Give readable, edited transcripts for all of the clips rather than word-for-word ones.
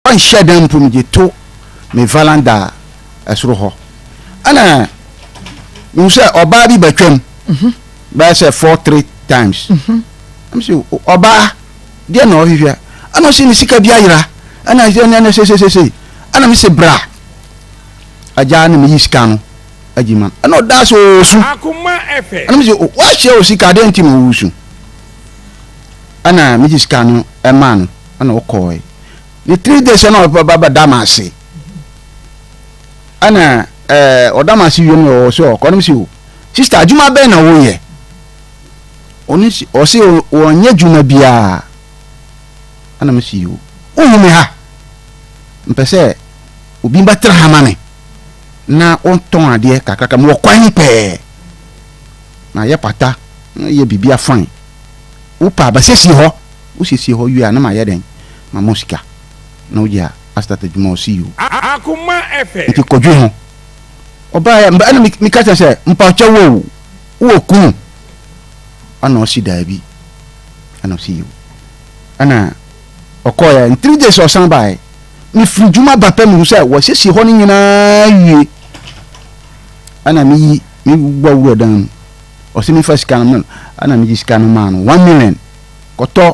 Ɔnhyɛ da mpo megye to me valanda soro hɔ. Ɛna mehu sɛ ɔbaa bi bɛtwam bɛyɛ sɛ four three times. Ɛm sɛ ɔbaa deɛ na ɔhwehwɛ. Ɛna ɔsɛ ne sika bi ayera. Ɛna ɛna ɛna sesesese. Ɛna me sɛ bra. Agya na meyi sika no agyi ma. Ɛna ɔda so ɔsu. Ɛna me sɛ wahyɛ o sika adeɛ nti na ɔsu. Ɛna megye sika no ɛmaa no. Ɛna ɔkɔɔe. Ne 3 days ɛna ɔba bɛda me ase. Ɛna ɛɛ ɔda me ase wie no ɔwɔ sɛ ɔkɔ. Ɛna me sɛ o sister adwuma bɛn na woyɛ? Ɔno si ɔse ɔnyɛ adwuma biara. Ɛna me sɛ o wohu me ha mpɛ sɛ obi bɛtra ha ma me na ɔntɔn adeɛ kakraka mewɔ kwan pɛɛ na yɛ pata na yɛ biribi afan wopɛ a bɛsiesie hɔ wosiesie hɔ wie a na mayɛ dɛn ma sika na wogye a astart adwuma ɔsi yi o nti kɔdwe ho ɔbaeɛ ɛna meka kyerɛ sɛ mpakyɛ wo wowɔ kunu ɛna ɔsi daabi ɛna ɔsi yi o ɛna ɔkɔɔyɛ in 3 days ɔsan baeɛ mefiri dwuma ba pɛ mehu sɛ wɔasiesie hɔ no nyinaa wie ɛna meyi mebɔ wura dan mu ɔsɛ mefa sika no ma ɛna megye sika no maa no 1 million kɔtɔ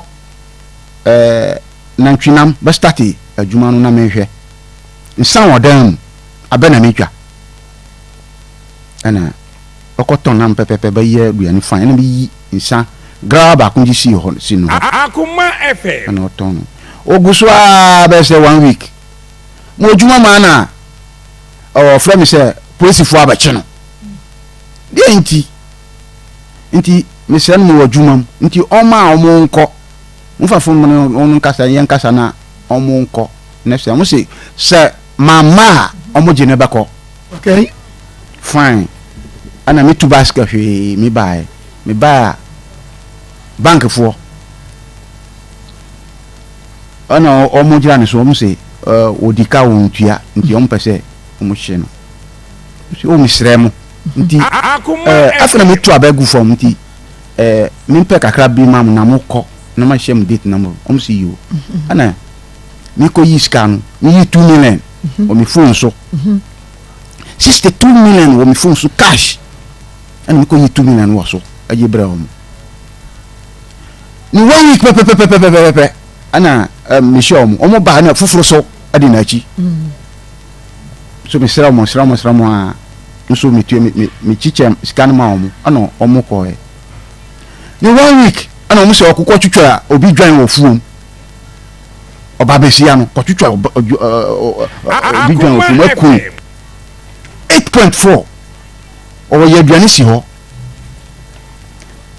nantwinam bɛstart adwuma no na mehwɛ nsa wɔ dan mu abɛ na metwa ɛna ɔkɔtɔn nam pɛpɛpɛ bɛyɛ aduane fan ɛna meyi nsa grawa baako gye si hɔ si no hɔ ɛna ɔtɔn no ogu so aa bɛyɛ sɛ one week mo adwuma maa na ɔfrɛ me sɛ polisifoɔ abɛkye no deɛ nti mesrɛ no mewɔ adwuma mu nti ɔma a ɔmo nkɔ mofa phone mu no ɔno nkasa yɛn nkasa na ɔmo nkɔ ne sɛ ɔmo se sɛ mamma a ɔmo gye ne bɛkɔ. Fine, ɛna metu basket hwee me baeɛ me baeɛ a bankfoɔ ɛna ɔmo gyina ne so ɔmo se ɔdi ka wɔn tua nti ɔmo pɛ sɛ ɔmo hye no nti ɔmo srɛ mo nti afei na metu aba gu fam nti mempɛ kakra bi ma mo na mo kɔ na ma hyɛ mo date na mo ɔmo si yi o ɛna mekɔ yi sika no meyi 2 million wɔ me phone so, 62 million wɔ me phone so cash. Ɛna mekɔ yi 2 million wɔ so ɛgye brɛ wɔn ne one week pɛpɛpɛpɛpɛpɛ. Ɛna mehyia wɔn baa na foforɔ so ɛde n'akyi so mesrɛ wɔn srɛ wɔn srɛ wɔn a nso metua me me mekyikyɛ sika no ma wɔn. Ɛna wɔn kɔɛ ne one week ɛna wɔn sɛ ɔkokɔ twitwa obi dwan wɔ fuom ɔba besia no kɔtwitwa obi dwan wɔ fuom akun 8.4 ɔwɔ yɛ aduane si hɔ.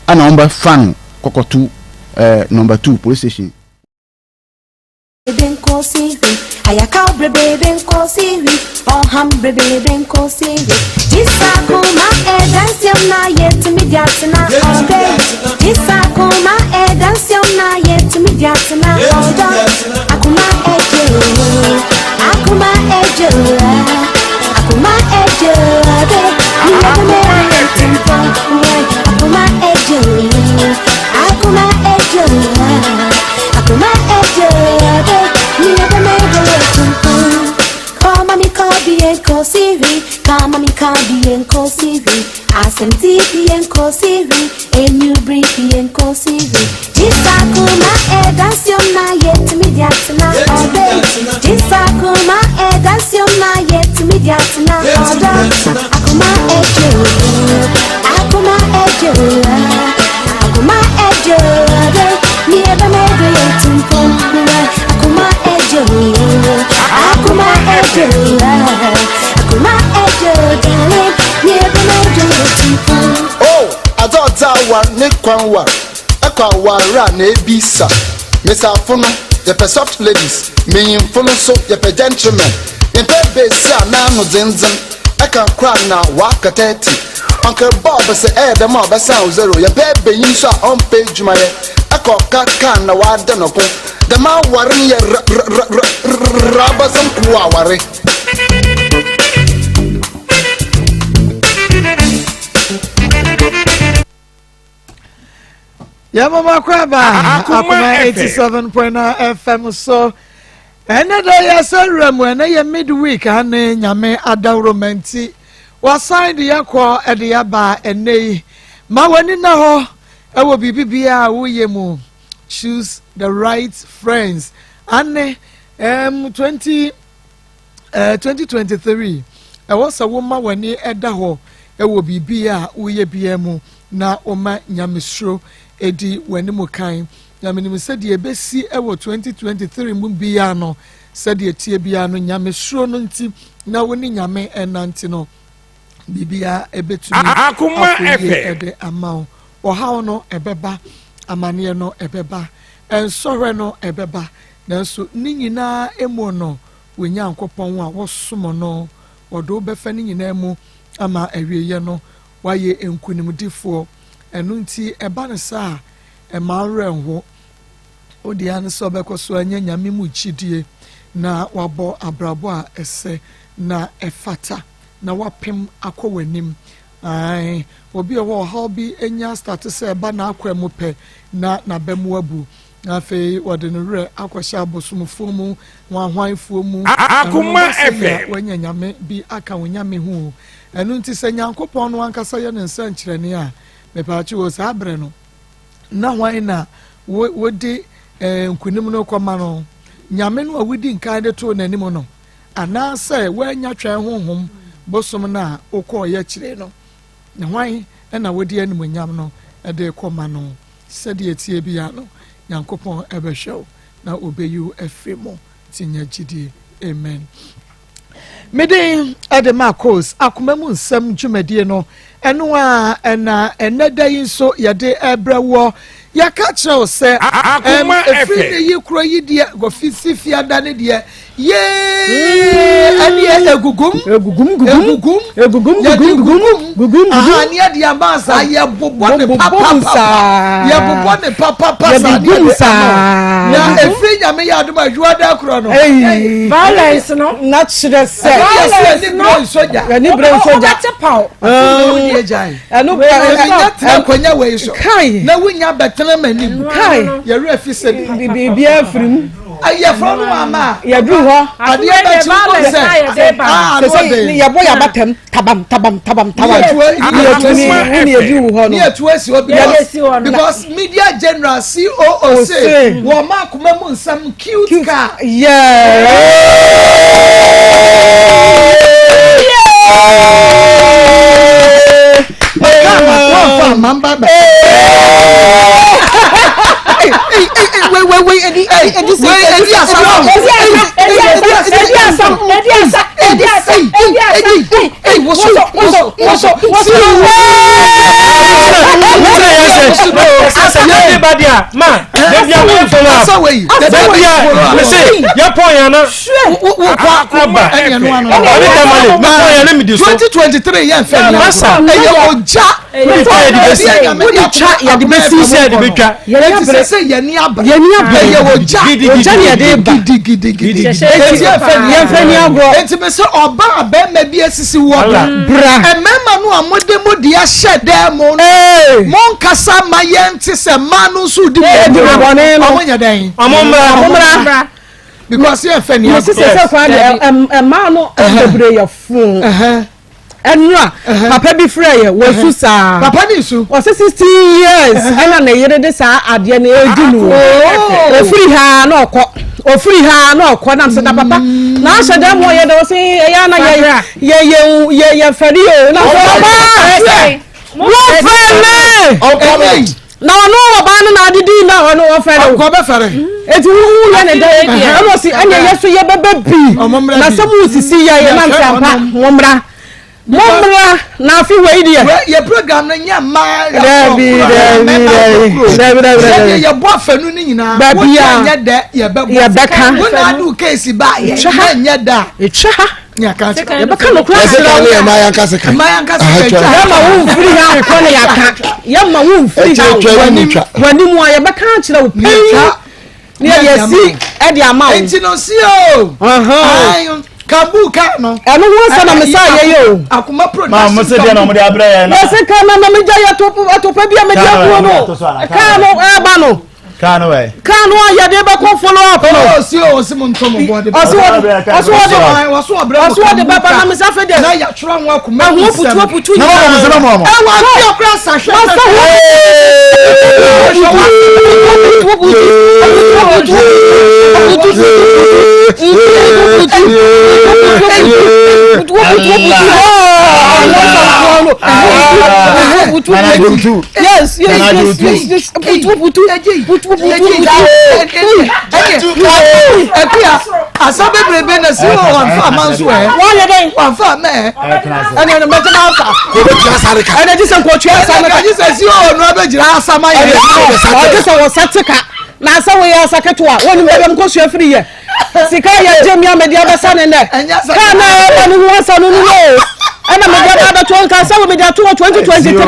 Ɛna wɔn bɛ fa no kɔkɔto number 2 police station. Ayaka brebe nkosiri ọham brebe nkosiri jisakuma edansiom na yetumi di atena ọdẹ jisakuma edansiom na yetumi di atena ọdọ akuma eje o akuma eje o akuma eje ọdẹ niyebeme ayetimpo akuma eje o akuma eje o akuma eje ọdẹ niyebeme ayetimpo. Koma mi kobi enkosiri, kama mi kabi enkosiri, asenti bi enkosiri, enyubri bi enkosiri. Jisakuma edansiom na yetumi di atena ọdẹ. Jisakuma edansiom na yetumi di atena ọdọ. Akuma eje o, akuma eje o, akuma eje ọdẹ. Mi ebe medo yetumpo, akuma eje o, akuma eje o, akuma eje o, darling. Mi ebe medo yetumpo. O adze ɔdze awar ne kwan war ɛkɔ aware a na ebisa mesafo no yɛpɛ soft ladies, menyimfo no so yɛpɛ gentlemen. Yɛmpɛ besi a n'ano dzendzen ɛka kora na waka 30. Uncle Bob sɛ ɛyɛ dɛm a ɔbɛsan wo zero. Yɛmpɛ benyin so a ɔmpɛ adwumayɛ ɛkɔ kaka na wada no ko dɛm aware no yɛ rabasɛm ko aware. Yɛmama kɔ aba. Akoma Akoma FM. 87.9 FM so. Ɛnɛ da yɛsɛ werɛ mu, ɛnɛ yɛ midweek ane Nyame adaworoma nti wasan de yɛkɔ ɛde yɛaba ɛnɛ yi. Ma w'ani nna hɔ ɛwɔ biribi biara a woyɛ mu. Choose the right friends. Ane um, 20, uh, 2023 ɛwɔ sɛ woma w'ani ɛda hɔ ɛwɔ biribi a woyɛ biara mu na woma nyamesuro ɛdi w'anim kan. Na menim sɛ deɛ ɛbɛsi wɔ 2023 mu biara no, sɛdeɛ ɛteɛ biara no, Nyamesuro no nti na wo ne Nyame ɛnante no, biribiara ɛbɛtumi akɔ yie ɛde ama wo. Ɔhaw no ɛbɛba, amaneɛ no ɛbɛba, nsɔhwɛ no ɛbɛba, nanso ne nyinaa mu no, wo Nyankopɔn a wosom no, ɔde wo bɛfa ne nyinaa mu ama awieɛ no, woayɛ nkunimdifoɔ. Ɛno nti ɛba no saa a, Mma wo werɛ nho. Wo deɛ ara ne sɛ wobɛkɔ so anya Nyame mu gyidie na wabɔ abrabɔ a ɛsɛ na ɛfata na wapem akɔ w'anim. Ae, obi wɔ hɔ a ɔhaw bi nya starte sɛ ɛba n'akwan mu pɛ na n'aba mu abu. Na afei wɔde ne werɛ akɔhyɛ abosomfoɔ mu, hwanhwanfoɔ mu. Ɛno no Akoma ba sɛnea FM. wanya Nyame bi aka wo Nyame ho o. Ɛno nti sɛ Nyankopɔn no ankasa yɛ ne nsɛnkyerɛnne a, mepaakyɛw o, saa berɛ no, Na hwan na wode nkonim no rekɔma no? Nyame no a wudi nkan de too n'anim no, anaasɛ woannya twɛn honhom bosom no a wokɔeɛ akyire no? Na hwan na wode animuonyam no de rekɔma no? Sɛdeɛ ɛteɛ biara no, Nyankopɔn bɛhwɛ wo na ɔbɛyi wo afiri mu. Nti nya gyidie. Amen. Me din de Marcos akoma mu nsɛm dwumadie no ɛno a ɛna ɛnɛ da yi nso yɛde ɛbrɛ woɔ yɛka kyerɛ wo sɛ ɛfiri ne yi kuro yi deɛ gɔfisi fiada ne deɛ yee ɛneɛ egugum egugum egugum egugum yɛde gugum gugum aha ne yɛde ama saa yɛbobɔ ne papapa yɛbobɔ ne papapa saa ne yɛde ama na ɛfiri nyame yɛ adom adwuma da korɔ no violence no na kyerɛ sɛ violence no ɛni bere nsogya ɛni bere nsogya wobɛte paw ɛno ɛnyɛ tena akonnwa wei so kai na wonya bɛtena m'anim kai yɛwerɛ fi sɛ biribiara firi mu yɛfrɛ no ama a yɛduru hɔ adeɛ bɛkye wo sɛ sɛ yɛbɔ yɛ abatam tabam tabam tabam tabam yɛtumi ne yɛduru hɔ no ne yɛtu asi hɔ because media general coo se wɔn ma akoma mu nsɛm cute car. Twenty twenty three yɛn fɛ ni agorɔ ɛyɛ ogya wode twa yɛde bɛsi sɛ yɛde bɛtwa yɛni abere sɛ yɛni abere yɛni abere ɛyɛ ogya ogya ne yɛde ba gidigidigidi eti yɛfɛ ni yɛfɛ ni agorɔ eti bɛ sɛ ɔbaa bɛrima bi esisi wɔ bra mmarima no a mo de mo de ahyɛ dɛm mo no mo nkasa ma yɛn ti sɛ mmaa no nso di mo ɔmo nyɛ dɛn ɔmo mmra ɔmo mmra because yɛfɛ ni agorɔ sisi sɛ kwan deɛ mmaa no bebree yɛ fun. Ɛnora papa bi frɛ yɛ wɔsu saa. Papa ne nsu. Ɔsɛ 16 years ɛna ne yere de saa adeɛ no edi no. Ofiri ha na ɔkɔ ofiri ha na ɔkɔ nam sɛ na papa na ahyɛ dɛm hɔ yɛ dɛ ɔsɛ ɛyɛ ana yɛ yɛ yɛ yɛ yɛ fɛri o na sɛ ɔba wɔfɛre na ɔno ɔbaa no na adidi na ɔno ɔfɛre o ɔkɔ bɛfɛre eti wuwu yɛ ne dɛ ɛna ɔsi ɛna yɛ so yɛ bɛbɛ bi na sɛ mo sisi yɛ yɛ nam sɛ ampa mo mmra mo mmra na afi wei deɛ. yɛ program no nyɛ mmaa yɛ dɛbi dɛbi dɛbi dɛbi dɛbi sɛdeɛ yɛbɔ afɛnu no nyinaa baabi a nyɛ dɛ yɛbɛbɔ yɛbɛka wo na adu keesi ba yɛ nyɛ dɛ a etwa ha yɛbɛka no kora kyerɛ wo mmaa yɛnka seka yɛma wo mfiri ha nkɔ ne yɛaka yɛma wo mfiri ha w'anim a yɛbɛka akyerɛ wo pɛn ne yɛsi ɛde ama wo enti no si o kambu ka no ɛno ho asɛm na mesa yɛyɛ o akoma production maa mo se deɛ na ɔmo de abrɛ yɛn no yɛse ka na na megya yɛ atopɛ bi a mede aguo no kaa no ɛba no. Kaa no wɛ. Kaa no a yɛde bɛkɔ follow up no. Ɔsi o ɔsi mo ntɔ mo bɔ de. Ɔsi wɔde ɔsi wɔde ɔsi ɔbrɛ mo ɔsi wɔde bɛba na mesa fɛ deɛ. Na yɛatwerɛ ho akoma mu nsɛm. Ɛho putu putu nyinaa. Na wɔn mo nsɛm wɔn. Ɛwɔ afi ɔkura sahwɛ. Masa ho. Yes, yes, yes, yes, yes. Putu putu putu putu putu. Ɛkuya asa bebrebe na si wɔ wɔn fa ama nso ɛ. Wɔn yɛ dɛ. Wɔn fa ama ɛ. Ɛnna ɛnna mɛtɛ n'a fa. Kò bɛ tura sáré kan. Ɛnna ti sɛ nkɔtua asa ka. Ɛnna ti sɛ si wɔ nua bɛ gyina asa ma yɛ. Ɔte sɛ wɔ sa te ka na asa wɔ yɛ asa ketewa wɔn ni bɛbɛ mu kɔ sua firi yɛ sika yɛ gye mi amadi abɛsa ne nɛ kaa na ɛba ne ho asa no no o ɛna mede aba abɛto nka sɛ wɔ mede ato wɔ 2023 na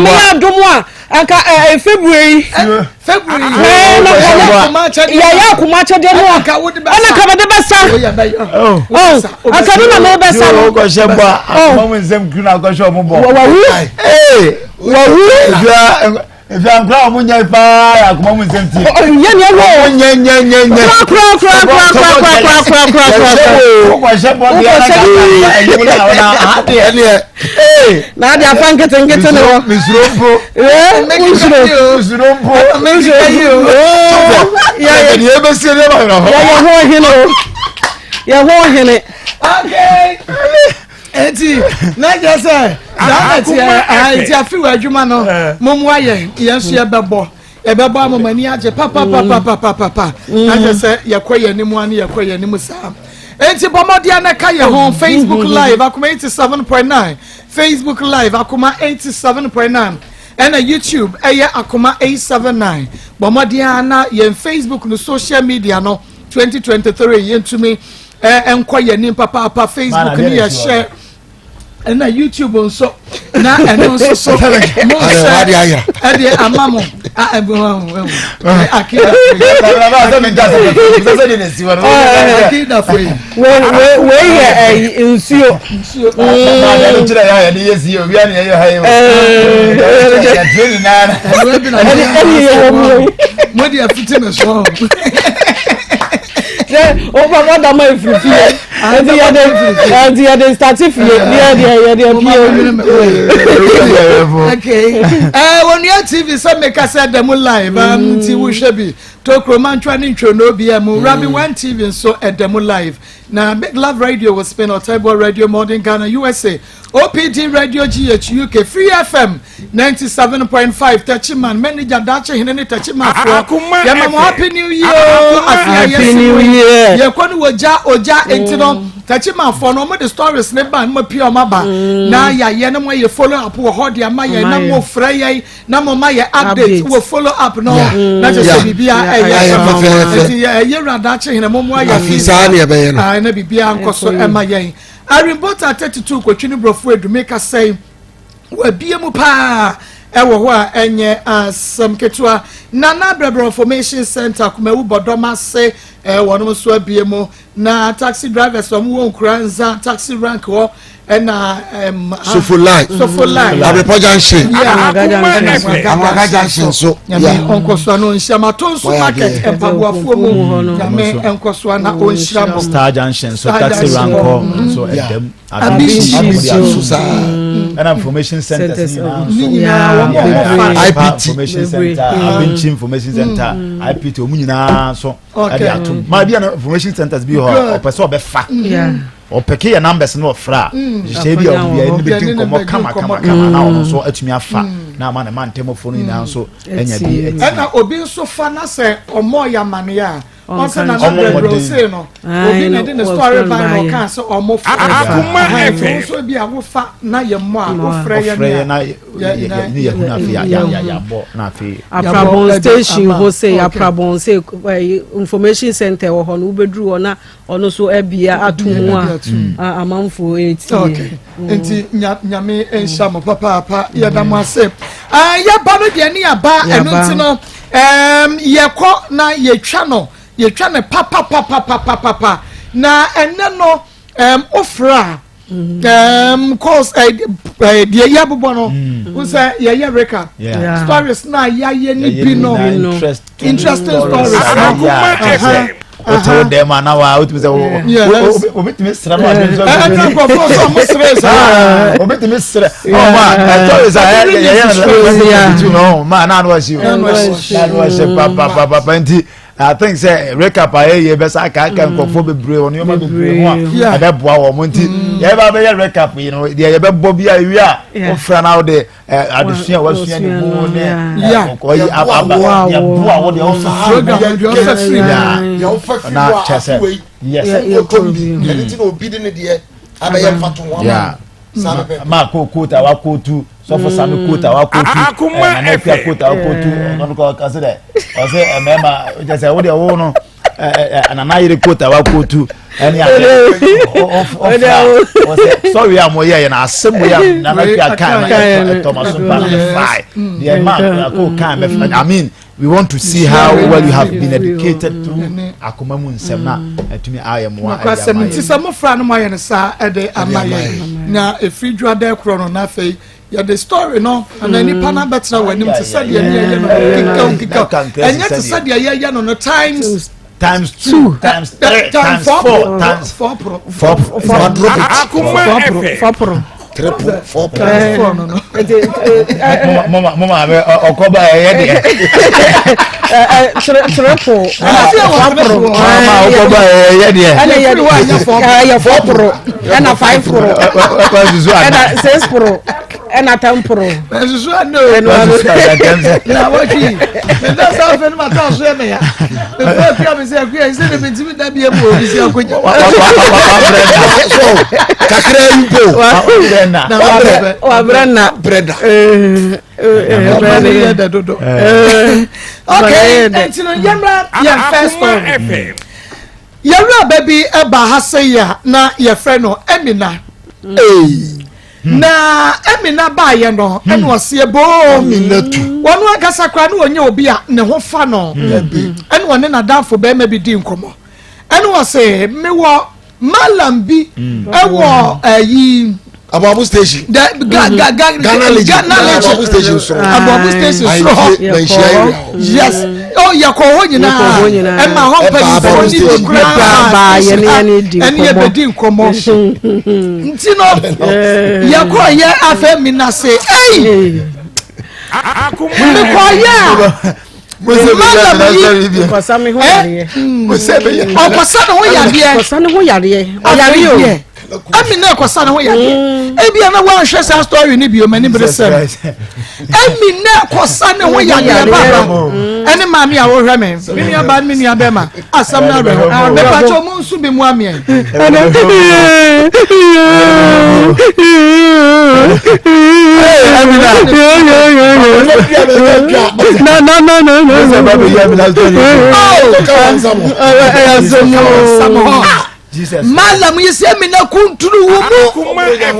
meyɛ adom a anka ɛɛ February February ɛɛ na yɛyɛ akoma akyɛdeɛ no a ɛna ka mede bɛsa ɔ anka no na mebɛsa no wokɔhyɛ bɔ a akoma mu nsɛm kuru na akɔhyɛ ɔmo bɔ wawu wawu Efi ankora a wɔn nyɛ paa yɛ akoma mu nsɛm tie. Yɛ ni ɛwɔ. Wɔn nyɛ nyɛ nyɛ nyɛ. Kura kura kura kura kura kura kura kura kura kura. Wokɔhyɛ bɔ deɛ na kaka ɛnyɛ na ɔna aha deɛ. Ɛneɛ. Ee. Na adi afa nkete nkete ne hɔ. Misuro mpo. Ee misuro. Misuro mpo. Misuro. Ee. Yɛ yɛ deɛ ebesie deɛ ba yɛrɛ hɔ. Yɛ yɛ ho ɔhene o. Yɛ ho ɔhene. Okay. Eti na kyerɛ sɛ saa na teɛ eti afi wɔ adwuma no mo mu ayɛ yɛn nso yɛbɛbɔ yɛbɛbɔ ama mo ani agye papapapapapapa na kyerɛ sɛ yɛkɔ yɛn anim ano yɛkɔ yɛn anim saa eti bɔ mmɔden na ka yɛn ho Facebook live akoma 87.9 Facebook live akoma 87.9 ɛna YouTube ɛyɛ akoma 879 bɔ mmɔden na yɛn Facebook no social media no 2023 yɛntumi nkɔ yɛn anim papaapa Facebook ne yɛhyɛ ɛna YouTube nso na ɛno nso so mo nhyɛ ɛde ama mo akidafo yi. Wei yɛ nsuo. Mo de afiti mi so. Sɛ o ba ba dama efiri fie nti yɛ de nti yɛ de start fie ne yɛ de yɛ de pie. Okay. Eh, Onua TV sɛ meka sɛ da mu live nti wohwɛ bi Tokuro Mantwa ne Ntwono bia mu Rabi One TV nso ɛda mu live na Big Love Radio wɔ Spain Ɔtɛboɔ Radio Modern Ghana USA OPD Radio GH UK Free FM 97.5 Techiman manager Daakye Hene ne Techimanfoɔ yɛma mo happy new year o afe a yɛsi mu yi yɛkɔ no wɔ gya ogya nti no Techimanfoɔ no wɔn de stories ne ba no mo pia wɔn aba na yɛayɛ no mo ayɛ follow up wɔ hɔ de ama yɛn na mo frɛ yɛn na mo ma yɛ update wɔ follow up no na kyerɛ sɛ biribiara ɛyɛ fɛfɛɛfɛ nti yɛ wura Daakye Hene mo mo ayɛ afi saa ne ɛbɛyɛ no na biribiara nkɔ so ɛma yɛn Arimbota 32 kotwi ne borɔfo edu meka sɛn wabie mu paa ɛwɔ hɔ a ɛnyɛ asɛm ketewa. Nana Brɛbrɛ Information Center Kumawu Bɔdɔm ase wɔnom nso abie mu na taxi drivers wɔn wɔ nkura nza taxi rank hɔ ɛna ɛm Sofolai Sofolai Abrepɔ Junction yeah Anwaka Junction so Nyame ɔnkɔsoa no nhyira ma to nso market mpaboafoɔ mu Nyame nkɔsoa na ɔnhyira mo Star Junction so taxi rank hɔ nso ɛdɛm Abishi nso saa ɛna information centers nyinaa nso nyinaa wɔn a wɔn fa IPT information center Abinkyi information center IPT wɔn nyinaa nso ɛde atum maa bi a information centers bi hɔ ɔpɛ sɛ ɔbɛfa ɔpɛke yɛ numbers no ɔfrɛ a nhyehyɛe bi a ɔmo bi a ɛne bɛdi nkɔmmɔ kama kama kama na ɔno nso atumi afa na ama ne ma ntɛmɔfoɔ no nyinaa nso anya bi ati. Ɛna obi nso fa na sɛ ɔmɔ yɛ amaneɛ a ɔsɛ na na brɛbrɛ ose no obi na ɛde ne story ban na ɔka sɛ ɔmo frɛ Akoma FM nso bi a wofa na yɛ mmɔ a wofrɛ yɛ ne a yɛ ne yɛ hu na afei yɛ yɛ abɔ na afei. Aprabon station hɔ sɛ Aprabon sɛ information center wɔ hɔ no wobɛduru hɔ na ɔno nso abia ato mu a amanfoɔ ɛtie. Nti Nyame nhyira mo papaapa yɛda mo ase. Yɛba no deɛ ne yɛba ɛno nti no yɛkɔ na yɛtwa no yɛtwa no papapapapapapa na ɛnɛ no wofrɛ a. Course deɛ yɛ bobɔ no n sɛ yɛyɛ recap stories na yɛayɛ ne bi no, interesting stories no. Wote wo dɛm a na wa wotumi sɛ obetumi srɛ no ade nso. Ɛna nkurɔfoɔ nso ɔmo srɛ saa. Obetumi srɛ ɔmo a ɛtɔ sa yɛyɛ no no ma na ano ahye o, na ano ahye papapapa. Nti I think sɛ recap a yɛyɛ bɛsa akaaka nkurɔfoɔ bebree wɔ nneɛma bebree ho a ɛbɛboa wɔn. Nti yɛbɛ bɛyɛ recap yi no deɛ, yɛbɛbɔ bi a ewi a wofra na wode adesua a wasua ne mu ne ɔyi aba yɛboa wo deɛ wofa program deɛ ɔfa firi mu deɛ wofa firi mu a kyɛ sɛ afei yes wotɔm bi ɛne ti na obi de ne deɛ abɛyɛ mfato ho ama saa pɛpɛ. Maa ko quote a wakootu sɔfo sami quote a wakootu nana akua quote a wakootu, ɔno kɔ ɔsɛ dɛ ɔsɛ mɛɛma kyɛ sɛ wo deɛ wo no nana yere quote a wakootu ɛne ade ɔfra ɔsɛ sɔre a mo yɛ yɛ na asɛm wo yɛ nana akua kan na ɛtɔ ma so mpa na mɛ fae deɛ maa ko kan mɛ fa. I mean, we want to see how well you have been educated through Akoma Mu Nsɛm na ɛtumi ayɛ mmoa ɛde nokwasɛm ama nti yɛ. Sɛ mofra no moayɛ no saa ɛde ama yɛn na ɛfiri dwuada korɔ no, na afei yɛde story no anaa nipa no abɛtena w'anim te sɛ deɛ ne yɛyɛ no kekaw kekaw. Ɛnyɛ te sɛ deɛ yɛyɛ no times times two, times three, times four, times four pro. Four. Akoma FM. Fɔporo. Triple four. Times four no. Mo ma mo maame ɔkɔ ba ɛyɛ deɛ. Triple ɛna fɔporo. Mama ɔkɔ ba ɛyɛ deɛ. Ɛna yɛ Ɛfiri hɔ a ɛnyɛ four. Ɛyɛ fɔporo ɛna five pro. Wasusu ana. Ɛna six pro ɛna 10 pro. Ɛsusu ano o. Wasusu ana kɛm sɛ. Na wɔtwi meda saa afei no mata so yɛ meya mefɛ akua me sɛ akua sɛ ne mentimi da bia mu obi si akɔgya. Wabrɛ na. So kakra yi mpo. Wabrɛ na. Na wabrɛ. Wabrɛ na. Brɛ da. Ɔma ne yɛ dɛ dodo. Okay, nti no yɛmmra yɛn first Akoma story. FM. Yɛwura ba bi ba ha sɛ yi a na yɛfrɛ no Amina. Na Amina baayɛ no ɛna ɔseɛ boo Amina tu. Wɔn ankasa koraa ne wɔnyɛ obi a ne ho fa no, ɛna ɔne n'adamfo bɛrima bi di nkɔmmɔ, ɛna ɔse mewɔ malam bi ɛwɔ ɛyi Aboabo station. The ga ga ga Ghana Legion. Ghana Legion. Aboabo station soro. Aboabo station soro hɔ. Ahemfie na nhyia area hɔ. Yes, oh, yɛkɔ hɔ nyinaa. Yɛkɔ hɔ nyinaa. Ɛma hɔ Ɛba mpanyinfoɔ Aboabo ne bi station. koraa Baa yɛne yɛne di ɛne nkɔmmɔ. yɛbɛdi nkɔmmɔ. Nti no yɛkɔ yɛ afɛ mi na se ei Akoma mekɔ yɛ a madam yi Kɔsa me ho yareɛ. Ɔkɔsa ne ho yadeɛ. Kɔsa ne ho yareɛ. Ɔyare o. Afei ɛmi na ɛkɔsa ne ho yadeɛ, ebia na wanhwɛ saa story ni bio mani bere sɛm. Ɛmi na ɛkɔsa ne ho yadeɛ baba ɛne maame a wɔhwɛ me, me nua baa ne me nua bɛrima, asɛm no awerɛho. Mepakyɛ ɔmo nso bi mu ameɛ. Na na na na na. Sɛ ba bɛ yɛ mi na story. Ɛyɛ asɛm o. Sam hɔ Jesus. Malam yi sɛ mi na kunturu wo mu. Akoma FM.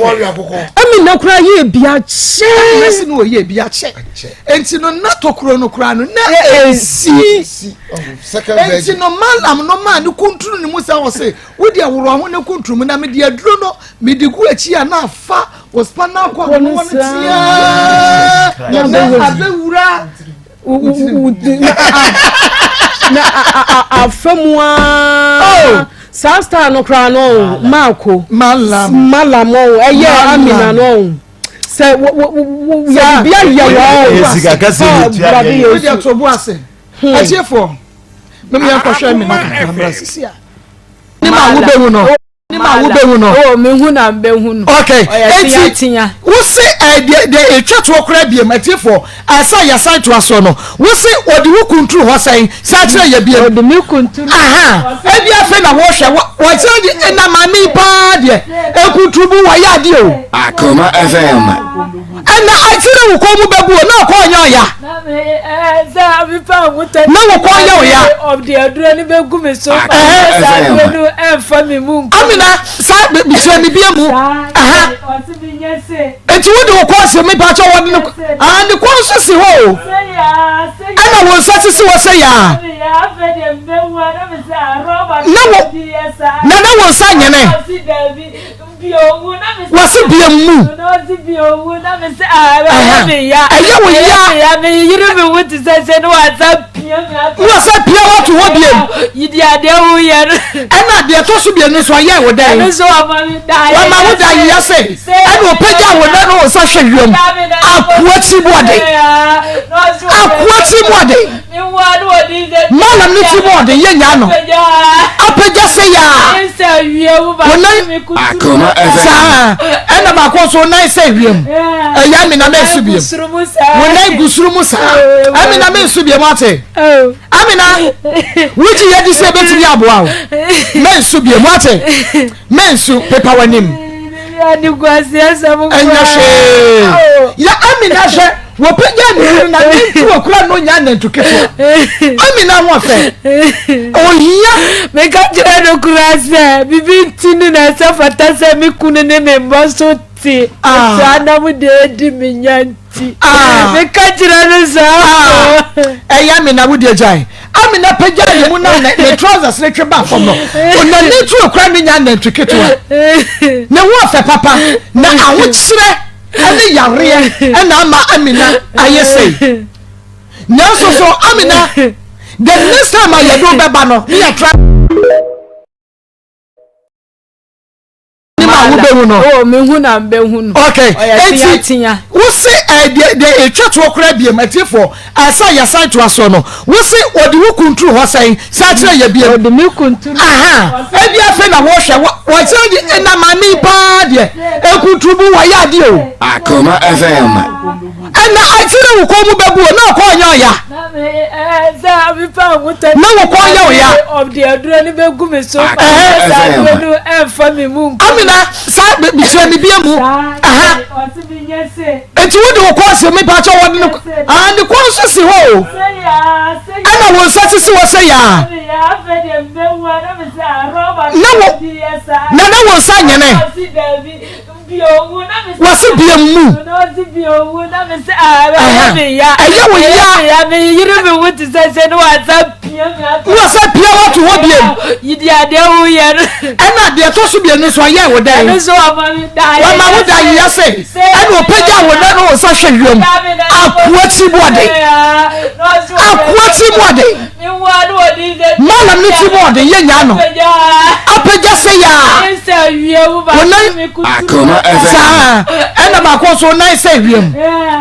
Ɛmi na kura yɛ ebi akyɛ. Ɛna si no wɔyɛ ebi akyɛ, nti no na tokuro no koraa no na esi. Second nti virgin. No malam no maa ne kunturu ne mu sɛ ɔse wode aworɔ ho ne kunturu mu na mede aduro no mede gu akyi a na afa wo spinal cord no wɔ no teaa na abɛwura. Na afa mu aa saa star no koraa no maako. Malam. Malam o, ɛyɛ Amina no sɛ yɛ bi ayɛ Ɛyɛ wɔ sika kɛse ne tua Awurade deɛ. Yesu. Wode ato bo ase atiefoɔ mem yɛnkɔhwɛ me na kakra mmra sisi a ne ma wobɛhu no, ne ma wobɛhu no. Oh, mehu na mbɛhu no. Okay. Ɔyɛ Eti teatea. Wose deɛ deɛ etwa toɔ koraa biem, atiefoɔ ansa yɛsan toa soɔ no, wose wɔde wo kunturu hɔ sɛn saa kyerɛ yɛ biem? Ɔde me kunturu. Aha, ebi afei na wɔhwɛ wɔkyerɛ de ɛna maame yi paa deɛ ekunturu bu wɔyɛ adeɛ o. Akoma FM. Ɛna akyerɛ wo kɔn mu bɛbu o na ɔkɔ ɔnyɛ ɔya. Na wo kɔn yɛ ɔya. Ɔde aduro no bɛgu me so. Akoma Saa FM. aduro no ɛmfa me mu nkɔ. Amina saa kyerɛ me bie mu. Aha. Ɔse me nyɛ se. Eti wo de wo kɔn si me pa kyɛ wɔde ne ah ne kɔn nso si hɔ o. Ɛna wo nsa sisi hɔ sɛ yaa. Na wo na na wo nsa nyene. Wɔse bie mu. Ɛyɛ wo ya. Wɔsɛ pia wato hɔ biem. Ɛna deɛ ɛtɔ so mmienu nso ɔyɛ wo dɛn? Wama wo da yia se ɛna ɔpagya wo nan ne wo nsa hwɛ wiem. Akoa ti mu ɔden. Akoa ti mu ɔden. Malam ne ti mu ɔden yɛ nya no. Apagya sɛ yaa. Wo nan saa ɛna baako nso wo nan sɛ wiem. Ɛyɛ amina mɛ nso biem. Wo nan gu soro mu saa. Amina mɛ nso biem ate. Amina wogye yɛ di sɛ ebetumi aboa wo. Mɛ nso biem ate. Mɛ nso pepa w'anim. Ɛnyɛ hwee. Yɛ Amina hwɛ wɔpagya ne mu na ne nti wɔkura no nya nantu ketewa. Amina ho ɔfɛ. Ohia. Meka kyerɛ no koraa sɛ biribi nti no na ɛsɛ fata sɛ me kunu ne me mmɔ so te Ah. saa na mo de adi me nya nti. Ah. Meka kyerɛ no saa. Ah. Ɛyɛ Amina wo deɛ gyae. Amina pagya ne mu na ne trousers ne twe ba fam no. Ɔna ne nti wɔkura no nya nantu ketewa. Ne ho ɔfɛ papa na ahokyerɛ ɛne yareɛ ɛna ama Amina ayɛ sei. Nanso so Amina the next time a yɛde wo bɛba no ne yɛtra ne ma wobɛhu no. Oh, mehu na mbɛhu no. Okay, Ɔyɛ eti teatea. wose deɛ deɛ etwa toɔ koraa biem atiefoɔ ɛsɛ yɛsan toa soɔ no wose wɔde wo kunturu hɔ sɛn saa kyerɛ yɛ biem. Ɔde me kunturu. Aha, ebi afei na wɔhwɛ wɔ wɔsɛ de ɛna maame yi paa deɛ ekunturu bu wɔyɛ adeɛ o. Akoma FM. Ɛna akyire wo kɔn mu bɛbu o na ɔkɔ ɔnyɛ ɔya. Na wo kɔn yɛ ɔya. Amina saa bikyerɛ mi bie mu. Eti wo de wo kɔn si mi pa kyɛ wɔde ne ah ne kɔn nso si hɔ o. Ɛna wo nsa sisi hɔ sɛ yaa. Na wo na na wo nsa nyene. Wɔse bie mu. Ɛyɛ wo ya. Wɔsɛ pia wato hɔ biem. Ɛna deɛ ɛtɔ so mmienu nso ɔyɛ wo dɛn? Wama wo da yia se ɛna ɔpagya wo nan ne wo nsa hwɛ wiem. Akoa ti mu ɔden. Akoa ti mu ɔden. Malam ne ti mu ɔden yɛ nya no. Apagya sɛ yaa. Wo nan saa ɛna baako nso wo nan sɛ wiem.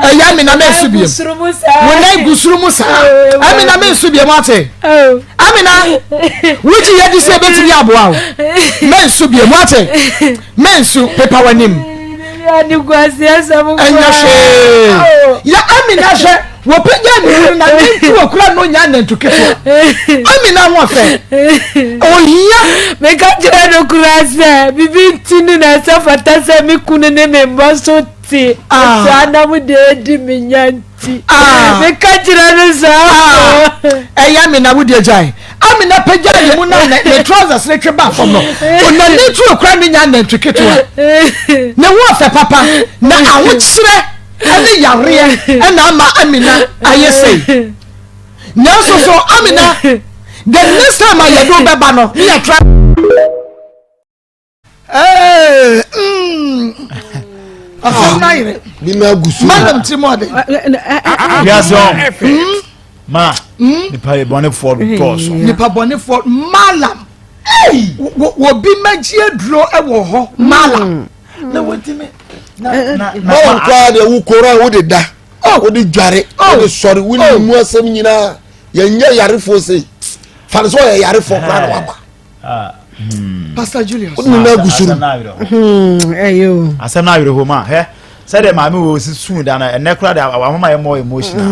Ɛyɛ amina mɛ nso biem. Wo nan gu soro mu saa. Amina mɛ nso biem ate. Amina wogye yɛ di sɛ ebetumi aboa wo. Mɛ nso biem ate. Mɛ nso pepa w'anim. Ɛnyɛ hwee. Yɛ Amina hwɛ. Wɔpagya ne mu na ne nti wɔkura no nya nantu ketewa. Amina ho ɔfɛ. Ohia. Meka kyerɛ no koraa sɛ biribi nti no na ɛsɛ fata sɛ me kunu ne me mmɔ so te Ah. saa na mo de adi me nya nti. Ah. Meka kyerɛ no saa. Ah. Ɛyɛ Amina wo deɛ gyae. Amina pagya ne mu na ne trousers ne twe ba fam no. Ɔna ne nti wɔkura no nya nantu ketewa. Ne ho ɔfɛ papa na ahokyerɛ ɛne yareɛ ɛna ama Amina ayɛ sei. Nanso so Amina the next time a yɛde wo bɛba no ne yɛtra. Ee, asɛm no ayere. Bi na agu so. Madam ti mu ɔde. Wiase ɔn. Ma nipa yɛ bɔnefoɔ dɔɔso. Nipa bɔnefoɔ malam. Wɔbi magye aduro wɔ hɔ malam. Na wɔntumi. Na na na. Wɔn koraa deɛ wo koraa wo de da. Wo de dware. Wo de sɔre. Wo ni mu asɛm nyinaa. Yɛnyɛ yarefoɔ sei. Fa no sɛ ɔyɛ yarefoɔ koraa na waba. Pastor Julius. Wo nana agu soro. Asɛm no awerɛhoɔ mu a hɛ sɛdeɛ maame wɔ si suu da no ɛnɛ koraa de wamama yɛ more emotional.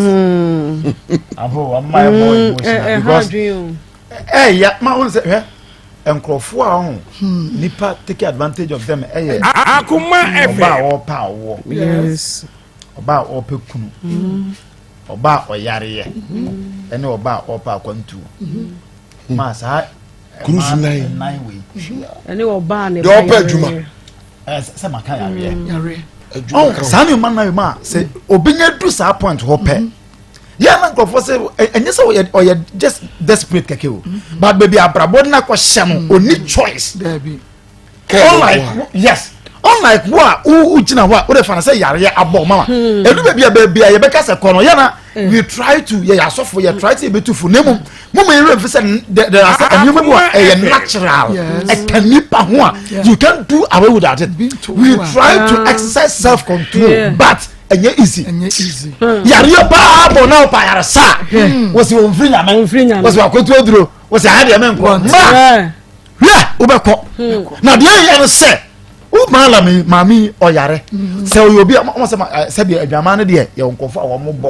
Aho wamama yɛ more emotional because ɛyɛ ma wɔn sɛ hwɛ nkurɔfoɔ a ɔho nipa take advantage of them ɛyɛ Akoma ɔba a FM. ɔɔpɛ awoɔ ɔba a ɔɔpɛ kunu ɔba a ɔyareɛ ɛne ɔba a ɔɔpɛ akwantuo maa saa Kurusu nan. nan wei ɛne ɔbaa ne Deɛ ɔpɛ adwuma. ɛ sɛ maka yareɛ Yareɛ. Adwuma ɔn ka ho. saa nneɛma nan ma sɛ obi nya du saa point hɔ pɛ yɛn na nkurɔfoɔ sɛ ɛnyɛ sɛ ɔyɛ ɔyɛ just desperate kɛkɛ o but baabi abrabɔ no akɔhyɛ no ɔni choice Dabi. unlike yes. Unlike wo a wo gyina hɔ a wode fa no sɛ yareɛ abɔ mama ɛdu baabi a baabi a yɛbɛka sɛ kɔ no yɛna we try to yɛyɛ asɔfo yɛ try to yɛbɛtu fo na mmom mo ma yɛwerɛ mfi sɛ there are sɛ nneɛma bi wɔ ɛyɛ natural ɛka nipa ho a you can do away without it. We try to exercise self control but ɛnyɛ easy. Yareɛ paa bɔ na ɔpa yaresa wɔsi wɔn firi nyame wɔsi wɔakoto aduro wɔsi aha deɛ mɛnkɔ ma hwɛ wobɛkɔ hmm. Na deɛ ɛyɛ no sɛ wo maala mi maame yi ɔyare hmm. Sɛ ɔyɛ obi a ɔmo sɛ sɛbi adwaman no deɛ yɛ nkɔfo a wɔn bɔ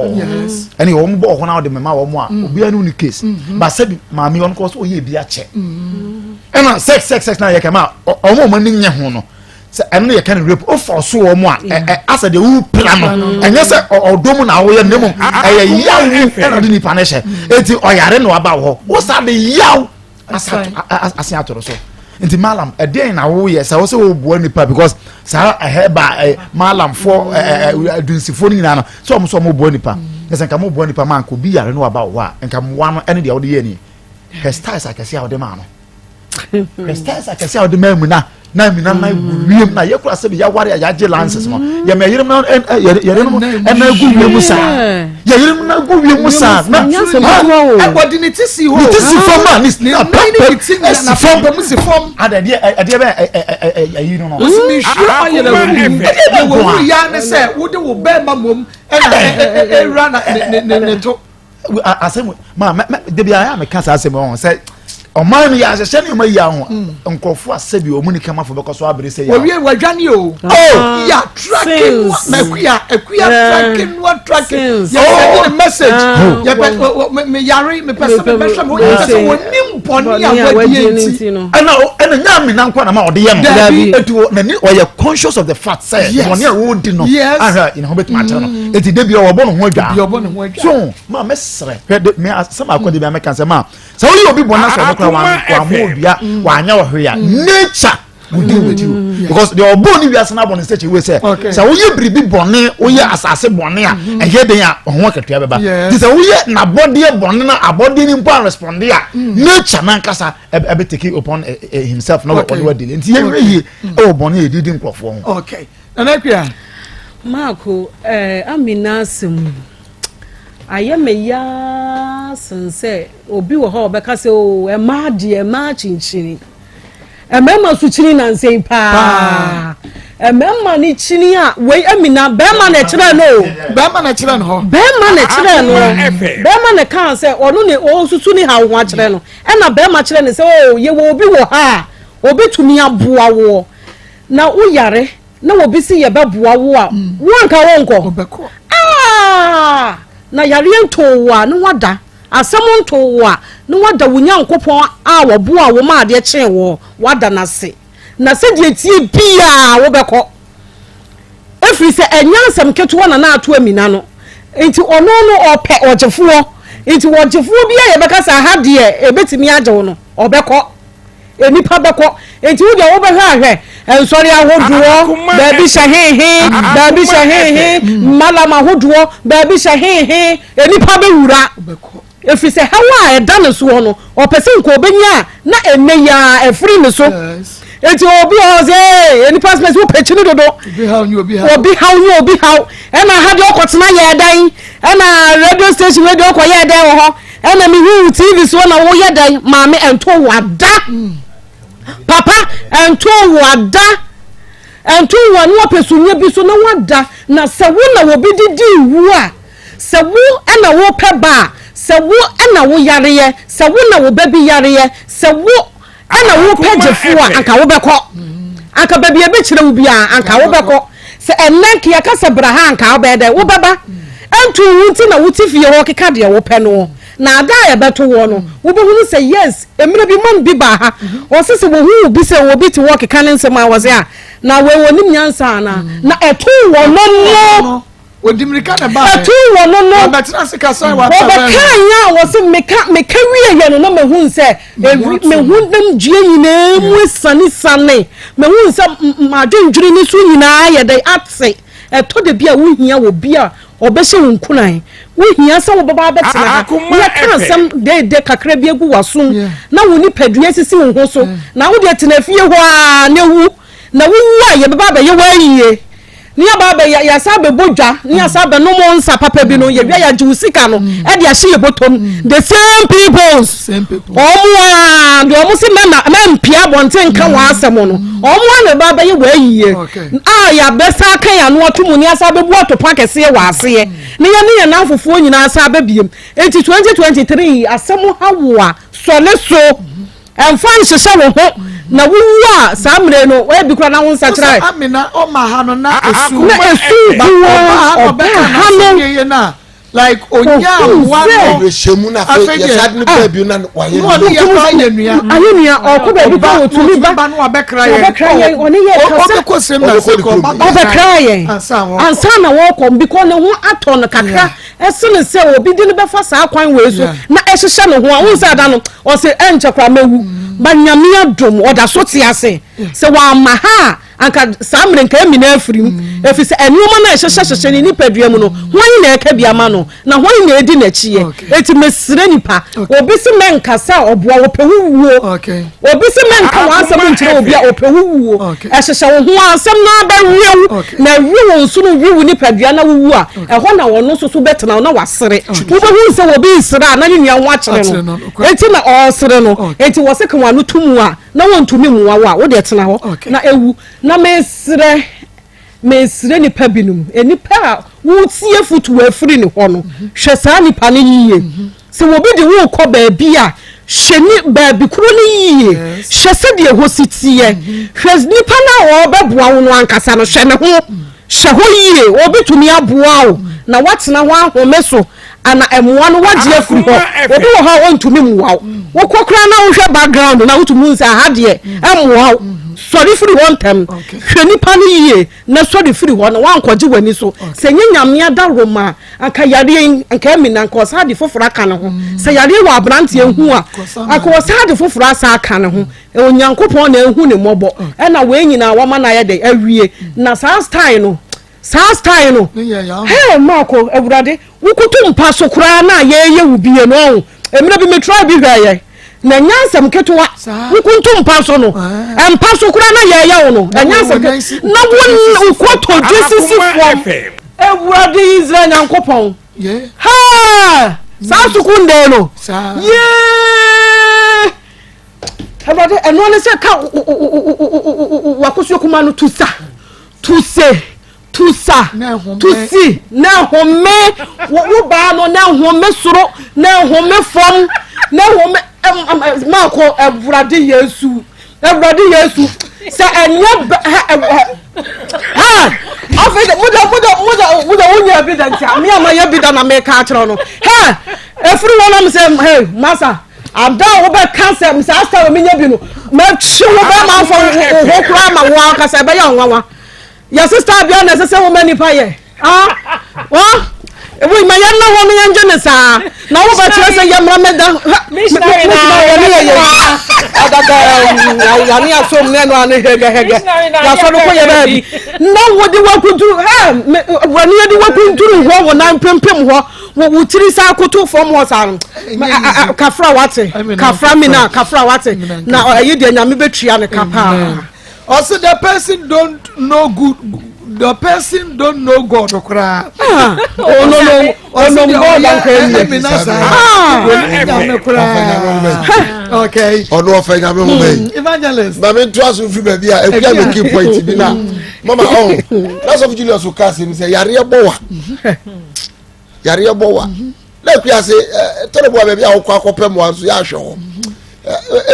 ɛne wɔn bɔ ɔhɔn a wɔde mɛma wɔn a hmm. Obiara ne ne case ba sɛbi maame yi ɔno kɔ so ɔyɛ ebi akyɛ ɛna sex sex sex na yɛ kɛmɛ a ɔmo ɔmo ani nyɛ ho no sɛ ɛno no yɛ kɛ no rape ofa ɔso wɔn a ɛ asɛ deɛ wo pira no ɛnyɛ sɛ ɔdɔ mu na awoyɛ ne mu ɛyɛ yaw ɛna ɔde nipa no hyɛ eti ɔyare na waba wɔ hɔ wosa de yaw asen ato no so. Nti malam ɛdeɛn na woyɛ sɛ wosɛ woboa nipa because saa ɛhɛba ɛ malamfoɔ ɛ ɛ adunsifoɔ no nyinaa no sɛ wɔn sɛ wɔn boa nipa na sɛ nka mo boa nipa maa nka obi yare no waba wɔ hɔ a nka mmoa no ɛne deɛ wɔde yɛ ni hwɛ styles akɛse a wɔde maa no hwɛ styles akɛse a wɔde maa mu na na mina na gu wiem na yɛkura sɛ bi yɛaware a yɛagye lances no yɛma yɛyerom na yɛyerom ɛna gu wiem saa yɛyerom na gu wiem saa na ɛwɔ de ne ti si hɔ ne ti si fam a ne ne nan ne ne ti nyina na pɛmpɛm si fam. Ada ɛdeɛ ɛdeɛ bɛ ɛyi no no. Wɔsi mi nsuo ayɛlɛ wo mu na wɔn mu ya ne sɛ wode wo bɛɛma mom ɛna ɛwura na ne ne ne to. Asɛm ma mɛ mɛ debi ayɛ a meka saa asɛm wɔn sɛ ɔman no yɛ ahyehyɛ nneɛma yi aho hmm. nkurɔfoɔ asɛ bi wɔn ni kamafo bɛkɔ so abere sɛ yɛ. Wɔwie wɔadwane o. Oh ya traki nua mɛkuya akuya traki nua traki yɛ sɛ ne message ah. yɛ pɛ me yare me pɛ sɛ me bɛhwɛ me yɛ sɛ wɔn nim bɔnne a wɔadie nti. Ɛna ɛna nyaa mi nankwa na ma ɔde yɛ no. Dabi eti wɔ n'ani ɔyɛ conscious of the fact sɛ bɔnne a wɔdi no ahwɛ yɛn ho bɛtumi akyerɛ no mm. Eti debi ɔbɔ ne ho adwa. So maa mɛ srɛ hwɛ de mɛ asɛm akɔ de bi a mɛ kan sɛ maa sɛ woyɛ obi bɔnna sɛ ɔno kora wamma odua mm. wanyɛ ɔhwee a mm. nature will deal with you mm. Because deɛ ɔbɔ ne wiase no abɔ ne sɛ kyɛwei sɛ sɛ woyɛ biribi bɔne woyɛ asase bɔne a mm-hmm. ɛyɛ den a ɔho akatua bɛba nti sɛ woyɛ n'abɔdeɛ bɔne na abɔdeɛ no mpo aresponde a nature nankasa ɛbɛ take upon eh, eh, himself na ɔne wadili nti yɛhwɛ yie ɛwɔ bɔne a yɛdidi nkurɔfoɔ ho. Okay. Nana Akua. Maako, eh, Amina asɛm ayɛ me yaa sen sɛ obi wɔ hɔ a ɔbɛka sɛ o oh, ɛmaa deɛ ɛmaa kyinkyini mmarima nso kyini nansa yi paa mmarima ne kyini a wei amina bɛrima na ɛkyerɛ no o bɛrima na ɛkyerɛ no hɔ bɛrima na ɛkyerɛ no bɛrima na ɛka sɛ ɔno ne ɔsusu ne ha ho akyerɛ no ɛna bɛrima kyerɛ no sɛ o oh, yɛwɔ obi wɔ ha a obi tumi aboa woɔ na woyare na obi si yɛbɛboa wo a wo anka wonkɔ ah na yareɛ ntoo wo a ne wada asɛm ntoo wo a ne wada wo Nyankopɔn a wɔboa wo ma adeɛ kyee wɔ wada no ase na sɛdeɛ tie biaa wobɛkɔ ɛfiri sɛ ɛnyɛ asɛm ketewa na na ato amina no nti ɔno no ɔpɛ ɔgyefoɔ nti ɔgyefoɔ bi a yɛbɛka sɛ aha deɛ ɛbɛtumi agye wo no ɔbɛkɔ Nnipa bɛkɔ. Enti wo deɛ wobɛhwɛ ahwɛ nsɔre ahodoɔ, baabi hyɛ hehe, baabi hyɛ hehe, malam ahodoɔ, baabi hyɛ hehe, nnipa bɛwura. Ɛfiri sɛ haw a ɛda ne soɔ no, ɔpɛ sɛ nka ɔbɛnya a na ɛnnɛ yi ara ɛfiri ne so. Enti obi wɔ hɔ sɛ, ee, nnipa sɛ wopɛ kyini dodo. Obi haw nye obi haw. Ɛna ha deɛ ɔkɔtena yɛɛ dɛn? Ɛna radio station wei deɛ ɔkɔyɛɛ dɛn wɔ hɔ? Ɛna mehu wo TV so na woyɛ dɛn? Maame ɛnto wo ada. Papa ɛnto wo ada. Ɛnto wo a na wapɛ sunyɛ bi so na wada. Na sɛ wo na obi didi wu a, sɛ wo na wopɛ ba a, sɛ wo na wo yareɛ, sɛ wo na wo ba bi yareɛ, sɛ wo Ɛna wo pɛ gyefoɔ a, anka wobɛkɔ. Anka baabi a ɛbɛkyerɛ wo biara, anka wobɛkɔ. Sɛ ɛnnɛ nka yɛka sɛ bra ha anka wobɛyɛ dɛn? Wobɛba. Ɛnto wo nti na wote fie hɔ keka deɛ wopɛ no. Na ada a ɛbɛto woɔ no, wobɛhunu sɛ yes, mmerɛ bi man bi baa ha, ɔse sɛ wɔhu wo bi sɛ obi te hɔ keka ne nsɛm a, wɔse ah, na wei ɔnim nyansa anaa? Na ɛtoo wɔn no. Ɔdi mmirika na ɛbaeɛ. Ɛtoo wɔn no. Wɔbɛtena ase kasae wɔ atɛwɛn. Wɔbɛkaa yɛn a wɔse meka meka wieɛ no na mahunu sɛ ewi me honam dua nyinaa mu asianesane. Mahunu sɛ m'adwendwene ne so nyinaa yɛ dɛn ate. Ɛtɔ da bi a wohia obi a ɔbɛhyɛ wo nkuran. Wohia sɛ wobɛba abɛtena ha na yɛka asɛm dɛɛdɛ kakra bi agu w'asom na wo nipadua asisi wo ho so. Na wo deɛ tena fie hɔ ara na wu. Na wowu a. yɛbɛba abɛyɛ wo ayie ne yɛaba abɛyɛ yɛasa abɛbɔ dwa ne yɛasa abɛnom nsa papa bi no yɛwia yɛagye wo sika no ɛde ahyɛ yɛ bɔtɔm the same peoples wɔn a deɛ wɔn se mɛma mɛmpia abɔnten nka wɔn asɛm no wɔn a na ɛba abɛyɛ wɔ ayie a yɛabɛsa aka yɛn ano ato mu ne asa abɛbu atopa kɛseɛ wɔ aseɛ ne yɛne yɛn namfofoɔ nyinaa asa abɛbiem eti 2023 asɛm ha wo a sɔle so Ɛmfa nhyehyɛ wo ho na wowu a saa mmerɛ no ebi koraa na wo nsakyeraɛ. Wosɛ Amina ɔma ha no na esu. Na esu nku wo ɔba ha no. No like onya aboa no. Awerɛhyɛmu na afei yɛsa de no baa bio na wayɛ nua. Ɔne yɛ kora ayɛ nua. Ayɛ nua ɔkɔ baabi kora ɔtumi ba. Ba no wabɛkra yɛn. Wabɛkra yɛn ɔne yɛ kasa. Ɔbɛkɔ sɛm na sɛ kɔ ɔba bɛkra yɛn. Ansa na wɔkɔ because ne ho atɔ no kakra. Ɛsene sɛ obi de no bɛfa saa kwan wei so na ɛhyehyɛ ne ho a, wohu sɛ ada no ɔse ɛnkyɛ koraa mɛwu. But Nyame adom ɔda so te ase. Sɛ wamma ha a, anka saa mmerɛ nka amina afiri mu. Ɛfiri sɛ nnoɔma no a ɛhyehyɛ hyehyɛ ne nipadua mu no, hwan na ɛka bi ama no? Na hwan na ɛdi n'akyiɛ? Enti mesrɛ nipa, obi se mɛnkasa a ɔboa, ɔpɛ wo wuo. Obi se mɛnka w'asɛm nkyerɛ obi a ɔpɛ wo wuo. Ɛhyehyɛ wo ho ara, asɛm no ara bɛwe wo, na ɛwe wo nsono, we wo nipadua na wowu a, ɛhɔ na ɔno nso so bɛtena wo na wasere. Wobɛhunu sɛ obi resere a na ne nua ho akyere no, enti na ɔresere no. Enti wɔse ka w'ano to mu a na wɔntumi mmoa wo a, wo deɛ tena hɔ na ɛwu. Na mesrɛ. Mesrɛ nnipa binom, nnipa a woretie afotu afiri ne hɔ no, hwɛ saa nipa no yiye. Sɛ obi de wo rekɔ baabi a, hwɛ ni baabi koro no yiye. Hwɛ sɛdeɛ ɛhɔ si teɛ. Hwɛ nipa no a ɔrebɛboa wo no ankasa no, hwɛ ne ho. Hwɛ hɔ yie. Ɔbɛtumi aboa wo na woatena hɔ ahome so ana mmoa no woagye afiri hɔ. Obi wɔ hɔ a ɔntumi mmoa wo. Wokɔ koraa na wohwɛ background no a wotumi hu sɛ aha deɛ ɛmmoa wo. Sɔre firi hɔ ntɛm. Hwɛ nipa no yie na sɔre firi hɔ na woankɔgye w'ani so. Sɛ ɛnyɛ Nyame adaworoma a, anka yareɛ yi anka amina, anka ɔsan de foforɔ aka ne ho. Sɛ yareɛ wɔ aberanteɛ ho a, anka ɔsan de foforɔ asan aka ne ho. Onyankopɔn na ahu ne mmɔbɔ ɛna wei nyinaa wama no ayɛ dɛn awie. Na saa style no Saa style no hey Marco awurade wokoto mpa so koraa na yɛyɛ wo bie no ɔho mmerɛ bi me try bi hwɛɛyɛ na ɛnyɛ asɛm ketewa wokonto mpa so no mpa so koraa na yɛyɛ wo no ɛnyɛ asɛm ketewa na wo wokotodwe sisi fam awurade Israel Nyankopɔn ha saa sukuu ndɛn no yee awurade ɛno ne sɛ ka wakosuo kuma no tu sa Tu se, tu sa, tu si, na ɛhome wo wo baa no, na ɛhome soro, na ɛhome fam, na ɛhome maakɔ Awurade Yesu, Awurade Yesu, sɛ ɛnyɛ bɛ ha ha afei de mo de mo de mo de mo de wonya bi da nti a me a ma yɛ bi da na meka akyerɛ no ha efiri hɔ nam sɛ hey masa. Ada a wobɛka sɛ saa style menya bi no, mɛkye wo bɛma afa wo ho koraa ma wo ankasa ɛbɛyɛ wo nwanwa. Yɛ sister bia na ɛsɛ sɛ woma nipa yɛ. Ah, ah, ewu ma yɛn na hɔ no yɛn gye ne saa. Na wo bɛkyerɛ sɛ yɛ mmra mɛda. Missionary na yɛ ne yɛ yɛ. Adada yane asom ne ɛno ano hɛgɛhɛgɛ. Yasɔ no kɔ yɛ baabi. Na wode wakunturu, ɛ, wani yɛ de wakunturu hɔ wɔ nan pempem hɔ. Wo wo tiri saa koto fam hɔ saa no kafra wate kafra mi na kafra wate na ɛyi deɛ nyame bɛtua ne ka paa. Ɔsi the person don't know good the person don't know God koraa. Ono no ono God anka ɛmi. Ɛmi na saa. Nyame koraa. Okay. Ɔno ɔfɛ nyame ho bɛyi. Evangelist. Maame ntu aso nfiri baabi a ekuya mi key point bi na mama ɔn. N'asɔfo Julius ka asɛm sɛ yareɛ bɔ wa. Yareɛ bɔ wa na akua se tɔrɔ bɔ baabi a wokɔ akɔpɛ mmoa nso yɛahwɛ hɔ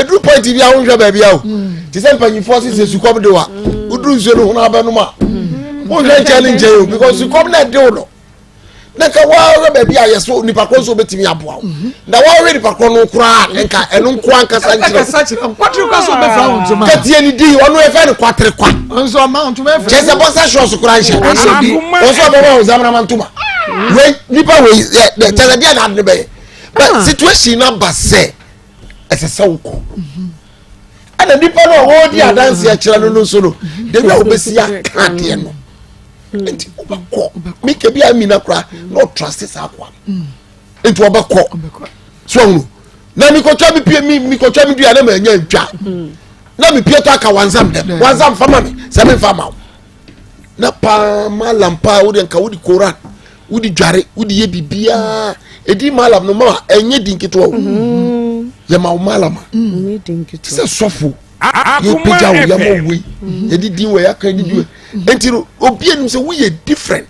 ɛduru point bi a wonhwɛ baabi a o te sɛ mpanyinfoɔ se sɛ sukɔm de wa woduru nsuo no ho no abɛnom a wonhwɛ nkyɛn ne nkyɛn o because sukɔm na ɛde wo no na nka woahwɛ baabi a yɛ so nipa korɔ nso wobɛtumi aboa wo na woahwɛ nipa korɔ no koraa nka ɛno nko ankasa nkyerɛ katie ne din ɔno yɛfɛ no kwaterekwa kyɛ sɛ bɔsa shorts koraa nhyɛ ɔsɛ ɔbɛma wo zamanama ntoma wei nipa wei kyɛ sɛ deɛ na ade no bɛyɛ but ah. situation na ba sɛ ɛsɛ sɛ wokɔ ɛna nipa no a wɔredi adanseɛ kyerɛ no no nso no debi a wobɛsi aka adeɛ no nti wobɛkɔ meka bi a mina koraa na ɔtrase saa akoa no nti ɔbɛkɔ so ɔhunu na mekɔtwa me pie mekɔtwa me dua na manya ntwa na mepie tɔ aka wansam dɛm wansam fama me. Sɛ memfa ma wo na paa malam paa wode nka wode koran wode dware wode yɛ biribiaa ɛdi malam no ma ɛnyɛ di nketewa o mm-hmm. yɛma wo malam a te sɛ sɔfo yɛpagya wo yɛma wo wei mm-hmm. yɛde din wɔ yɛaka yɛde din wɔ mm-hmm. nti no obi anim sɛ woyɛ different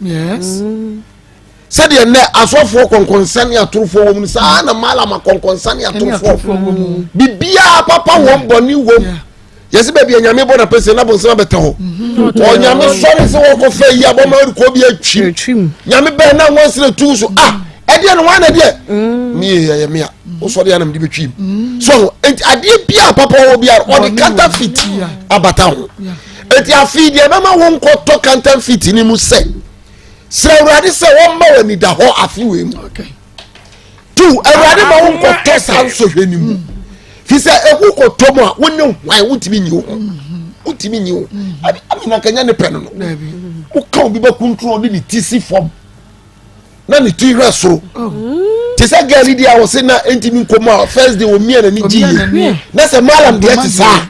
sɛdeɛ nnɛ asɔfoɔ kɔnkɔnsa ne atorofoɔ wɔ mu no saa na malama kɔnkɔnsa ne atorofoɔ biribiara papa wɔm bɔne wɔm yɛsɛ baabi a nyame bɔ na pɛsɛ na bonsam abɛtɛ hɔ mhm. ɔnyame sɔre sɛ wɔkɔfa yi abɔma rekɔ bi atwim nyame bɛn na nwansena tu so ah ɛdeɛ no wana deɛ mm. meyɛ ɛyɛ mea wosɔre anam de bɛtwim mm. so nti adeɛ biaa papa wɔ biara ɔde counterfeit abata ho nti afei deɛ ɛbɛma wo nkɔtɔ counterfeit no mu sɛ Srɛ Awurade sɛ wɔmma wo anidahɔ afe wei mu. Tu Awurade ma wo nkɔtɔ saa nsɔhwɛ no mu. Fi sɛ ehu kɔtɔ mu a wo ne hwan wontumi nyi wo ho. Wontumi nyi wo. Ami na nkanya ne pɛ no no. Woka obi bɛkuntun ɔde ne ti si fam na ne ti hwɛ soro. Te sɛ girl yi deɛ a wɔse na ntumi nkɔ mu a first day wɔmia n'ani gye yie. Na sɛ malam deɛ te saa.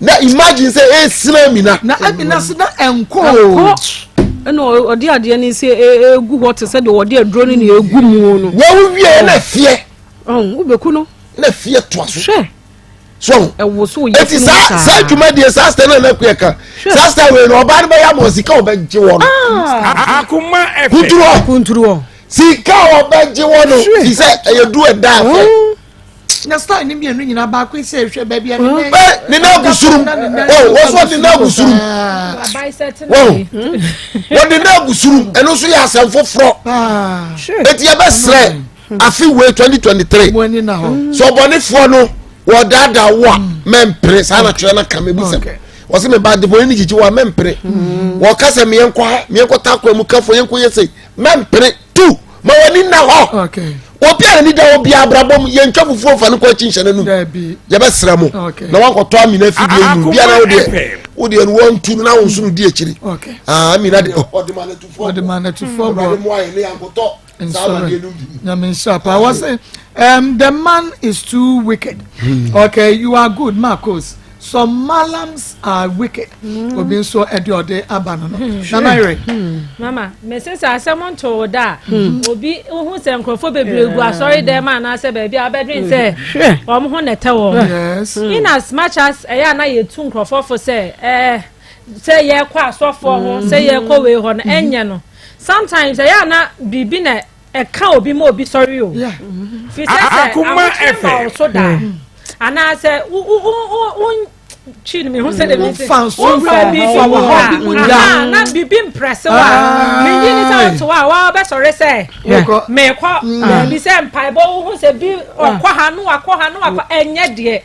Na imagine sɛ esina amina. Na amina se na ɛnkɔ o. Ɛna ɔde adeɛ no sɛ egu hɔ te sɛ deɛ ɔde aduro no na egu mu no. Wɔn wie na fie. Wobɛku no. Na fie toa so. Hwɛ. So ɛwɔ so yɛ eti saa saa dwumadie saa sita na na kuya ka saa sita wei no ɔbaa no bɛyɛ ama sika ɔbɛgye wɔ no. Akoma ɛfɛ. Kunturu hɔ. Kunturu hɔ. Sika ɔbɛgye wɔ no fi sɛ ɛyɛ du ɛda afɛ. Na style ne mmienu nyinaa baako sɛ ehwɛ baabi a ne nan. Ɛ ne nan gu surum o wɔso ne nan gu surum wɔn wɔde nan gu surum ɛno nso yɛ asɛm foforɔ eti yɛ bɛ srɛ afi wei 2023 sɛ ɔbɔnefoɔ no wɔdaadaa wo a mɛmpere saa na twerɛ no ka mɛbu sɛm wɔsɛ meba adebɔne no gyigye wo a mɛmpere wɔka sɛ meɛnkɔ ha meɛnkɔ takwa mu kafo yɛnkɔ yɛ sei mɛmpere tu ma w'ani nna hɔ obi a n'ani da hɔ biara abrabɔ mu yɛntwa fufuo nfa no kɔ akyi nhyɛ n'anum yɛbɛsrɛ mo na wankɔtɔ amina afidie mu biara wo deɛ wo deɛ no wɔntu no na wo nso no di akyiri ah, amina de ɔde ma n'atufoɔ ɔde ma n'atufoɔ bɔ ɔde mo ayɛ ne yankɔtɔ saa amadeɛ no bi nyame nhyira paa wɔ se um, the man is too wicked hmm. okay you are good Marcos Some malams are wicked. Mm. Obi nso ɛde ɔde aba no no. Hmm. Nana yere. Hmm. Mama, mese sɛ asɛm nto wo da a, hmm. obi hu sɛ nkurɔfoɔ bebree gu asɔre dɛm anaasɛ baabi a wobɛdwen sɛ wɔn ho na ɛtɛ wɔn. Yes. In as much as ɛyɛ a na yɛtu nkurɔfoɔ fo sɛ ɛɛ sɛ yɛkɔ asɔfoɔ ho sɛ yɛkɔ wei hɔ no ɛnyɛ no. Sometimes ɛyɛ a na biribi na ɛka obi ma obi sɔre o fi sɛ sɛ ahokyere ma wo so da anaasɛ wo wo wo wo twi no mehu sɛ de mi se wofa biribi mu da na biribi mprɛse wa menyi ne sɛ wote hɔ a wɔbɛsɔre sɛ mekɔ baabi sɛ mpaebɔ wohu sɛ bi ɔkɔ ha no wakɔ ha no wakɔ ɛnyɛ deɛ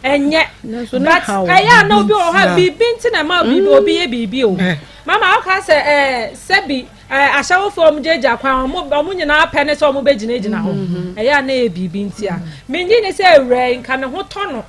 ɛnyɛ but ɛyɛ a na obi wɔ hɔ a biribi nti na ɛma biribi obi yɛ biribi o mama ɔka sɛ ɛɛ sɛbi ɛɛ ahyɛwofoɔ wɔn gyinagyina kwan wɔn wɔn nyinaa pɛ ne sɛ wɔn bɛ gyinagyina hɔ ɛyɛ a na ɛyɛ biribi nti a menyi ne sɛ awura yi nka ne ho tɔ no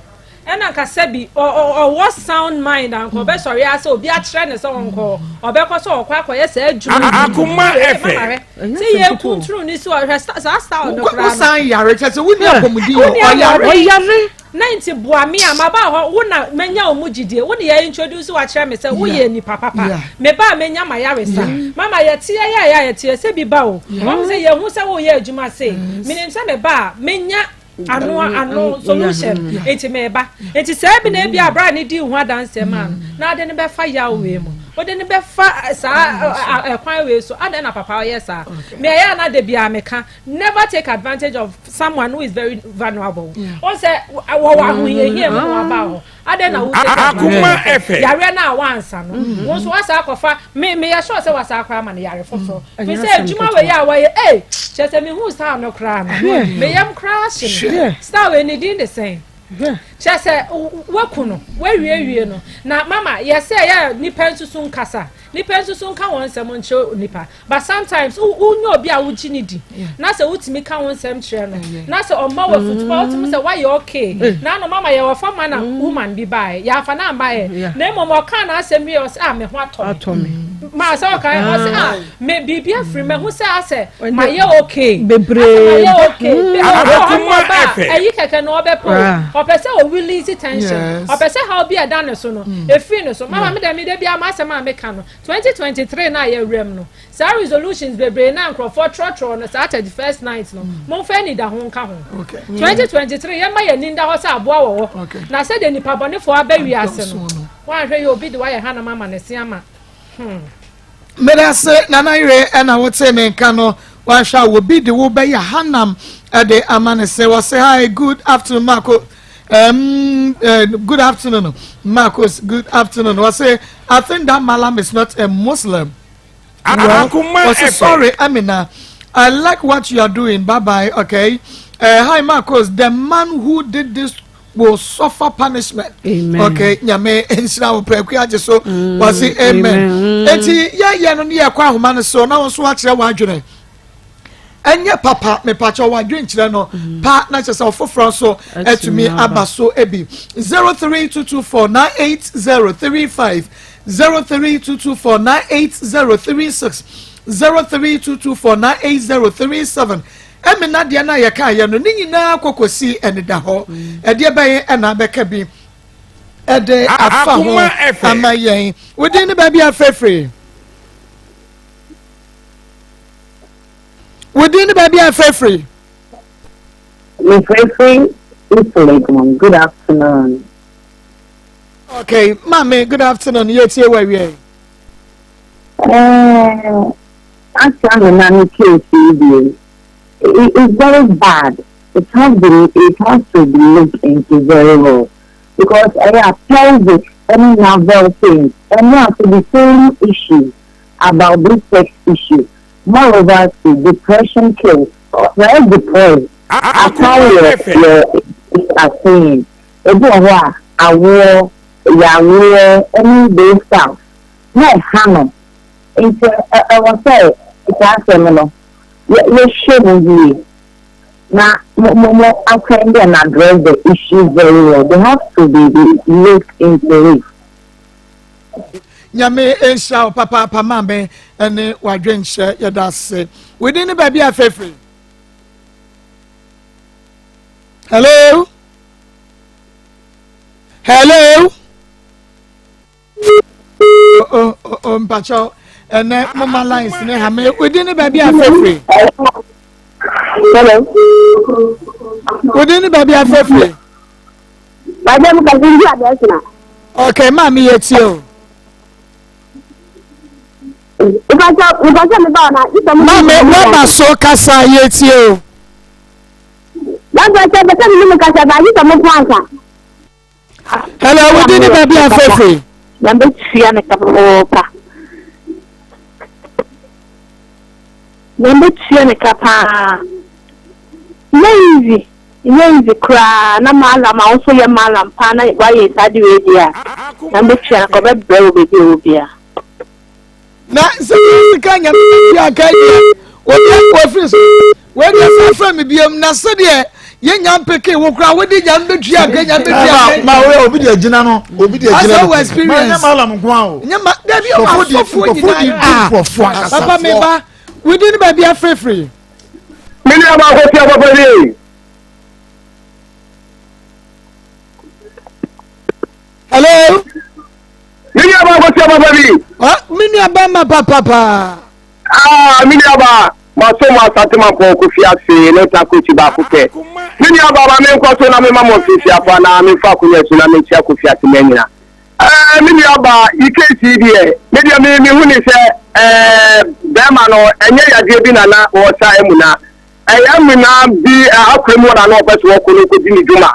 ɛna nka sɛbi ɔwɔ sound mind anka ɔbɛsɔre ase obi akyerɛ ne sɛ ɔnkɔ ɔbɛkɔ sɛ ɔkɔ akɔyɛ saa adwuma akoma ɛfɛ sɛ yɛ kunturu ne so ɔhwɛ saa style no koraa no wosan yare kyɛ sɛ wonni apɔmuden ɔyare ɔyare Na nti boa me a maba hɔ wo na manya wo mu gyidie wo ne yɛ introduce wo akyerɛ me sɛ wo yɛ nipa papa me ba a menya mayaresa mama yɛteɛ yɛ a yɛ a yɛteɛ sɛ bi ba o wɔn sɛ yɛhu sɛ wo yɛ adwuma sei menim sɛ me ba a menya ano ano solution nti me ba nti sɛ bi na ebi abira ne di ho adanseɛ maa no na ade no bɛfa yaw wei mu wode no bɛfa saa ɛkwan wei so adɛn na papa ɔyɛ saa me ɛyɛ ana de bia meka Never take advantage of someone who is very vulnerable. Wọn sɛ wɔwɔ ahohiahia mu na waba hɔ. Adɛn na wo take advantage? Yareɛ no a wansa no. Mm-hmm. Wɔn nso wasa akɔfa me me yɛ sure sɛ wasa akɔ ama no yare foforɔ. Mm. Fi sɛ adwuma wei a wɔyɛ ee kyerɛ sɛ mehu style no koraa no. Me yam koraa hye me. Style wei ne din de sɛn? Kyerɛ sɛ waku no wawiewie no na mama yɛsɛ yɛ nipa nsusu nkasa nipa nsusu nka wɔn nsɛm nkyerɛ nipa. But sometimes wo wo nya obi a wogye ne di na sɛ wotumi ka wo nsɛm kyerɛ no na sɛ ɔma wo afutu pa wotumi sɛ wayɛ okay na ano mama yɛwɔ fa ma na woman bi baeɛ yɛamfa no ambaeɛ na mmom ɔkaa n'asɛm wie ɔsɛ ah me ho atɔ me. Maa sɛ ɔka ɔsɛ ah me biribi afiri mɛ ho sɛ asɛ ma yɛ okay. Bebree. Ma yɛ okay. Akoma ɛfɛ. Ɛyi kɛkɛ na ɔbɛ po. Ɔpɛ sɛ o release tension. Ɔpɛ sɛ how bi ɛda ne so no efiri ne so. Mama mi dɛ mi de bi ama asɛm a mi ka no 2023 na yɛ wura mu no saa resolutions bebree na nkurɔfoɔ trɔtrɔ no saa 31st night no momfa anidaho nka ho. 2023 yɛma yɛn ani nda hɔ sɛ aboa wɔ hɔ na sɛdeɛ nipa bɔnefoɔ aba wiase no woanhwɛ yɛ obi de wayɛ hanam ama ne se ama. Medase Nana Yere ɛna wote ne nka no wahwɛ a obi de wo bɛyɛ hanam ɛde ama ne se wɔse hi good afternoon Marco good afternoon Marcos good afternoon wɔse I think that Malam is not a Muslim. Well, wɔse sorry Amina I like what you are doing bye bye okay hi Marcos the man who did this will suffer punishment. Amen. Okay, nyame nhyira wo prɛko agye so. Wɔse amen. Enti yɛyɛ no ne yɛkɔ ahoma no so na wo nso akyerɛ w'adwene. Ɛnyɛ papa mepakyɛ w'adwene kyerɛ no pa na kyerɛ sɛ ɔfoforɔ nso atumi aba so bi. 0322498035 0322498036 0322498037 Ɛmena deɛ no a yɛkaeɛ no ne nyinaa kɔ kɔsi anidahɔ. Ɛdeɛ bɛn ɛna abɛka bi ɛde afa ho ama yɛn? Wo din ne baabi afrɛfrɛ? Wo din ne baabi afrɛfrɛ? Mefrɛfrɛ East Legon. Good afternoon. Okay, maame, good afternoon. Yɛtie wɔ awie. Eh, Auntie Amina ne case yi deɛ, it's very bad. It has been, it has to be looked into very well because ɛyɛ a pelvic ɛne navel pains ɛno aso the same issue about this sex issue. Moreover, to depression kills. Ɔyɛ depressed. Aka yɛ yɛ asɛn. Ebi wɔ hɔ a awoɔ, yareɛ ɛne those stuff na ɛha no. Nti ɛwɔ sɛ saa asɛm no yɛhwɛ mu yie na mo mo mo attend and address the issue very well. They have to be looked into it. Nyame nhyira wo papaapa maame ɛne wadwenkyerɛ yɛda ase. Within ne baabi afɛfiri. Hello. Hello. Oh, oh, oh, mpakyɛw ɛnɛ moma lines ne ha me wodi ne baabi afɛfiri. Hello. Wodi ne baabi afɛfiri. Bàjẹ́ mu kàtí ndí àbẹ̀sìnà. Okay, maame yɛ tie o. Mpakyɛw mpakyɛw mi ba ɔna. Maame wọ́n so kasa yɛ tie o. Mpakyɛw mpakyɛw mi ni mu kasa ba ayi sɛ mo kó ansa. Hello, wo din ne baabi a frɛfrɛ? Na mbɛtua ne ka papaapa. Na mbɛtua ne ka paa. Nyɛ easy, nyɛ easy koraa na mallam a wo nso yɛ mallam paa na wayɛ saa de wei deɛ a, na mbɛtua no ka ɔbɛbrɛ wɔ baabi a ɔwɔ biara. Na sɛ sika nyame tua nka deɛ obi akɔ afiri so wei deɛ sɛ afrɛ me biam na sɛdeɛ yɛnya mpeke wo koraa wode nyame bɛtua nka nyame bɛtua nka ma wo obi deɛ gyina no obi deɛ gyina no asɛ wɔ experience nyɛ malam nko a o nyɛ ma dabi asɔfoɔ nyinaa ah papa me ba wodi ne baabi afirifiri me nua baako tia papa bi hello Me nua ba kɔsia papa bi. Ah, me nua ba ma papa paa. Ah, me nua ba ma so mo asante ma pɔn kofi ase ne ta kochi baako pɛ. Me nua ba ma me nkɔ so na me ma mo mfimfini afa na me fa akonya so na me nkyia kofi ase ma nyina. Eh, me nua ba yi case yi deɛ, me deɛ me me hu ne sɛ eh, bɛrima no ɛnyɛ yadeɛ bi na na ɔsa amuna. Ɛyɛ amuna bi akora mu na na ɔpɛ so ɔkɔ no kɔdi ne dwuma.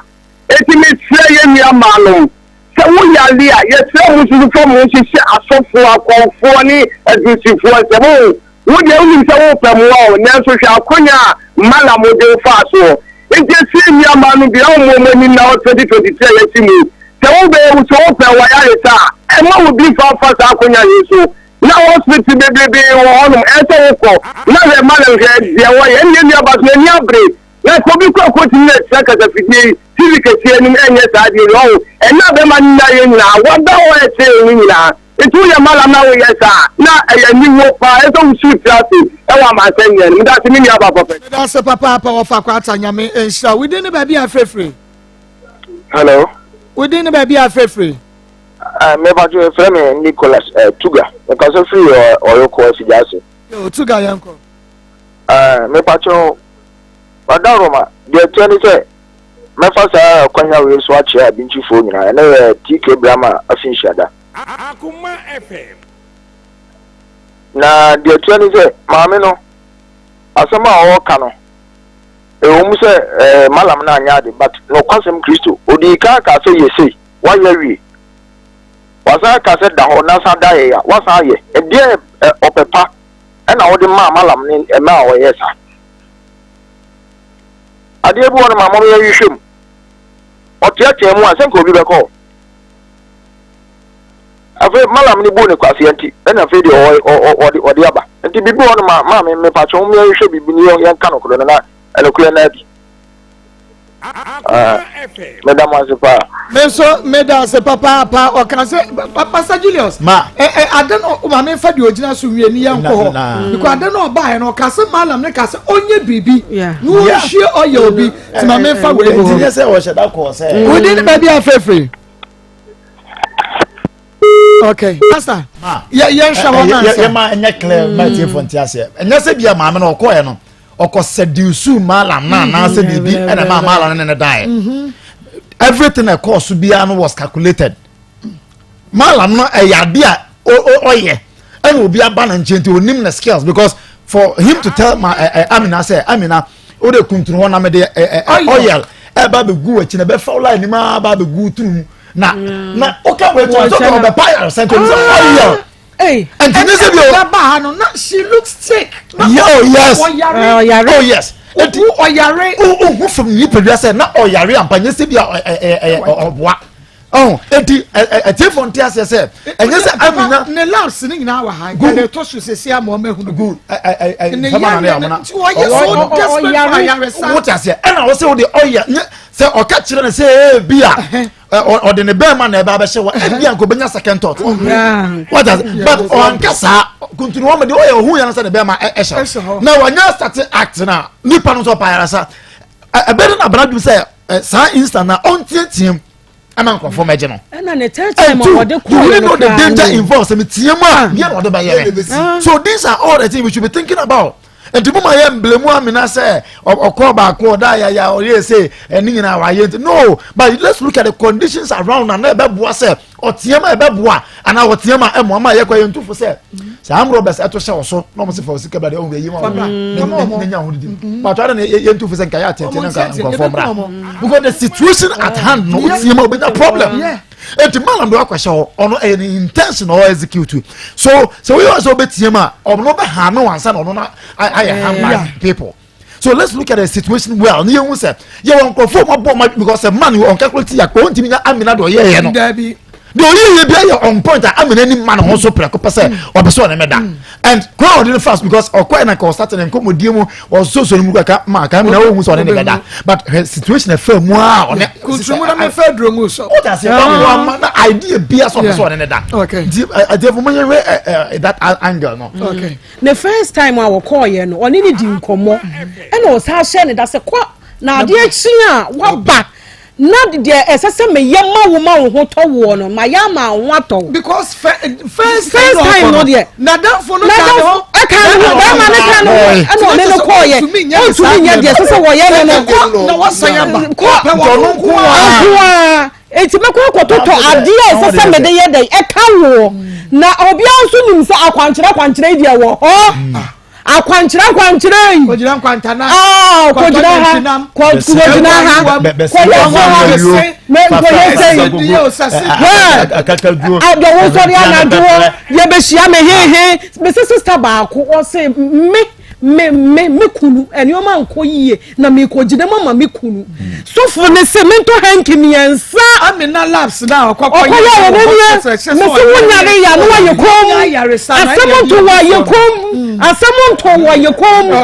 Enti mesrɛ yɛn nua maanom Sɛ wo yare a, yɛsrɛ mo nso fa mo ho hyehyɛ asɔfoɔ, akɔmfoɔ ne adusifoɔ nsam. O, wo deɛ wonim sɛ worepɛ mmoa o, nanso hwɛ akonya a Mallam de wo faa soɔ. Enti ɛsɛ nnuamaa no bi a wɔmmɔ wɔn ani nna hɔ 2023 a yɛasi mu yi. Sɛ wobɛyɛ wo sɛ wopɛ w'ayaresa a, mma obi mfa mfa saa akonya yi so. Na hospital bebrebe wɔ hɔnom, ɛsɛ sɛ wokɔ na hwɛ Mallam hwɛ deɛ wɔyɛ. Ɛnneɛ nuabaa so n'ani abere. Na sɛ obi kɔ akotumi na akyerɛ kasafidie yi TV kɛseɛ anim ɛnyɛ saa adeɛ yi ɔho ɛna bɛma no nyinaa yɛ nyinaa wada hɔ ɛkyerɛ yɛn no nyinaa. Nti woyɛ malam na woyɛ saa a, na ɛyɛ aniwuo paa. Ɛsɛ sɛ wosi wo tiri ase wɔ amansɛm nyinaa no mu. Medase me nua baa papa. Medase papaapa wɔfa kwata nyame nhyira wo. Wo din ne baabi a frɛfiri? Hello. Wo din ne baabi a frɛfiri? Uh, me pato efrɛ me Nicholas uh, Tuga. Me kasa firi uh, Ɔyɔkɔ Asigya ase. Yo, Tuga yɛnkɔ. Uh, me pato Badaroma deɛ ɛteɛ ne sɛ Mɛfa saa akwanya wei so akyea Abinkyifoɔ nyinaa. Ɛnnɛ yɛ TK Brahma afinhyiada. Akoma FM. Na deɛ ɛteɛ ne sɛ, maame no, asɛm a ɔreka no, ɛwɔ mu sɛ eh, Malam no anyɛ ade, but nokwasɛm Kristo, odii kan kaa sɛ yɛ sei, wayɛ awie. Wasan aka sɛ da hɔ na san da yɛ ya, wasan ayɛ. Ɛdeɛ ɔpɛ pa ɛna wode maa Malam no ɛmɛ a ɔyɛɛ saa. Adeɛ bi wɔ no ma mom yɛnhwehwɛ mu. Ɔteatea mu a sɛ nka obi bɛkɔ hɔ. Afei malam no buu ne kwasea nti ɛna afei deɛ ɔde ɔde aba. Nti biribi wɔ no ma maame mepatwɛ mom yɛnhwehwɛ biribi ne yɛnka nokorɛ no na ɛnokorɛ no adi. Ah, meda mo ase paa. Me nso meda ase papaapa ɔka sɛ Pastor Julius. Ma. Ɛ ɛ ade no maame nfa deɛ ogyina so nwie ni yɛn nkɔ hɔ. Because ade no ɔbaeɛ no ɔka sɛ malam ne ka sɛ ɔnyɛ biribi na ɔnhwie ɔyɛ obi ti maame nfa wei bɔ. Nti nyɛ sɛ ɔhyɛ da kɔɔ sɛ. Wodi ne baabi afeefee. Okay, Pastor. Yɛ yɛn hwɛ hɔ nansa. Yɛ ma ɛnyɛ clear ma tie fo nti aseɛ. Ɛnyɛ sɛ bi a maame no ɔkɔɛ no. ɔkɔ seduce malam na anaasɛ mm-hmm. biribi ɛna maa malam no ne ne daeɛ mm-hmm. everything ɛkɔɔ so biara no was calculated malam no ɛyɛ ade a ɔyɛ ɛna obi aba ne nkyɛn nti onim ne skills because for him to tell ma ɛ ɛ amina sɛ amina o de kuntun hɔ na mɛ de ɛ ɛ oil ɛba bɛ gu akyi na bɛ fa ɔla anim aba bɛ gu tunu na na ɔka wɔ etu asɔ ɔbɛ pa ayaresa nti ɔmo sɛ oil. Hey, nti ne sɛ bi o. Ɛna ha no na she looks sick. Yeah, oh yes. Ɔyare. Ɔyare. Oh yes. Eti ɔyare. O o hu fam nipadua sɛ na ɔyare ampa nye sɛ bi a ɛ ɛ ɔboa. Ɔn eti ɛ ɛ ɛtiefo nte aseɛ sɛ ɛnyɛ sɛ amina. Ne labs ne nyinaa wɔ ha. Good. Ɛna ɛtɔ so sisi ama ɔmo ehunu. Good. Ɛ ɛ ɛ Ne yare ne nti ɔyɛ so desperate for ayaresa. Wote aseɛ ɛna ɔsɛ ɔde ɔyɛ nye sɛ ɔka kyerɛ ne sɛ ebi a. ɔde ne bɛrima na ɛba abɛhyɛ hɔ ebi anka obenya second thought what does but ɔnka saa kuntunu wɔn de ɔyɛ ohun yɛn sɛ ne bɛrima ɛhyɛ hɔ na wɔnyɛ start act na nipa no nso ɔpa ayarasa ɛbɛn no na abena dum sɛ saa instant na ɔntiatia mu ɛma nkurɔfoɔ mɛgye no. ɛna ne third time a ɔde kɔɔ you really no know the koraa danger no. involved sɛ mi tie mu a deɛ na ɔde bɛyɛ me so these are all the things we should be thinking about nti mo ma yɛ mblemu amina sɛ ɔkɔ baako ɔda ayaya ɔyɛ ese ɛne nyinaa wayɛ nti no but let's look at the conditions around na na ɛbɛboa sɛ ɔteɛ ma ɛbɛboa anaa ɔteɛ ma ɛmoa ma yɛkɔ yɛ ntufo sɛ saa amrɔbɛs ɛto hyɛ ɔso na ɔmo se fa osika bra deɛ ɔmo yɛ yi ma ɔmo ne nya ho didi but ɔda ne yɛ ntufo sɛ nka yɛ atɛntɛn na nka nkurɔfoɔ mmra because the situation at hand no ɔteɛ ma ɔbɛnya problem. Eti malam de wakɔhyɛ hɔ ɔno ɛyɛ ne intention ɔwɔ execute so sɛ woyɛ sɛ wobɛtie mu a ɔno bɛ ha no ansa na ɔno na ayɛ harm by people so let's look at the situation well ne yɛhu sɛ yɛwɔ nkurɔfoɔ ma bɔ ma because sɛ man yɛ ɔnkakulati yɛ akpɔ ɔntumi nya amina deɛ ɔyɛɛyɛ no deɛ ɔyɛyɛ bi ayɛ on point a amina ni ma ne ho so prɛko pɛ sɛ ɔpɛ sɛ ɔne mɛda and kwan a ɔde no fast because ɔkɔɛ na nka ɔsate ne nkɔmmɔdie mu ɔsosɔ ne mu kaka ma aka mi na ɔhu sɛ ɔne ne bɛda but her situation ɛfɛ mu a ɔne kuntun na mefɛ duro mu sɔ o ta se ɔmo ama na idea bia sɛ ɔpɛ sɛ ɔne ne da nti ɛdi fo mo yɛ hwɛ that angle no. Okay. The first time a wɔkɔɔyɛ no ɔne ne di nkɔmmɔ ɛna ɔsan hyɛ ne da sɛ kɔ na adeɛ kyi a waba Na deɛ ɛsɛ sɛ meyɛ ma wo ma wo ho tɔ woɔ no, mayɛ ama wo ho atɔ wo. Because first first time no deɛ. N'adamfo no ka ne ho. Ɛka ne ho bɛrima no ka ne ho ɛna ɔne no kɔɔyɛ. Ɔntumi nyɛ deɛ ɛsɛ sɛ wɔyɛ no no. Na wasan aba. Kɔ ɔno nko ara. Eti mɛkɔ akɔtotɔ adeɛ a ɛsɛ sɛ mede yɛ dɛ ɛka woɔ. Na obiara nso nim sɛ akwankyerɛ akwankyerɛ yi deɛ wɔ hɔ. Akwankyerɛ akwankyerɛ yi. Kɔgyina nkwantana. Aa kɔgyina ha. Kɔgyina ha. Kɔyɛ so ha. Kɔyɛ sɛ yi. Hwɛ. Adɔwo sɔre anadwo yɛbɛhyia me hehe. Mese sista baako ɔse me me me me kunu nneɛma nkɔ yie na mekɔgyina mu ama me kunu. Sɔfo ne se mentɔ hanky mmiɛnsa. Amina labs na ɔkɔkɔ yɛ ɔkɔyɛ wɔ n'anie mese wo nyare ya no wayɛ kɔn mu asɛm nto wɔ ayɛ kɔn mu asɛm nto wɔ ayɛ kɔn mu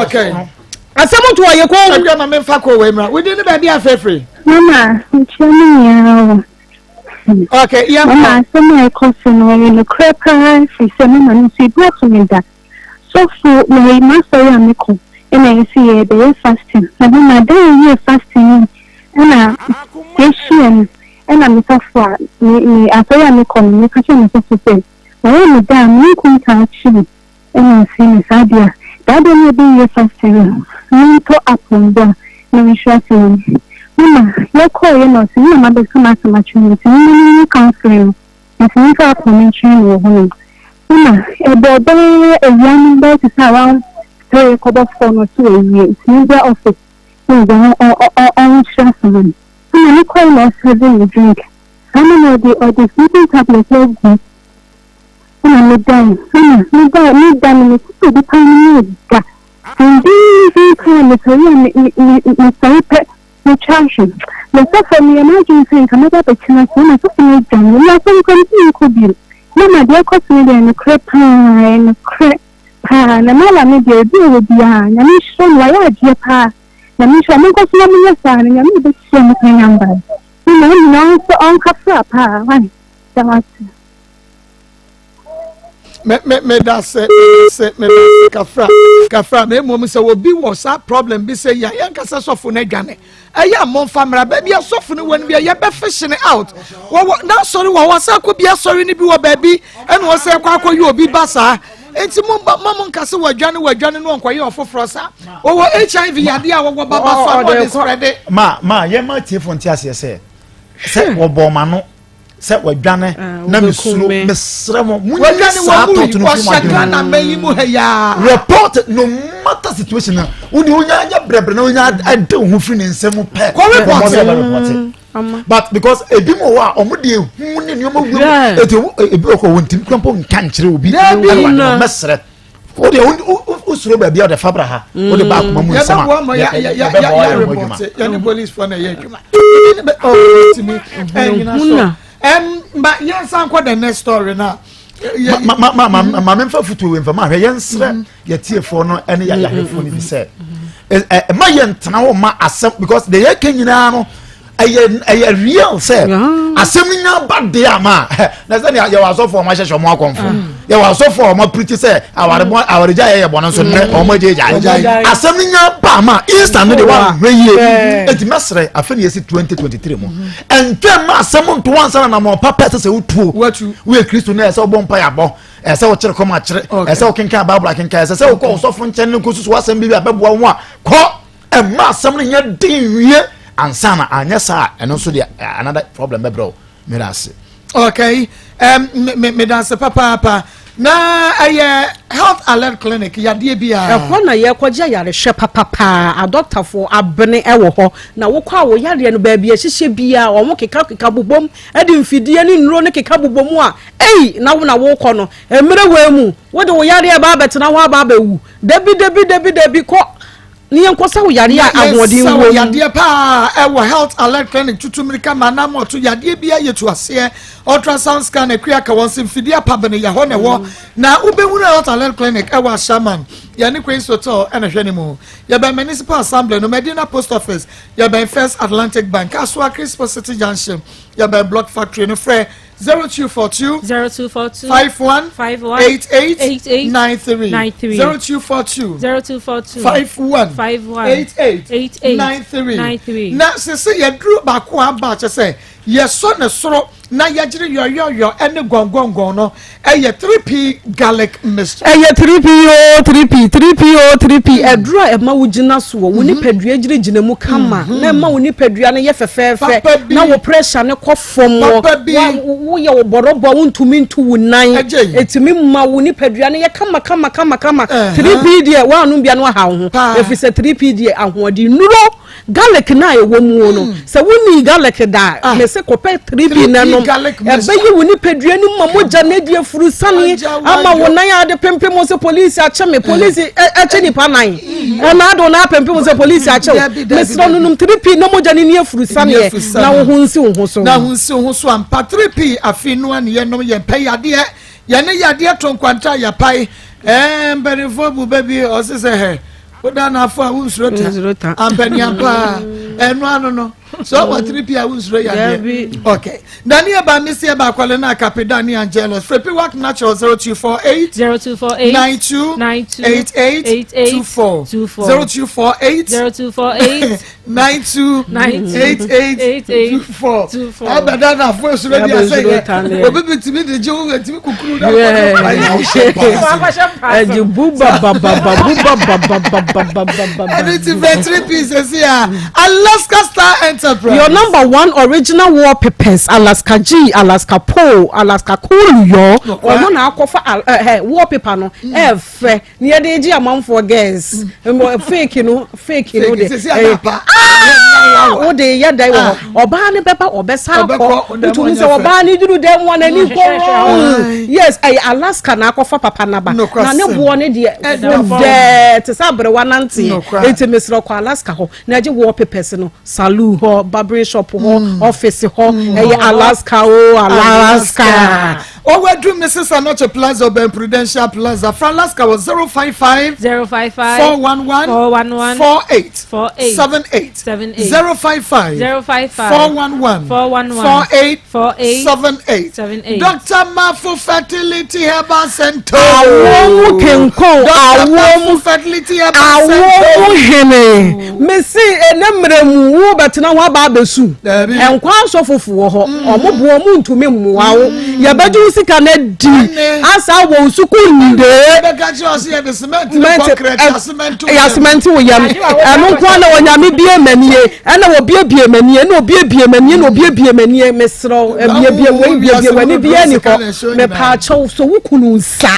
asɛm nto wɔ ayɛ kɔn mu. Ɛdwa ma memfa kɔ wɔ mmra wodi ne baabi afeefee. Mama, mekyia mo nyinaa o. Okay, yɛn Mama asɛm a ɛkɔ so no ɛyɛ nokorɛ paa ɛfiri sɛ mama no nso ebi ato me da. Sɔfo na m'asɔre a mekɔ ɛna yɛsi yɛrebɛyɛ fasting na mama da a yɛyɛɛ fasting yi ɛna yɛhyia mu ɛna me sɔfo a me me asɔre a mekɔ no meka kyerɛ me sɔfo sɛ wɔyɛ me da a me nkontaa akyi me. Ɛna ɔsee me saa deɛ a, daa deɛ ne yɛbɛwie fasting no, mentɔ apple mbra na menhyira so wɔ mu. Mama, yɛkɔeɛ na ɔse me na mabɛka m'asɛm akyerɛ no nti momma menwie counselling no nti memfa apple no nkyerɛ no wɔ hɔnom. Mama, ɛbɔɔ bɛyɛ awia no bɛyɛ te sɛ around 3 kɔbɔ 4 no ɔse wawie nti membra office na ɔgya ɔnhyira so ma me. Mama, mekɔeɛ na ɔsɛve me drink. Saa na ɔde ɔde sleeping tablet agu Ɛna medae, ɛna medae, meda no mete sɛ obi pan no mu da. Dendeenden paa mesɔre a me me me mesɔre pɛ metwa ahwe. Na sɔfo meyɛ m'adwene sɛ nka mɛba abɛtena ase na sɔfo no agya me. Ɛna asɔre koraa mese menkɔ bio. Mama deɛ ɛkɔ so no deɛ nokorɛ paa ɛyɛ nokorɛ paa. Na mala no deɛ ebi a ɔwɔ biara Nyame nhyira no wayɛ adeɛ paa. Nyame nhyira monkɔ so na monyɛ saa na Nyame bɛhyira mo kwan amba. Mama nyinaa nso ɔnkafra paa wai da wase. me me me da se me se me da se kafra kafra na mmom sɛ obi wɔ saa problem bi sɛ yɛ yɛn kasa sɔfo no adwane ɛyɛ a momfa mmara baabi asɔfo no wɔ no bi a yɛbɛfish no out wɔwɔ n'asɔre wɔ hɔ sɛ akɔ bi asɔre no bi wɔ baabi ɛna wɔ sɛ ɛkɔ akɔyɛ obi ba saa nti mo ba mo nka sɛ wɔadwane wɔadwane no ɔnkɔyɛ ɔfoforɔ saa wɔwɔ hiv yadeɛ a wɔwɔ baba so a wɔde spread. ma ma yɛn ma tiefo nte aseɛ sɛ sɛ wɔbɔ ɔma no. sɛ wadwane ah, na mesuro mesrɛ mo monyi saa tɔto no firi mo adwene report no matter situation na wode wonya nyɛ brɛbrɛ na wonya ɛde wo ho firi ne nsɛm mu pɛ kɔ report mm, but because ebi mu wɔ a ɔmo de ehu ne nneɛma wura mu eti ebi wɔ kɔ wɔn ntumi kura mpo nka nkyerɛ obi ɛna wɔde mɛsrɛ o de o soro baabi a ɔde fa bra ha o de ba akoma mu nsɛm a yɛbɛboa yɛn ho adwuma. yɛne police fo na ɛyɛ adwuma ɔtumi ɛnyina so ɛm ba yɛn san kɔ the next story na. ma ma ma ma ma ma nfa futuo wei nfa ma ahwɛ yɛn srɛ yɛ tiefoɔ no ɛne yɛ ahwɛfoɔ no bi sɛ ɛ ma yɛn tena hɔ ma asɛm because deɛ yɛka nyinaa no. ɛyɛ ɛyɛ real sɛ asɛm no nya ba de ama na sɛ nea yɛwɔ asɔfo a wɔahyehyɛ wɔn akɔmfo mm. yɛwɔ asɔfo a wɔapirikyi sɛ awarebɔ awaregya yɛ yɛ bɔne nso nnɛ mm. wɔn agye gyae asɛm no nya ba ama instant no de wɔahwɛ yie eti mɛsrɛ afei na yɛsi 2023 mu ɛntwɛn ma asɛm nto wansa na nam ɔpa pɛ sɛ sɛ wotuo woyɛ kristo na ɛsɛ wobɔ mpa yɛabɔ ɛsɛ wokyerɛ kɔm akyerɛ ɛsɛ wokenkan bible akenkan ɛsɛ sɛ wokɔ ɔsɔfo nkyɛn ne nkɔsusu asɛm bi bi a bɛboa wo a kɔ Ɛmma asɛm no nyɛ den nwie ansa na anyɛ saa a ɛno nso deɛ another problem bɛbrɛ wo. Meda ase. Okay, um, me, me, meda ase papaapa. Na ɛyɛ health alert clinic yadeɛ bi a. Ɛhɔ na yɛkɔgye ayarehwɛ papapaa. Adɔktafoɔ abene wɔ hɔ. Na wokɔ a wo yareɛ no baabi a ɛhyehyɛ biara wɔn keka keka bobom de mfidie ne nnuro no keka bobɔ mu a ei na wo na wokɔ no mmerɛ wei mu wode wo yareɛ ba abɛtena hɔ aba abɛwu. Dabi dabi dabi dabi kɔ Ne yɛn kɔ sa wo yareɛ a ahoɔden wɔ mu. yadeɛ paa ɛwɔ health alert clinic tutu mirika ma anam ɔto yadeɛ bi ayɛ tu aseɛ ultrasound scan akua ka wɔn se mfidie apabene yɛ hɔ na ɛwɔ na wobɛhunu health alert clinic ɛwɔ Ashaman yɛne Queens Hotel ɛna hwɛ ne mu yɛbɛn Municipal Assembly no Medina Post Office yɛbɛn First Atlantic Bank Kasoa Crispo City Junction yɛbɛn Block Factory no frɛ 0242 0242 51 51 88 88 93 93 0242 0242 51 51 88 88 93 93 na sese yɛduru baako a aba kyɛ sɛ yɛsɔ ne soro na yɛgyere yɔyɔyɔ ɛne gɔngɔngɔn no ɛyɛ 3p garlic mixture. Ɛyɛ 3p oo 3p 3p oo 3p ɛduro a ɛma wo gyina soɔ wo nipadua gyinagyina mu kama na ɛma wo nipadua no yɛ fɛfɛɛfɛ na wo pressure no kɔ fam wɔ woyɛ wo bɔrɔbɔ a wontumi ntu wo nan ɛtumi ma wo nipadua no yɛ kama kama kama kama 3p deɛ woanom bia no aha wo ho ɛfiri sɛ 3p deɛ ahoɔden nnuro Garlic no a ɛwɔ mu no, mm. sɛ wonni garlic da a, ah. mese kɔpɛ 3P na nom. Ɛbɛyi wo nipadua no ma mogya no adi afuru sane ama wo nan ade pempem sɛ polisi akyɛ me, polisi ɛkyɛ nipa nan. Ɛna ade wo nan apempem sɛ polisi akyɛ wo. Mesrɛ no nom 3P na mogya no ni afuru saneɛ na wo ho nsi wo ho so. Na ho nsi wo ho so ampa 3P afei no a ne yɛnom yɛn pɛ yadeɛ yɛne yadeɛ to nkwanta yɛpae ɛɛ mpanimfoɔ bu bɛ bi ɔse sɛ hɛ Woda n'afo a wonsuro ta. Ampaniampa ɛno ano no. So ɔwɔ 3P a wonsuro yadeɛ. Okay. Daniel ba misi ɛba akwale na akape Daniel Angelos. Frepi work natural 0248 0248 92 92 88 88 24 24 0248 0248 92 92 88 88 24 24. Abɛda na afo esuro di Yabɛ ase esuro yɛ. tane. Obi bi tumi de gye wo etumi kukuru na Ɛgye bu ba ba ba ba bu ba ba ba ba ba ba ba ba. Ɛni ti fɛ 3P sɛsi a Alaska Star Enterprise. Your number one original wallpapers Alaska G, Alaska Pole, Alaska Cool yɔ. Ɔno na akɔfa al- ɛ, ɛ, wallpaper no ɛɛfɛ ne yɛde gye amanfoɔ girls. Mbɔ fake no fake no de. Fake, sisi adapa. Ah! Wo de yɛ dan wɔ hɔ. Ɔbaa no bɛba ɔbɛsa akɔ. Ɔbɛkɔ, ɔdan mu Wotumi sɛ ɔnyɛ fɛ. ɔbaa no duru dɛm wɔn ani kɔ Aye. Yes, ɛyɛ Alaska na akɔfa papa naba. Nokwasɛm. Na ne boɔ ne deɛ Ɛda fam. dɛɛ te sɛ aberewa nanteɛ. Nokware. Enti mesrɛ kɔ Alaska hɔ na ɛgye wallpapers no saloon hɔ barbering shop hɔ office hɔ ɛyɛ Alaska o Alaska. Ɔwɔ Mrs. Anoche Plaza ɔbɛn Prudential Plaza. Fra Alaska wɔ 055 055 411 411 48 48 78 78 055 055 411 411 48 48 78 78. Dr. Mafu Fertility Herbal Center. Awo mu kenkon Dr. awo mu Mafu Fertility Herbal awo Center. mu hene mesi ene mmerɛ mu wo bɛtena ho aba abɛsu Dabi. nkwa asɔfofo wɔ hɔ ɔmo boɔ ɔmo ntumi mmoa wo yɛbɛgye wo sika no adi Ɛne. asa wɔ wo sukuu ndee Bɛka kyerɛ ɔsɛ yɛde cement ne concrete yɛasemento yɛ asemɛnte wo yam ɛno nko ara na onyame bie m'anie ɛna wɔbiebie m'anie ɛna obiebie m'anie na obiebie m'anie mesrɛ wo biebie wei biebie w'ani bie ni hɔ mepaakyɛw so wo kunu nsa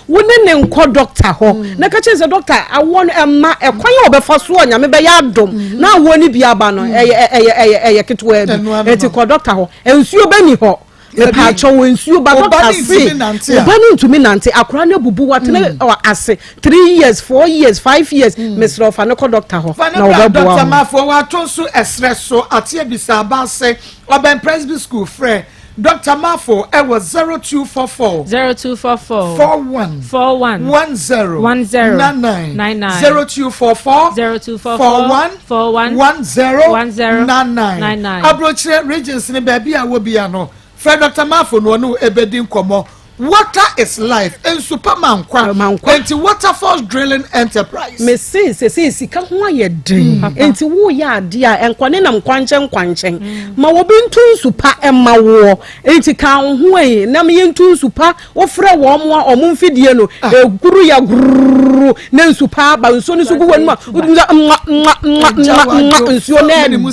wo ne ne nkɔ dɔkta hɔ na ka kyerɛ sɛ dɔkta awoɔ no ɛma ɛkwan a wɔbɛfa so a nyame bɛyɛ adom na awoɔ no bi aba no ɛyɛ ɛyɛ ɛyɛ ɛyɛ ketewa Ɛno bi ano eti no. kɔ dɔkta hɔ nsuo bɛ ni hɔ mepaakyɛw wɔ nsuo ba Ɔba dɔkta ne se ntumi nante a. ɔba ne ntumi nante akora no abubu watena ɔ, ase 3 years 4 years 5 years mesrɛ ɔfa no kɔ dɔkta hɔ Fa ne na bra wɔbɛboa Dr. wo Mafoɔ wato nso ɛserɛ so ate abisa aba ase ɔbɛn Presby School frɛ Dr. Mafo ɛwɔ 0244 0244 41 41 10 10 99 99 0244 0244 41 41 10 10 99 99. aburokyerɛ regions ne baabi a wɔ bia no frɛ Dr. Mafo no ɔno ebedi nkɔmɔ water is life nsu pa ma nkwa Ma nkwa. nti waterfalls drilling enterprise. mese sese sika ho ayɛ den nti woyɛ adeɛ a ɛnkɔ ne nam kwankyɛn kwankyɛn ma wɔbi ntu nsu pa ɛma woɔ nti ka wo ho yi nam yɛntu nsu pa wofrɛ wɔn mo a ɔmo mfidie no eguru yɛ gururu na nsu pa aba nsuo no so gu wɔn mu a wotumi sɛ nwa nwa nwa nwa nwa nsuo no ɛdɛ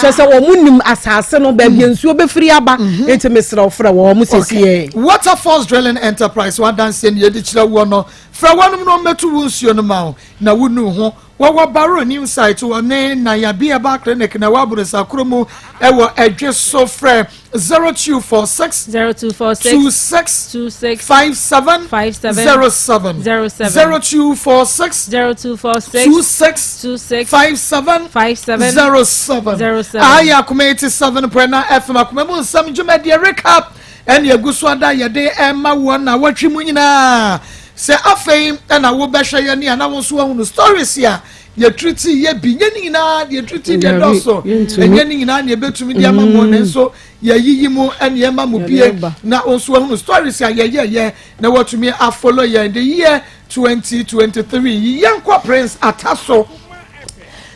kyerɛ sɛ wɔn nim asase no baabi a nsuo bɛfiri aba nti mesrɛ wo frɛ wɔn mo siesie. Waterfalls drilling enterprise wadanseɛ ne yɛde kyerɛ woɔ no frɛ wɔnom na ɔmmɛto wo nsuo no ma wo na wonu ho wɔwɔ baro new site wɔ ne nayabi ɛba clinic na ɛwɔ aborɔsakoro mu ɛwɔ ɛdwe so frɛ 0246 0246 26 26 57 57 07 07 0246 0246 26 26 57 57 07 07. Ayɛ akoma 87.9 FM akoma mu nsɛm dwumadie recap ɛne egu so ada yɛde ɛma wɔn na wɔtwe mu nyinaa sɛ afei ɛna wobɛhwɛ yɛ ne a na wɔn nso wɔn stories a yɛtiriti yɛ bi nye ne nyinaa yɛtiriti deɛ Dabi, dɔso yɛntumi. ɛnyɛ ne nyinaa na yɛbɛtumi de ama mo ne nso yɛyiyi mu ɛne ɛma mo bie Yɛde ba. na wɔn nso wɔn stories a yɛyɛyɛ na wɔtumi afollow yɛn the year 2023 yɛnkɔ Prince Ata so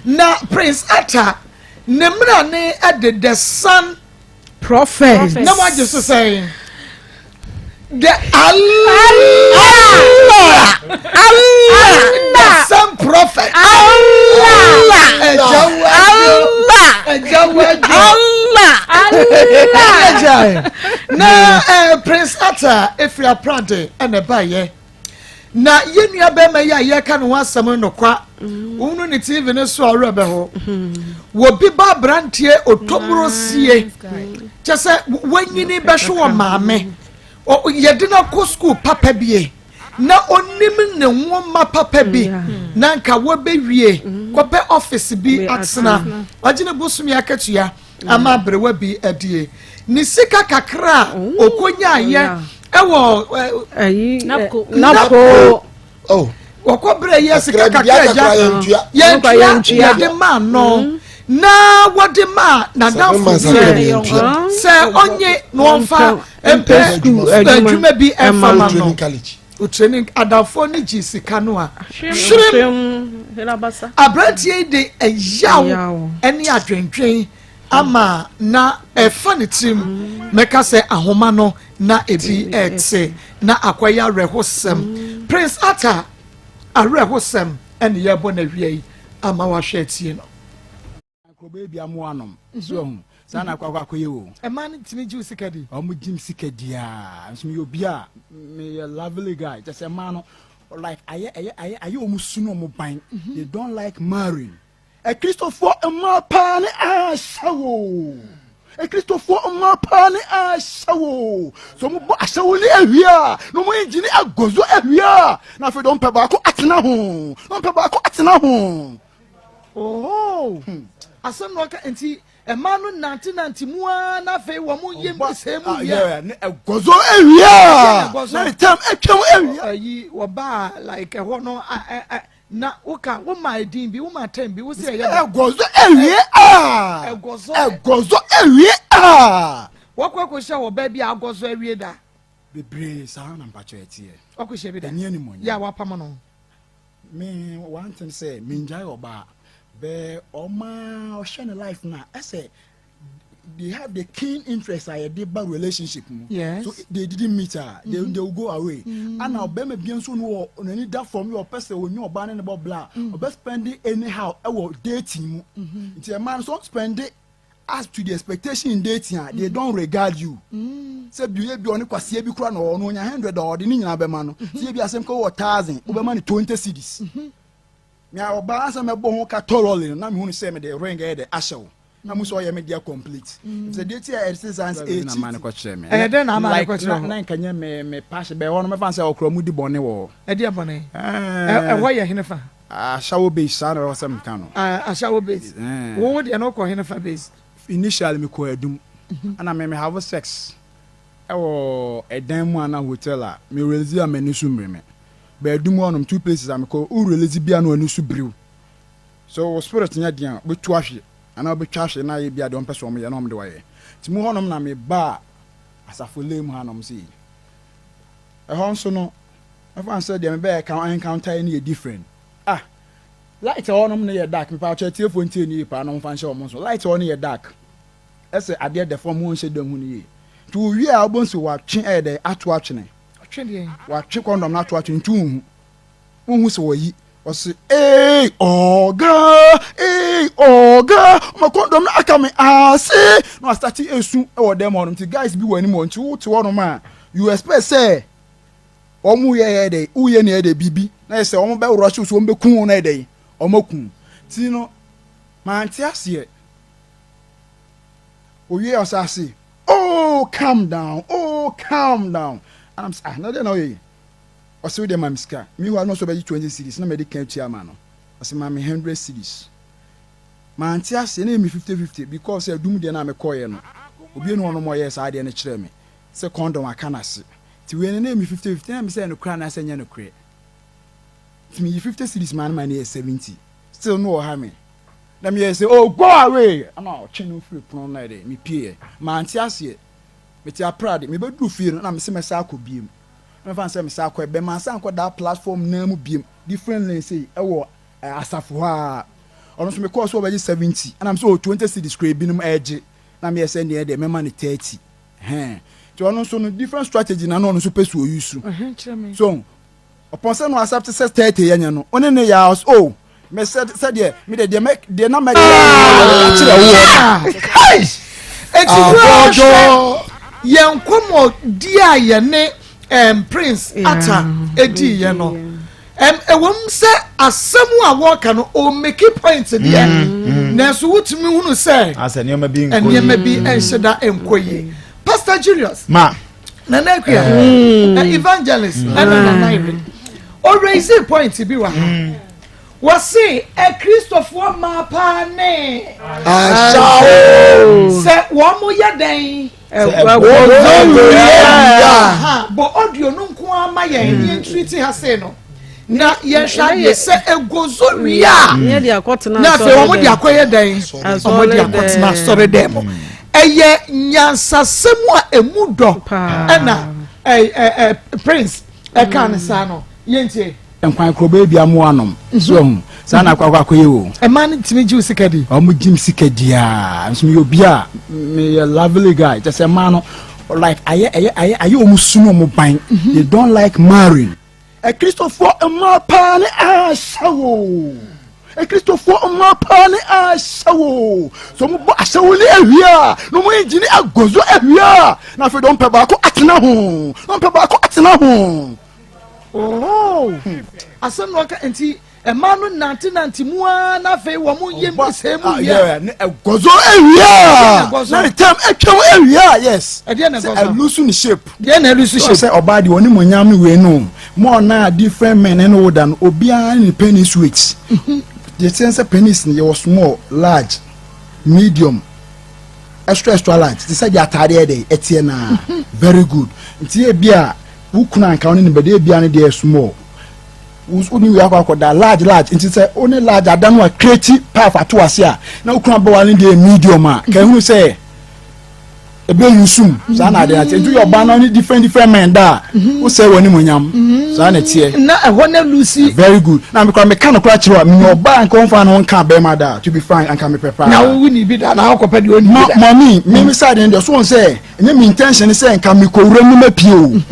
na Prince Ata ne mmerɛ ne ɛde the sun prophet. Prophet. na wagye so sɛn the Allah Allah the sun prophet Allah ɛgya wájú Allah ɛgya wájú Allah. ɛgya na ɛɛ Prince Ata efiri Aprade ɛna ɛbaayɛ na yɛn nua bɛrima yi a yɛka ne ho asɛm no nokwa wɔn ne TV ne so a ɔwerɛ bɛ hɔ wɔbi ba aberanteɛ otomuro sie kyɛ sɛ wanyini bɛhwɛ wɔ maame yɛde no akɔ sukuu papa bie na onim ne nwoma papa bi na nka wɔbɛwie kɔpɛ office bi Bi atena ɔgye ne bosomi akatua ama aberewa bi adie ne sika kakra a okonyaayɛ ɛwɔ Ayi Napco. Napco. Oh. wɔkɔ berɛ yɛ sika Kakra bi, kakra kakra agya yɛntua. yɛntua Yɛntua. yɛde maa no. na wɔde maa n'adamfo sɛ sɛ ɔnye na ɔmfa mpɛ adwuma bi ɛmfa ma no. Otraining adamfoɔ no gye sika no a hwerem. Aberanteɛ yi de ɛyaw ne adwendwen ama na ɛfa ne tirim. Mɛka sɛ ahoma no na ebi ɛte na akɔyɛ awerɛhosɛm. Prince Arthur awerɛhosɛm ɛne yɛbɔ no awia yi ama wahwɛ atie no. Kuro bia mo anom. So ahu. Saa na akɔ akɔ akɔyɛ o. Ɛmaa no tumi gye wo sika di? Ɔmo gye me sika di aa. Nso meyɛ obi a meyɛ lovely guy. Kyɛ sɛ mmaa no like ayɛ ɛyɛ ayɛ ayɛ ɔmo su ne ɔmo ban. They don't like marrying. Akristofoɔ mmaa paa ne ahyɛwo. Akristofoɔ mmaa paa ne ahyɛwo. So ɔmo bɔ ahyɛwo ne awie a na ɔmo engine agozo awie a na afei de ɔmo pɛ baako atena ho. Na ɔmo pɛ baako atena ho. Oh, hmm. Asɛm na ɔka nti ɛmaa no nante nante mu ara na afei wɔn yam sɛ mu wia. Ɛgɔzɔ awia na ne tam atwam awia. Ayi wɔbaa like ɛhɔ no na woka woma edin bi woma tɛm bi wosi ɛyɛ. Ɛgɔzɔ awia a. Ɛgɔzɔ ɛgɔzɔ awia a. Wɔkɔ akɔhyɛ wɔ baabi a agɔzɔ awie da. Bebree saa na mpakyɛ ɛteɛ. Ɔkɔhyɛ bi da. Ɛni animonyam. Yɛ a wapam no. Me one thing sɛ mengyae ɔbaa bɛ ɔma ɔhwɛ ne life na ɛsɛ they have the keen interest a yɛde ba relationship mu. Yes. So they didn't meet her. Mm -hmm. They, mm-hmm. they will go away. Mm -hmm. Ana ɔbɛrima bi nso no wɔ n'ani da fam yɛ ɔpɛ sɛ onye ɔbaa ne ne bɔ bla. Mm. Ɔbɛ spend anyhow ɛwɔ dating mu. Mm-hmm. Nti ɛmaa no so spend as to the expectation in dating a they don't regard you sɛ bi ebi ɔne kwasia bi kura na ɔno onya hundred a ɔde ne nyinaa bɛma no sɛ ebi asɛm kɔ wɔ thousand wobɛma no twenty cedis mea ɔbaa asɛm ɛbɔ ho ka thoroughly no na mehu no sɛ mede ring ɛyɛ dɛ ahyɛ wo na mu sɛ ɔyɛ me deɛ complete sɛ deɛ ti a ɛte saa ɛyɛ cheat ɛyɛ dɛ na ama ne kɔkyerɛ hɔ na nka nyɛ me me passion bɛɛ hɔ no mɛfa sɛ ɔkora mu di bɔne wɔ hɔ ɛdeɛ bɔne ɛhɔ yɛ hene fa Ashawo base saa na ɛwɔ sɛ meka no. Ah, Ashawo base. Eh. Wo wo deɛ no kɔ henefa base? Initially me kɔ Adum. Ɛna me me have sex ɛwɔ ɛdan mu ana hotel a me release a m'ani so mmiri me. But Adum hɔ nom two places a me kɔ wo release bi a na w'ani so biriw. So wo spirit nyɛ den a wobɛtu ahwe anaa wobɛtwa ahwe na ayɛ bi a deɛ wɔmpɛ sɛ wɔyɛ na wɔn de wayɛ. Nti mu hɔ nom na me baa asafo lane mu ha nom sei. Ɛhɔ nso no Mɛfa no sɛ deɛ mebɛyɛ ka encounter yi no yɛ different. Ah! Light a ɛwɔ nom no yɛ dark. Mepaakyɛw atiefoɔ ntie no yie paa na wɔmfa nhyɛ wɔn nso. Light a ɛwɔ no yɛ dark. Ɛsɛ adeɛ da fam wɔnhyɛ da hu no yie. Nti wowie a wobɛhu sɛ watwe ɛyɛ dɛn ato atwene. Ɔtwe deɛn? Watwe kɔndɔm no ato atwene nti wonhu. Wonhu sɛ wayi. Ɔse eei ɔga eei ɔga ɔma kɔndɔm no aka me ase na wastate esu wɔ dɛm hɔ nom. Nti guys bi wɔ anim hɔ nti wote hɔ nom a you expect sɛ wɔn yɛ yɛ dɛ woyɛ nea yɛ dɛ biribi na yɛ sɛ wɔn bɛ rush so wɔn bɛ kun wɔn na yɛ dɛ wɔn akun ti no mante aseɛ owie ɔsɛ ase oh calm down oh calm down and i'm say ah na deɛ na ɔyɛ yi ɔsɛ wo deɛ ma me sika mi hɔ ano nso bɛgye twenty cedis na mɛde kan tua ma no ɔsɛ ma me hundred cedis mante aseɛ na yɛ mi fifty fifty because ɛdum deɛ na mekɔɔyɛ no obi enu ɔnom ɔyɛ saa adeɛ no kyerɛ me sɛ condom aka n'ase Nti wei no na ɛyɛ me 50 50 na me sɛ ɛyɛ nokorɛ anaasɛ ɛnyɛ nokorɛ. Nti meyi 50 cedis maa no ma no yɛ 70. Still no ɔha me. Na meyɛ sɛ oh go away! Ɛna ɔtwe no firi pono no ɛde mepieɛ. Mante aseɛ. Mete aprade mebɛduru fie no na mese mɛsa akɔ biem. Na mefa no sɛ mesa akɔ ɛbɛn mansa ankɔ that platform naa mu biem. Different lane sei ɛwɔ asafo hɔ ara. Ɔno nso mekɔɔ so ɔbɛgye 70 ɛna mesɛ oh 20 cedis koraa ebinom ɛregye. Na meyɛ sɛ neɛ deɛ mɛma no 30. Hɛn. Nti ɔno nso no different strategy na na ɔno nso pɛ so oyi su. So ɔpɔn sɛ no accept sɛ 30 yɛ nyɛ no. Ɔne ne yɛ ɔs oh me sɛ sɛ deɛ me deɛ deɛ mɛ deɛ na mɛ kyerɛ wo. Kai! Eti wo hwɛ yɛn nkɔmɔ di a yɛne um, Prince Atta edi yɛ no. Um, ɛwɔ mu sɛ asɛm a wɔka no ɔmmeki point deɛ mm, mm. nanso wotumi hunu sɛ nneɛma bi nneɛma bi nhyɛ da nkɔ yie Pastor Julius ma Nana Akua mm. eh, evangelist ɛna Nana Ere ɔraise point bi wɔ ha wɔse akristofoɔ maa paa ne ahyɛwo sɛ wɔn mo yɛ dɛn bɔ audio no nko ara ma yɛn ne yɛn treat ha sei no. Na yɛnhwɛ adeɛ sɛ egozo wie a na afei wɔn de akɔyɛ dɛn? Wɔn de akɔtena asɔre dɛm mu. Ɛyɛ nyansasɛm a emu dɔ ɛna ɛ ɛ prince ɛka ne saa no yɛntie. Nkwan korɔ bɛyɛ bi amoa nom so ahu saa na akɔ akɔ akɔyɛ o. Ɛmaa no tumi gye wo sika di. Wɔn gye me sika di aa nso meyɛ obi a meyɛ lovely guy kyɛ sɛ mmaa no like ayɛ ɛyɛ ayɛ ayɛ wɔn su ne wɔn ban they don't like marrying. Akristofoɔ mmaa paa ne ahyɛwo. Akristofoɔ mmaa paa ne ahyɛwo. So wɔn bɔ ahyɛwo ne awia a, na wɔn engine agozo awia a, na afei de wɔn pɛ baako atena ho, na wɔn pɛ baako atena ho. Oh, asɛm na ɔka nti Mmaa no nantenante mu ara na afei wɔn yam sɛɛ mu wia. Ne ɛgɔzɔ awia. Na ne tam atwam awia yes. Ɛdeɛ na ɛgɔzɔ. Sɛ ɛlusu ne shape. Deɛ na ɛlusu shape. Sɛ ɔbaa deɛ ɔne mo nyam ne wei no mo ɔna different men ɛne wo da no obiara ne ne penis weight. Deɛ kyɛn sɛ penis no yɛwɔ small, large, medium, extra extra large te sɛ deɛ ataadeɛ ɛdɛ ɛteɛ naa very good nti ebi a wo kunu anka wo ne ne bɛde ebi a ne deɛ small. Wo ne wei akɔ akɔda large large nti sɛ wo ne large ada no a kreti paaf ato ase a na wo kunu abɛwa ne deɛ medium a ka ehunu sɛ ebe yusum saa na ade ate nti yɛ ɔbaa na ne different different men da a wosɛ wɔ ne mu nyam saa na ɛteɛ. Na ɛhɔ na lucy. Very good na mekora meka no kora kyerɛ a menya ɔbaa nka ɔmfa ne ho nka bɛrima da to be frank anka mepɛ paa. Na wo ni bi da na akɔpɛ deɛ ɔni bi da. Mɔmi me me side no deɛ so wɔn sɛ ɛnyɛ me intention sɛ nka mekɔwura mu mapie o.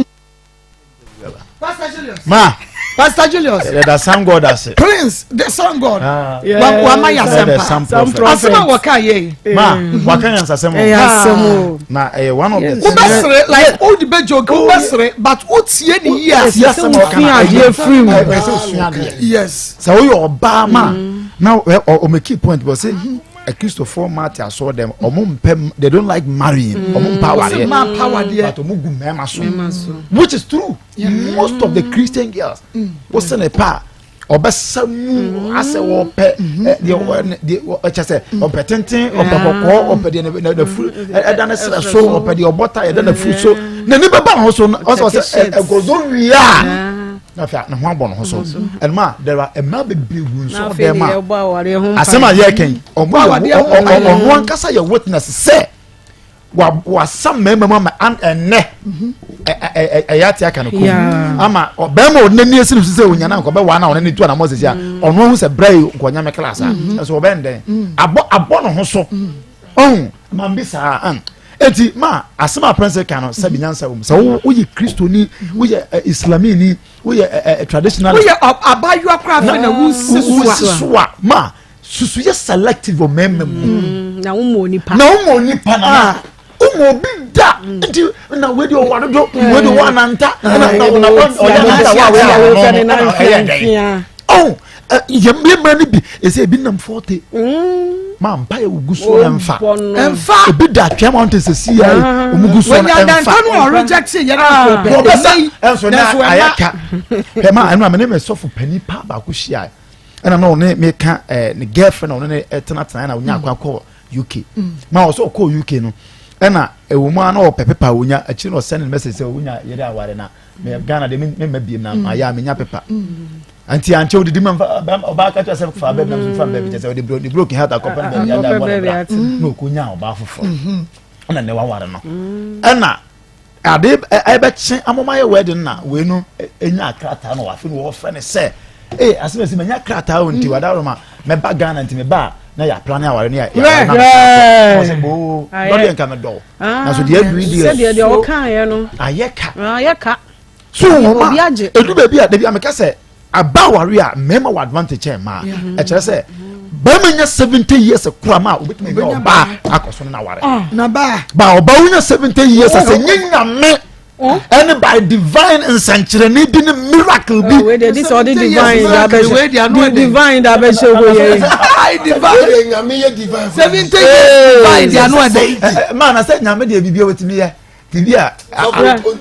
Pastor Julius. Ma. Pastor Julius. The sun god ase. Prince the sun god. Ah. Wa ma yɛ asɛm pa. Asɛm a wɔka yɛ yi. Ma waka yɛn nsasɛm o. Ɛyɛ asɛm o. Na ɛyɛ one of the. Wobɛ sere like o de bɛ joke wobɛ sere but o tie ni yie a. Tie asɛm a wɔka na ɛyɛ firi mu. Ɛsɛ osua adeɛ. Yes. Sɛ woyɛ ɔbaa ma na ɔ make point bɔ sɛ. Akristofoɔ mmaa te asɔre dɛm ɔmo mpɛ they don't like marrying mm. ɔmo mpɛ awareɛ but ɔmo gu mmarima so which is true yeah. most of the Christian girls mm. wosɛ ne pa a ɔbɛsa mu mm. asɛ wɔpɛ mm-hmm. deɛ deɛ ɛkyɛ sɛ mm. ɔpɛ tenten ɔpɛ kɔkɔɔ ɔpɛ deɛ n'afuru ɛda ne srɛ so ɔpɛ deɛ ɔbɔ ta ɛda n'afuru so n'ani bɛba ne ho so ɔsɛ ɔsɛ ɛgɔzɔ wia na afei ne ho abɔ ne ho so ɛnum a there are mmaa bebree gu nsɔn dɛm a asɛm a yɛreka yi ɔmo yɛ ɔno ankasa yɛ witness sɛ wasa mmarima mu ama ɛnɛ ɛyɛ ate aka no kom ama bɛrima ɔde n'ani esi ne so sɛ onyana nkɔ bɛwa na ɔne ne tu anamɔ sisi a ɔno ahu sɛ brɛ yi nkɔnya me class a ɛso ɔbɛn dɛn abɔ abɔ ne ho so ɔho maa bi saa an eti ma asɛm a prince ka no sɛbi nyansa wɔ mu sɛ wo woyɛ kristoni woyɛ eh, islamini woyɛ eh, eh, traditionalist woyɛ abayewa koraa fɛ na wosi so a wosi so a ma susu yɛ selective wɔ mmarima mu mm, na woma onipa na woma onipa na ah. woma obi da mm. nti na wei de ɔwɔ adodo mm. wei de ɔwɔ ananta na na na ɔyɛ ananta wa wei a ɔno no ɛyɛ dɛn ɔn yɛ mmarima no bi ɛsɛ ebi nam fɔte ma mpa yɛ ogu so na nfa nfa ebi da atwɛn ma ɔnte sɛ si yɛ ɔmo gu so na nfa wɔnya dantan no ɔreject yɛ na nso pɛ ɔbɛsa ɛnso na ayɛ ka hwɛ ma ɛno a mene me sɔfo panin pa baako hyia ɛna na ɔne meka ɛɛ ne girlfriend na ɔne ne ɛtenatena ɛna ɔnya akɔ akɔ UK ma ɔsɛ ɔkɔ UK no ɛna ɛwɔ mu a na ɔpɛ pepa ɔnya akyiri na ɔsɛn ne message sɛ ɔnya yɛde aware na mɛ Ghana de me mma biem na ayɛ a menya pepa nti ankyɛ odidi ma ɔbaa ka kyerɛ sɛ fa baabi na nso fa baabi kyɛ sɛ ɔde bro ne broken heart akɔpɛ no baabi ada bɔ ne bra na ɔkɔnya ɔbaa foforɔ ɛna ne waware no ɛna ade ɛbɛkye amoma yɛ wedding na wei no ɛnya krataa na wafe no wɔfrɛ ne sɛ ee asɛm ɛsɛ manya krataa o nti wada roma mɛba Ghana nti meba a na yɛ apla ne aware ne yɛ yɛ na ɔsɛ boo dɔdeɛ nka mɛdɔw na so deɛ aduru deɛ sɛdeɛ deɛ ɔkaeɛ no ayɛ ka ayɛ ka so wɔn a edu baabi a dabi ameka sɛ aba aware a mmarima wɔ advantage kyɛn mmaa ɛkyerɛ sɛ bɛrima nya 70 years kura ma a obetumi nya ɔbaa akɔ so no na ware ah. na baa ba ɔbaa wonya 70 years sɛ nye nyame ɛne by divine nsɛnkyerɛnne bi ne miracle bi. wei de sɛ ɔde divine da bɛhyɛ divine da bɛhyɛ hɔ yɛ. ayi divine nyame yɛ divine. 70 years divine di ano ɛdɛ. maa na sɛ nyame deɛ biribi a wɔtumi yɛ bibi a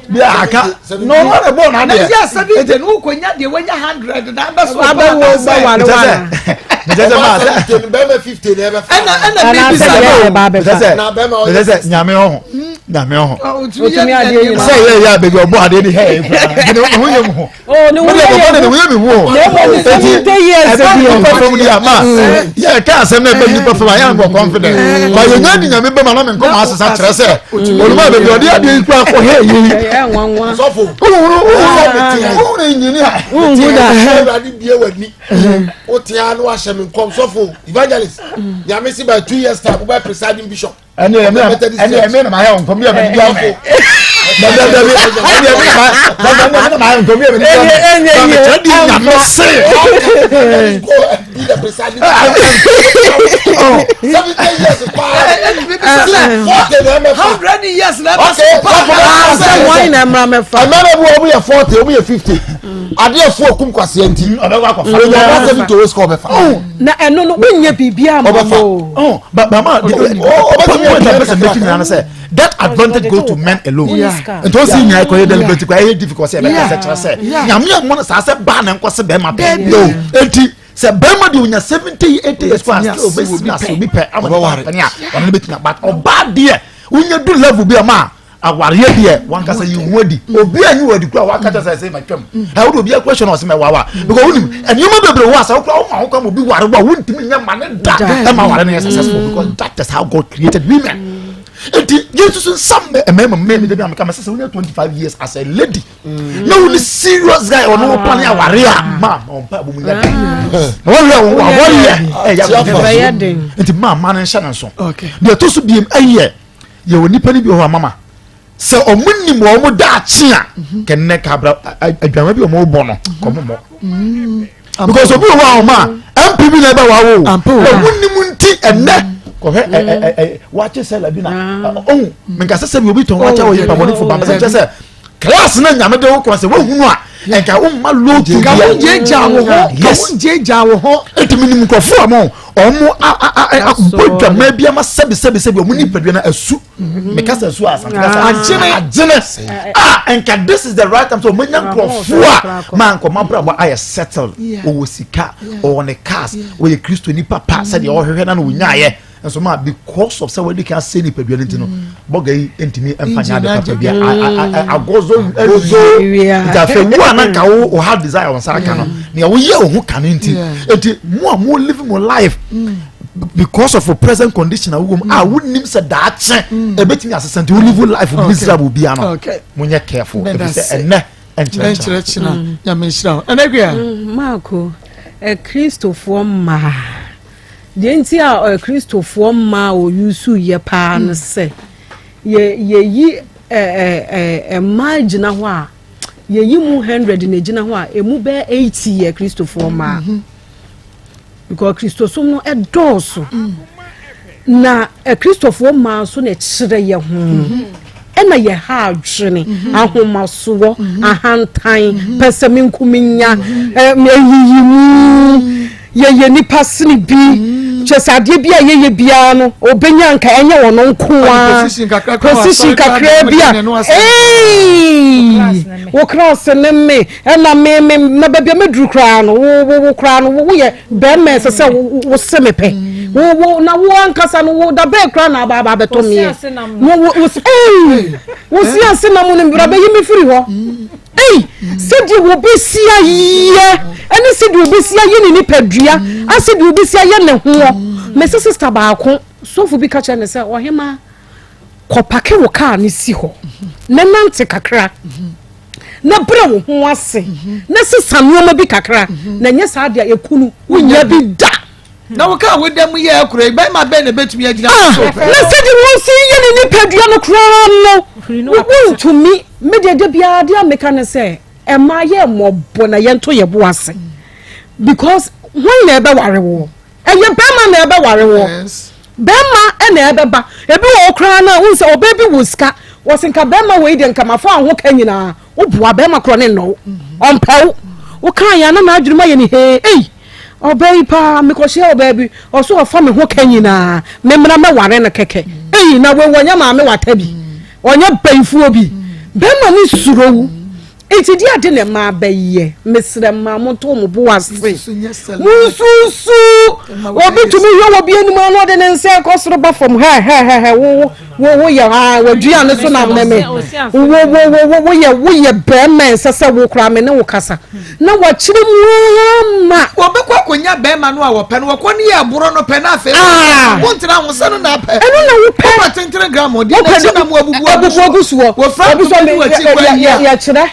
bi a aka na ɔno na bɔ n'adeɛ. Na yɛ 70 no wokɔ nya deɛ wanya 100 na abɛ so ɔba abɛwo bɛware wana. Mɛsɛ maa sɛ bɛrima 50 na ɛbɛfa. Ɛna ɛna mi bisa no. Mɛsɛ sɛ nyame ɔho nyame ɔho. Sɛ yɛ yɛ abɛbi ɔbɔ adeɛ ni hɛ yɛ kura. Ne ho yɛ mu ho. Oh, ne wode bɔbɔ ne ne woyɛ me hu o eti ɛbɛ nipa fam di ama yɛ ka asɛm na ɛbɛ nipa fam a yɛn nkɔ confident ba yɛ nya di nyame bɛ ma na me nkɔ ma asesa kyerɛ sɛ oluma baabi ɔde adeɛ yi kura akɔ hɛ yi sɔfo wohunu wohunu wohunu nyini a wohunu da awurade bie w'ani wote a na wahyɛ me nkɔm sɔfo evangelist nyame si by 2 years time wobɛ presiding bishop. Ɛne ɛmi ɛne ɛmi na ma yɛ nkɔm yɛ mɛ di amɛ. Dabi dabi ɛne ɛmi na ma dabi ɛne ɛmi na ma yɛ nkɔm yɛ mɛ di amɛ. Ɛnyɛ yie ɛnfa. Kyerɛ di nyame se. Go and be the presiding. 70 years paa. 40 na ɛmɛ fa. 100 years na ɛmɛ Okay, so paa. Sɛ wɔn na ɛmra mɛfa. Ɛmɛ bi wɔn yɛ 40, wɔn yɛ 50. Adeɛ fo okum kwaseɛ nti. Ɔbɛkɔ akɔfa. Onye ɔba 70 o sika ɔbɛfa. Na ɛno no wonyɛ biribi ama Ɔbɛfa. no. Oh, but mama, the point I'm person making na say that advantage go to men alone. Nti o si nya ekɔ yɛ deliberate kɔ ɛyɛ difficult sɛ ɛbɛka sɛ kyerɛ sɛ nyame a mo saa sɛ baa na nkɔ sɛ bɛrima pɛ. No, eti sɛ bɛrima de onya 70, 80 years kɔ a still obesi na se obi pɛ ama ne ba pɛ ne a ɔno ne bɛtumi but ɔbaa deɛ wonya du level bi a ma awareɛ deɛ wankasa yi ho adi obi a nyi wɔ adi kura waka kyerɛ sɛ ɛsɛ ma twam ɛ wode obi akura hyɛ na ɔsɛ mɛ wawa because wonim nneɛma bebree wɔ asa wokura woma ho kwan ma obi ware wo a wontumi nyɛ ma ne da ɛma ware no yɛ successful because that is how God created women. Nti yɛn nso nsa mmarima mmarima de bi a meka mɛ sɛ sɛ wonya 25 years as a lady na wo ne serious guy ɔno wo plan aware a ma ɔmpa abɔ mu nyɛ den wɔyɛ wɔyɛ ɛyɛ den. Nti maa ma no nhyɛ ne nso. Deɛ ɛtɔ so biem ɛyɛ yɛwɔ nipa no bi wɔ hɔ a mama sɛ ɔmo nim wɔn daakye a kɛnɛ kabra adwama bi ɔmo bɔ no kɔmo mɔ because obi wɔ hɔ a ɔmo a npp na ɛbɛ wɔ awo ɔmo nim nti ɛnɛ kɔhwɛ ɛ ɛ ɛ wakye sɛla bi na ɔhun nkasa sɛ bi obi tɔn wakye wɔ yɛ pamɔnifo ba mbɛsɛ kyɛ sɛ class na nyame de wo kɔn sɛ wohunu a ɛnka womma low to Ka bia wo gyegya wo ho. Ka Yes. wo gyegya wo ho. Eti mi nim nkurɔfoɔ a mo ɔmo abɔ dwama bi ama sɛbi sɛbi sɛbi ɔmo nipadua na asu meka sɛ asu a asante kasa. Agyene. Agyene a nka this is the right time sɛ ɔmo nya nkurɔfoɔ a maa nkɔmɔ abrabɔ ayɛ settled, ɔwɔ sika, ɔwɔ ne cars, ɔyɛ Kristo nipa pa sɛdeɛ ɔhwehwɛ na na ɔnyaayɛ nso ma because of sɛ wɔde kan se nipadua no ti no bɔga yi ntumi mfa nya ade papa bi a agɔzɔ awie. Nti afei wo a na nka wo wo heart desire wɔn nsa aka no nea woyɛ wo ho ka no nti eti mo a mo live mo life because of your present condition a wowɔ mu a wonim sɛ daakye ebetumi asesa nti wo live life miserable bia no mo nyɛ careful ebi sɛ ɛnɛ ɛnkyerɛ. Ɛnkyerɛ kyena. Nyame nhyira wo. Ɛnɛ hwɛ. Maako, Kristofoɔ mmaa deɛ nti a Kristofoɔ mmaa a wɔyusu yɛ paa no sɛ yɛ yɛyi ɛ ɛ ɛ mmaa gyina hɔ a yɛyi mu 100 na gyina hɔ a emu bɛyɛ 80 yɛ Kristofoɔ mmaa because Kristosom no ɛdɔɔso na Kristofoɔ mmaa nso na ɛkyerɛ yɛ ho ɛna yɛ ha adwene ahomasoɔ ahantan pɛsɛmenkominya ɛyiyi mu yɛyɛ nipa sene bi kyɛ sɛ adeɛ bi a yɛyɛ biara no obɛnya nka ɛnyɛ wɔn nko a Position kakra kora wɔ position asɔre koraa kakra bi a na wɔde ne ee wo class ne me ɛna me me na baabi a mɛduru koraa no wo wo wo koraa no wo woyɛ bɛrima ɛsɛ sɛ wo wo se me pɛ wo wo na wo ankasa no wo da bɛɛ koraa na aba aba abɛtɔ meɛ wo wo wo ee wo si ase nam no mbra bɛyi me firi hɔ ei sɛdeɛ wɔbɛsi ayɛ ɛne sɛdeɛ wɔbɛsi ayɛ ne nipadua asɛdeɛ wɔbɛsi ayɛ ne hoɔ. Mɛsɛ sister baako sɔfo bi ka kyerɛ ne sɛ ɔhema kɔpark wo kaa ne si hɔ na nante kakra na brɛ wo ho ase na sesa nneɛma bi kakra na nyɛ saa deɛ ekunu wonya bi da. Na wo kaa wo dɛm yɛ akura yi bɛrima bɛn na ebɛtumi agyina Ah, so pɛ. Na sɛdeɛ wɔn si yɛ ne nipadua no koraa no wontumi medeɛ da biara deɛ a meka ne sɛ ɛma yɛ mmɔbɔ na yɛnto yɛ bo ase because hwan na ɛbɛware woɔ? Ɛyɛ bɛrima na ɛbɛware woɔ. Bɛrima ɛna ɛbɛba ebi wɔ hɔ koraa na wohu sɛ ɔbaa bi wɔ sika wɔsi nka bɛrima wei deɛ nka mafa ho ka nyinaa woboa bɛrima korɔ ne nnɔw ɔmpɛw wokaa yɛn ana n'adwene mu ayɛ ne hee ei ɔbaa yi paa mekɔhyia ɔbaa bi ɔso ɔfa me ho ka nyinaa memmra mɛware no kɛkɛ ei na wei wɔnyɛ maame wata bi ɔnyɛ bɛnfuo bi bɛrima ne suro wo. Nti deɛ ade na mmaa bɛyɛ? Mesrɛ mmaa monto mo bo ase. Monsusu. Obi tumi hwɛ wɔ bi anim a na ɔde ne nsa kɔ soro ba fam hɛhɛhɛhɛ wo wo wo yɛ aa wadua ne so na mɛmɛ wo wo wo wo woyɛ woyɛ bɛrima ɛnsɛ sɛ wo koraa me ne wo kasa na wakyerɛ mu ama. Wɔbɛkɔ akɔnya bɛrima no a wɔpɛ no wɔkɔ ne yɛ ɛborɔ no pɛ na afei ah. wontena ho sɛ no na apɛ. Ɛno na wopɛ. Wopɛ tentene gram ɔdeɛ na akyi na mo abubu agu soɔ. Wɔfra ntoma bi wɔ akyi kɔ ayi a. Yɛkyerɛ.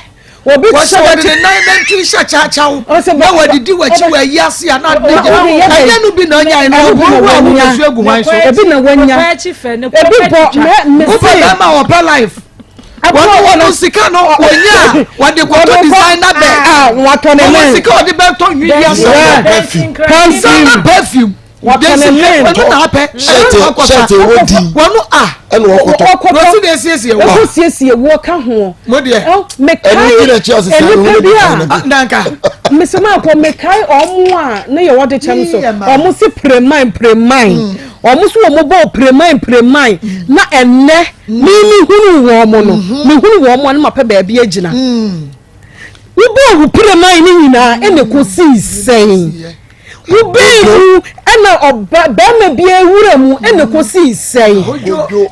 Obi kyerɛ wɔde ne nan nantwi hyɛ kyaakyaw na wɔdidi w'akyi wɔ ayi ase a na ade gyina ɛnyɛ no bi na ɔnyae no ɔboro wo a wobɛsu agu hwan so. Ebi na wanya. Ebi bɔ mɛ mɛ se. Wopɛ bɛrima a wɔpɛ life. Wɔn wɔn sika no wɔnya a wɔde kɔtɔ designer bag. Wɔatɔ ne nan. Wɔn sika wɔde bɛtɔ nwi yi asɛ. Designer perfume. Wɔtɔ ne nan. Ɛno na apɛ. Hyɛɛte hyɛɛte ɛwɔ di. Wɔn a. Ɛna wɔkɔtɔ. Wɔkɔtɔ. Wɔsi de esiesie wɔ. Wɔkɔ siesie wɔ ka ho. Mo deɛ. Mekae nnipa bi a. Nanka. Mesoma akɔ mekae ɔmo a ne yɛ wɔde kyɛm so. Ɔmo si preman preman. Ɔmo so ɔmo bɔ preman preman. Na ɛnɛ mi mi hunu wɔn mo no. Mi hunu wɔn mo a ne ma pɛ baabi agyina. Wobɔɔ wo preman ne nyinaa ɛna kosii sɛn. Wobɛn mu ɛna ɔba bɛrima bi awura mu ɛna kosii sɛn.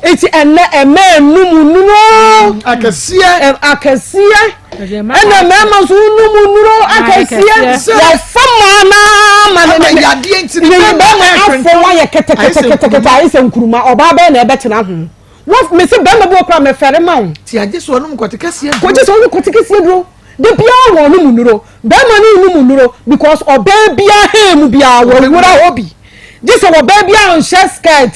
Eti ɛnɛ ɛmɛ num nuro. Akɛseɛ. Akɛseɛ. Ɛna mmarima nso num nuro akɛseɛ. Wɔfa maa naa ma ne ne ne bɛrima afɔ wayɛ kɛtɛkɛtɛkɛtɛ ayɛ sɛ nkuruma ɔbaa bɛyɛ na ɛbɛtena ho. Wɔ mese bɛrima bi wɔ koraa mɛfɛre ma wo. Ti agye so ɔnom kɔte kɛseɛ duro. Kɔgye sɛ ɔnom kɔte kɛseɛ duro. Da biara wɔ ɔnom nnuro. Bɛrima no nnom nnuro because ɔbaa biara hɛn mu biara wɔwura hɔ bi. Gye sɛ ɔbaa biara nhyɛ skirt,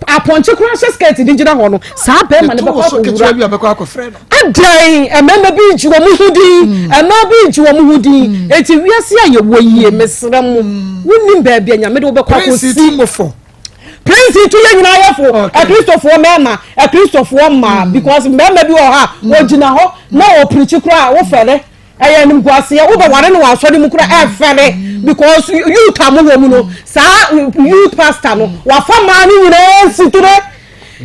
apɔnkye koraa hyɛ skirt de gyina hɔ no, saa bɛrima no bɛkɔ akɔwura. Adɛn, mmarima bi regye wɔn ho din, mmaa bi regye wɔn ho din. Enti wiase a yɛwɔ yie, mesrɛ mo, wonnim baabi a Nyame de wo bɛkɔ akɔsi. Prince tu yɛ nyinaa yɛ fo akristofoɔ mmarima akristofoɔ mmaa mm. because mmarima bi wɔ hɔ a mm. wɔgyina hɔ na wɔpirikyi koraa wofɛre ɛyɛ animguaseɛ wobɛware no wɔ asɔre mu koraa ɛfɛre mm. because youth a mowɔ mu no saa youth pastor no wafa mmaa no nyinaa nsitire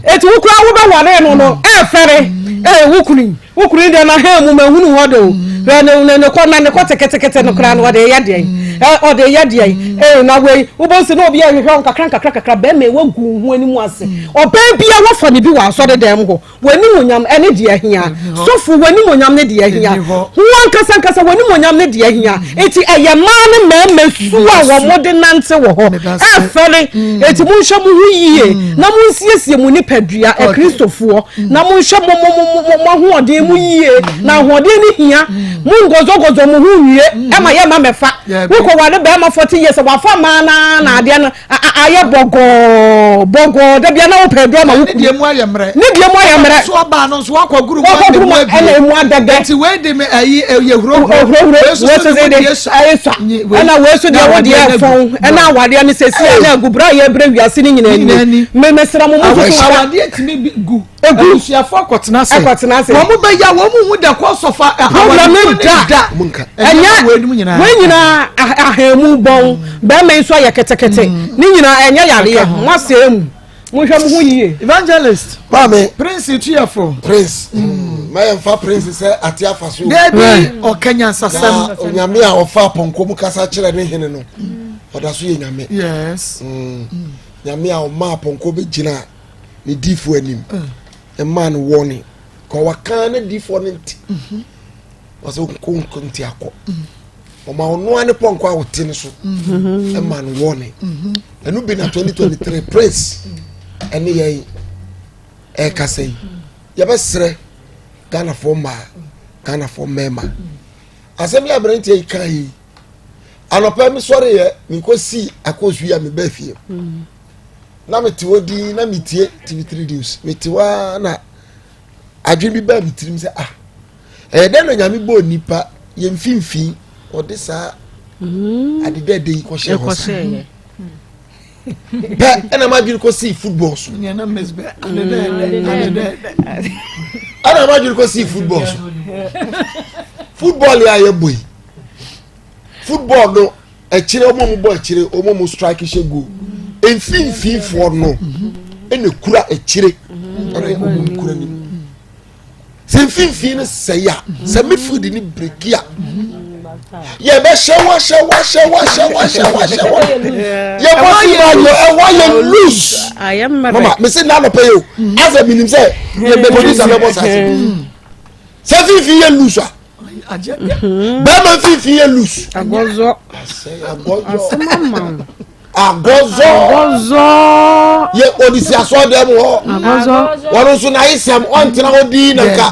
Eti wo koraa wobɛware no no ɛɛfɛre ee wo kunu yi wo kunu yi deɛ na hɛn mu mahunu hɔ de o hwɛ ne ne ne kɔ na ne kɔ teketekete no koraa no ɔde yɛ deɛn ɛ ɔde yɛ deɛn ee na wei wobɛhu sɛ na obi ɛhwehwɛ wo nkakra nkakra kakra bɛrima yi wagu wo ho anim ase ɔbaa bia wafa ne bi wɔ asɔre dɛm hɔ W'animuonyam ne deɛ ahia. Sɔfo, w'animuonyam ne deɛ ahia. Wo ankasa ankasa w'animuonyam ne deɛ ahia. Enti ɛyɛ mmaa ne mmarima su a wɔde nante wɔ hɔ. Ɛfɛre. Enti monhwɛ mo ho yie na monsiesie mo nipadua, Akristofoɔ, na monhwɛ mo mo mo mo ahoɔden mu yie. Na ahoɔden no hia. Mongɔzɔgɔzɔ mo ho nwie ɛma yɛmma mɛfa. Wokɔware barima 40 years a, wafa mmaa no ara na adeɛ no ayɛ bɔgɔɔ bɔgɔɔ da bia na wopɛ aduro ama wo kunu. Ne deɛ mu ayɛ mmerɛ. Ne deɛ mu ayɛ mmerɛ. So ɔbaa no nso wakɔ guru mu wakɔ guru mu ɛna emu adɛdɛ. Nti wei de me ayi ɛyɛ huro huro. Huro wei so so de deɛ ayɛ sua. Ɛna wei so deɛ wo deɛ fɔn ɛna awadeɛ no sɛsi ɛna agu bere a yɛbrɛ wiase no nyinaa ni. Mmɛmɛsra mo mo soso. Awadeɛ tumi gu. Egu. Abusuafo akɔtena ase. Akɔtena ase. Wɔn bɛ ya wɔn mu hu the cause of problem no da. Ɛnyɛ wɔn nyinaa ahɛnmu bɔn bɛrima yi nso ayɛ ketekete mm. ne nyinaa ɛnyɛ yareɛ mo asɛe mu monhwɛ mo ho yie. Evangelist. Maame. Prince tuyafo. Prince. Mm. Mayɛ nfa prince sɛ ate afa so. Deebi ɔka nyansasɛm. Na onyame a ɔfa apɔnkɔ mu kasa kyerɛ ne hene no ɔda so yɛ nyame. Yes. Mm. Nyame a ɔma apɔnkɔ bɛ gyina. ne diifoɔ anim ɛmaa no wɔne ka waka ne diifoɔ no nti wɔsɛ nko nko nti akɔ ɔma ɔnoa ne pɔnkɔ a ɔte no so ɛma no wɔne ɛno bi na 2023 prince ɛne yɛn ɛkasa yi yɛbɛsrɛ ghanafoɔ mmaa ghanafoɔ mmarima asɛm yi aberanteɛ yi kan yi anɔpɛ mi sɔre yɛ mekɔsi akɔsu yi a mebaa fie na mete hɔ din na metie tv3 news mete hɔ ara na adwene bi baa me tirim sɛ ah ɛyɛ dɛn na nyame bɔɔ nipa yɛn mfimfini ɔde saa mm. adedɛɛdɛ yi kɔhyɛ hɔ saa pɛ ɛna m'adwene kɔsii football so ɛna m'adwene kɔsii football so football yɛ a yɛbɔ yi football no akyire wɔn a wɔbɔ akyire wɔn a wɔn strike hyɛ goal mfimfinfoɔ no ɛna kura akyire ɛna wɔn kura nim. Sɛ mfimfini no sɛe a, sɛ midfield no breki a, yɛbɛhyɛ wahyɛ wahyɛ wahyɛ wahyɛ wahyɛ wa yɛbɔ si ma yɛ ɛwɔ yɛ loose. Mama mesi nna anɔpɛ yi o, asɛ minim sɛ producer bɛbɔ saa se. Sɛ mfimfini yɛ loose a, bɛrima mfimfini yɛ loose. Agɔzɔ. Agɔzɔ. Agɔzɔ. Agɔzɔ. Yɛ odisi asɔɔdan mu hɔ. Agɔzɔ. Wɔn nso na ayɛ sɛm ɔntena hɔ dii na nka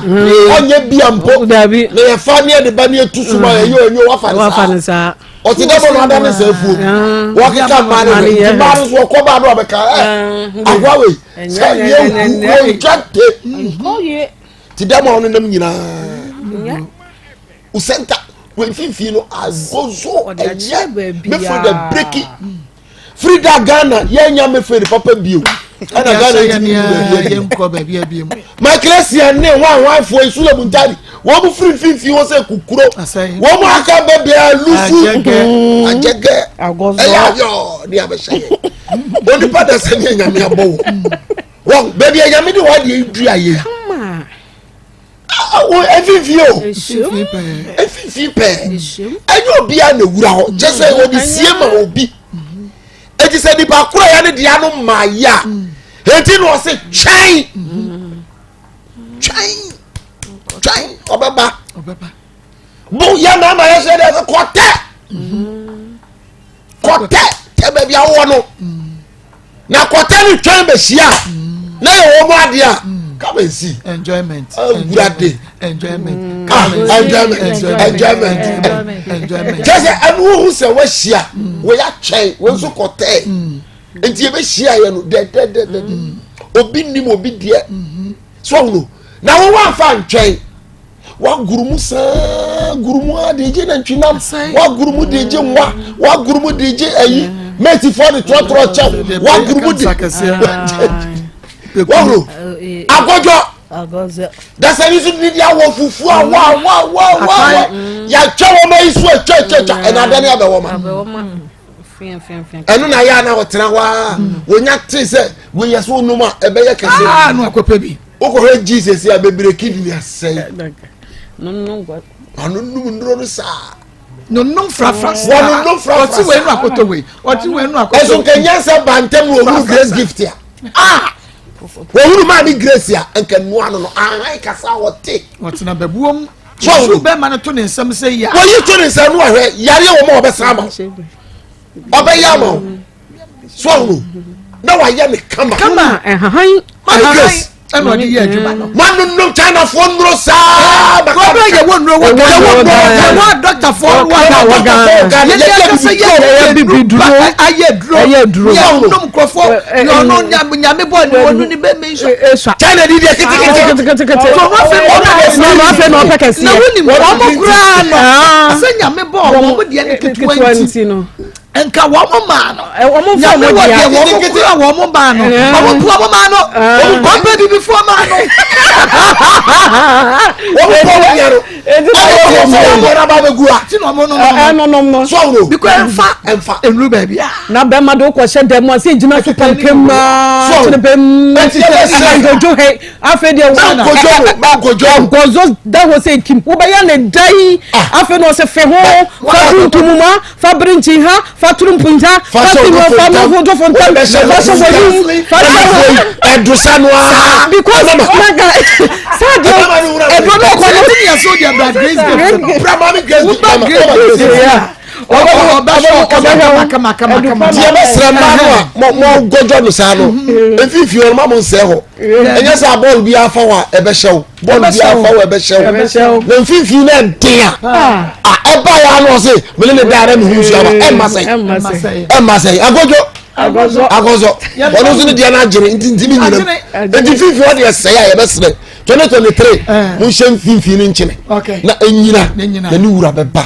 ɔnyɛ bia mpo. Dabi. Na yɛfa ne yɛde ba ne yɛtu so ma yɛyɛ onye wafa ne saa. Wafa ne saa. Ɔte dɛ bɔ na ɔda ne saa afuo. Wɔkeka mmaa no hwɛ. Nti mmaa no nso wɔkɔ baa no ɔbɛka ɛ akoa wei sɛ yɛ hu wɔntwa te. Te dɛ ma ɔno nam nyinaa. Wo center wɔ mfimfini no agozo ɛyɛ mefiri the breaking firi da Ghana yɛnya mefiri papa bio ɛna Ghana yɛ nkɔ baabi abiem Michael Essien ne hwan hwanfoɔ yi Sule Muntari wɔn mu firi mfimfini hɔ sɛ kukuro wɔn mu aka bɛbɛɛ lusu agyɛgɛ ɛyɛ ayɔ ne abɛhyɛ yɛ onipa da sɛ ne anyame abɔ wɔ wɔn baabi anyame de wɔn adeɛ dua yɛ wo mfimfini o mfimfini pɛɛ ɛnyɛ obiara na ewura hɔ kyɛ sɛ wɔde sie ma obi eti sɛ nipa koro ya ne deɛ no maa ya eti na ɔse twɛn twɛn twɛn ɔbɛba bo yɛ mmarima yɛ sɛ deɛ kɔtɛ kɔtɛ tɛ baabi awɔ no na kɔtɛ no twɛn bɛhyia na yɛ wɔn mu adeɛ a come and see enjoyment awurade enjoyment ah enjoyment enjoyment enjoyment kyɛ sɛ ɛnu wohu sɛ wahyia wɔyɛ atwɛn wɔn nso kɔtɛ nti yɛbɛhyia yɛ no dɛdɛdɛdɛ obi nim obi deɛ so ɔhunu na wɔn afa ntwɛn. Wagoro mu saa goro mu a de gye nantwinam wagoro mu de gye nwa wagoro mu de gye ayi mɛtifoɔ de trɔtrɔ kyɛw wagoro mu de wahoro agɔdwɔ dasani nso de di awɔ fufuo awɔ awɔ awɔ awɔ awɔ yàtwa wɔn ayi so atwa atwa atwa ɛna adani abɛwɔ ma ɛno na yɛ ana ɔtena hɔ a wɔnya te sɛ wɔyɛ so nom a ɛbɛyɛ kɛse. aa no akɔpɛ bi. wokɔhwɛ jesus a bebree kidney asɛe ɔno num nnuro no saa nonnom frafra saa wɔnonom frafra ɔte wei no akɔtɔ wei ɔte wei no akɔtɔ ɛso nka nyansa ba ntɛm na ɔhunu grace gift a ah wɔhunu maame grace a nka nnoa no no ahan kasa wɔte ɔtena bɛbuom so bɛma no to ne nsɛm sɛ yia wɔyi to ne nsɛm no ahwɛ yareɛ wɔ ma ɔbɛsa ama ɔbɛyɛ ama wo so ɔhunu na wayɛ ne kama kama ɛhahan maame grace ɛna ɔde yɛ adwuma no. Manunom Chinafoɔ nnuro saa. Wɔbɛ yɛ wɔ nnuro wɔ Ghana wɔ yɛ wɔ dɔktafoɔ wɔ Ghana yɛ yɛ kasa yɛ yɛ bibi duro ayɛ duro ayɛ duro yɛ ɔnom nkurɔfoɔ yɛ ɔno nyame bɔ ne wɔn ni bɛ mi nsɔ. China di deɛ ketekete. So wɔn afɛ na ɔpɛ kɛseɛ na afɛ na ɔpɛ kɛseɛ. Na wɔn nim wɔn koraa no sɛ nyame bɔ wɔn deɛ ne ketewa nti no. nka wɔn maa no nyame wɔ deɛ wɔn kura wɔn maa no wɔn kura wɔn maa no wɔn kɔn pɛ bibifoɔ maa no. wɔn kɔ wɔn yɛrɛ ɛna wɔn sɛ wɔn yɛrɛ aba bɛ gu a. ti na wɔn no no no sɔwuro bikɔ ɛnfa ɛnfa enuru baabi a. na bɛrima de wokɔ hyɛ dɛm ase gyina so pampam maa kyerɛ bɛm ɛnkojo hɛ afei deɛ nkɔzo da hɔ sɛ kim wobɛyɛ ne da yi afei na ɔsɛ fe ho fa tuntum ma Fa birinkyi ha, fa turu mpunta, fa si hɔ, fa no ho dofo ntam, fa hyɛ wɔ yum, fa hyɛ wɔ. Ɛdusa no aa. Because naga saa deɛ ɛduro no kɔ no. Ɛti ni ɛso deɛ bra grace gift. Bra maame grace gift. Wuba grace gift ya. Ɔbɛ kama kama kama. Tiɛ bɛ srɛ mmaa no a mɔ mɔ gɔjɔ no saa no mfimfini wɔn ma mo nsɛɛ hɔ ɛnyɛ sɛ bɔɔlu bi afa hɔ a ɛbɛhyɛ wo. Bɔɔlu bi afa wo ɛbɛhyɛ wo na mfimfini na ɛden a a ɛba ya no ɔse mene ne daa na mehu nsuo aba ɛmma sɛe ɛmma sɛe agodwo agɔzɔ ɔno nso ne deɛ no agyene nti ntimi nyinam nti mfimfini ɔde ɛsɛe a yɛbɛserɛ 2023 monhyɛ mfimfini no nkyene na ɛnyina na ne wura bɛba.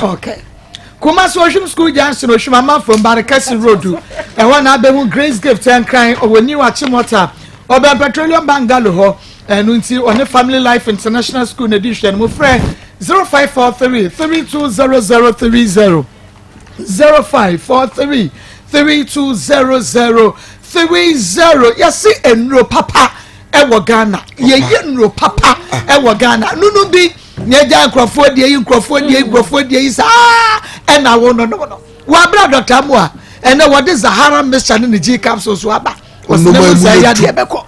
Kumasi Ohwim School Junction Ohwim Amanfo Mbarekasi Road ɛhɔ na abɛhu Grace Gift Nkran ɔwɔ New Achimota ɔbɛn Petroleum Bungalow hɔ. Ɛno nti ɔne Family Life International School na ɛdi nhwɛ no. Mofrɛ 0543 320030, 0543 320030. Yɛse nnuro papa. ɛwɔ Ghana. Yɛyɛ nnuro papa ɛwɔ Ghana. Nunu bi na ɛgya nkurɔfoɔ deɛ yi nkurɔfoɔ deɛ yi nkurɔfoɔ deɛ yi saa ɛna wo no no no. Wɔabrɛ Dr. Amoah ɛnɛ wɔde Zahara mixture ne ne G capsule so aba. Ɔsɛ ne mu sɛ ɛyɛ adeɛ bɛkɔ.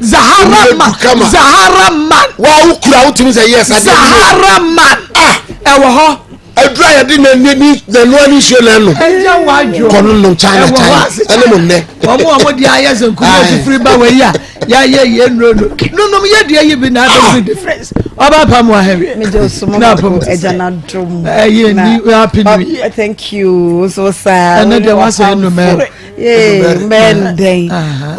Zahara man Zahara man. Wa wo kura wo tumi sɛ yes adeɛ. Zahara man ah ɛwɔ hɔ. Adura yɛ de na ni ni na nua ni nsuo na ɛnom. Ɛgya wa adwo. Kɔ no nom China China ɛne mo nnɛ. Wɔn a wɔn de ayɛ sɛ nkumi efifiri ba wɔ yi a yɛayɛ yɛ nnuro no nonom yɛ deɛ yi bi na abɛhu ah. difference ɔba pa mu ahɛwie megye osoma mako agya na dom ɛyɛ ni happy new year thank you so saa ɛnɛ deɛ wasɛ nnumɛ yee mbɛn dɛn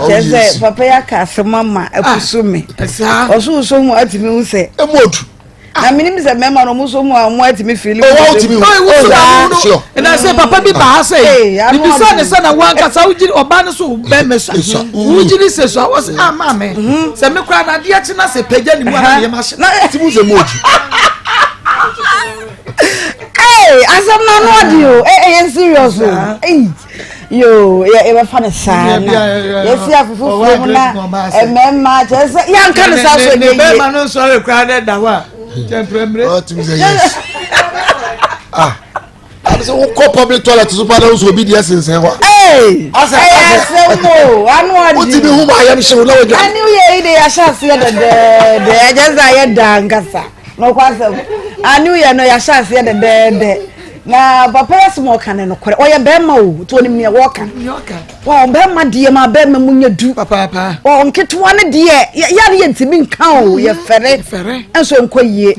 kyerɛ sɛ papa yi aka asɛm ama akusu me ɔso so mu atumi hu sɛ emu odu na menim sɛ mmarima no ɔmo so mu a ɔmo atumi fili mu ɔwɔ wotumi hu ɛna sɛ papa bi ba ha sɛ bibisa ne sɛ na wankasa wogyiri ɔba no so bɛmɛ so wogyiri sɛ so a wɔsɛ ah maame sɛ me koraa na adeɛ kye na sɛ pagya ne mu a na meyɛ ma hyɛ ti mu sɛ mu odu Hey, asɛm no ano ɔde o ɛyɛ serious o yoo yɛbɛfa no saa na yɛsi afe foforɔ mu na mmarima kyerɛ sɛ yɛanka no saa so ɛnyɛ yie bɛrima no nsɔre koraa na ɛda hɔ a kyɛmprɛmmerɛ ɔtumi sɛ yes ah ade sɛ wokɔ public toilet so pa na wosɛ obi deɛ sensɛn hɔ a ɛyɛ asɛm o ano ɔde wotumi hu ma ayɛm hyew na wadwa ɛne woyɛ yi de yɛahyɛ aseɛ dɛdɛɛdɛ ɛkyɛ sɛ ayɛ daa nkasa nokwasɛm ane woyɛ no yɛahyɛ aseɛ dɛdɛɛdɛ Na papa yi asɛm a ɔka no nokorɛ ɔyɛ bɛrima o nti ɔnim nea wɔka wɔn bɛrima deɛ ma bɛrima mu nyɛ du wɔn nketewa no deɛ yɛ ne yɛntumi nka o mm, yɛfɛre nso nkɔ yie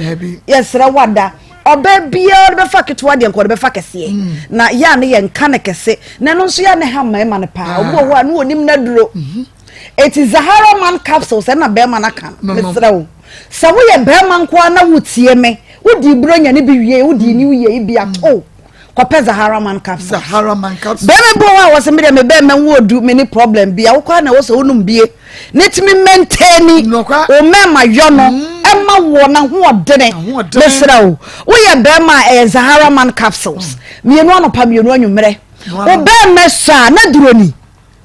yɛsrɛ wada ɔbaa biara ɔde bɛfa ketewa deɛ nka ɔde bɛfa kɛseɛ mm. na yɛ a ne yɛnka no kɛse na ɛno nso yɛ a ne ha mmarima no paa obi wɔ hɔ a ne wɔnim n'aduro mhm. eti Zahara man capsules ɛna bɛrima no aka no mesrɛ wo Sɛ woyɛ barima nko ara na wotie me, wodii Buronya no bi wiei, wodii New Year yi bi a, tow, kɔpɛ Zahara Man capsules. Zahara Man capsules. Barima bi wɔ hɔ a wɔsɛ me deɛ me bɛrima nwo odu, me ni problem bi a, wokɔ a na ɛwɔ sɛ wonom bie na etumi maintaini wo mmarima yɔ no, mm. ɛma wɔ n'ahoɔdene. Mesrɛ wo, woyɛ barima a ɛyɛ Zahara Man capsules. Mm. Mmienu anɔpa, mmienu anwummerɛ. Wo bɛrima sɔ a, na duro ni.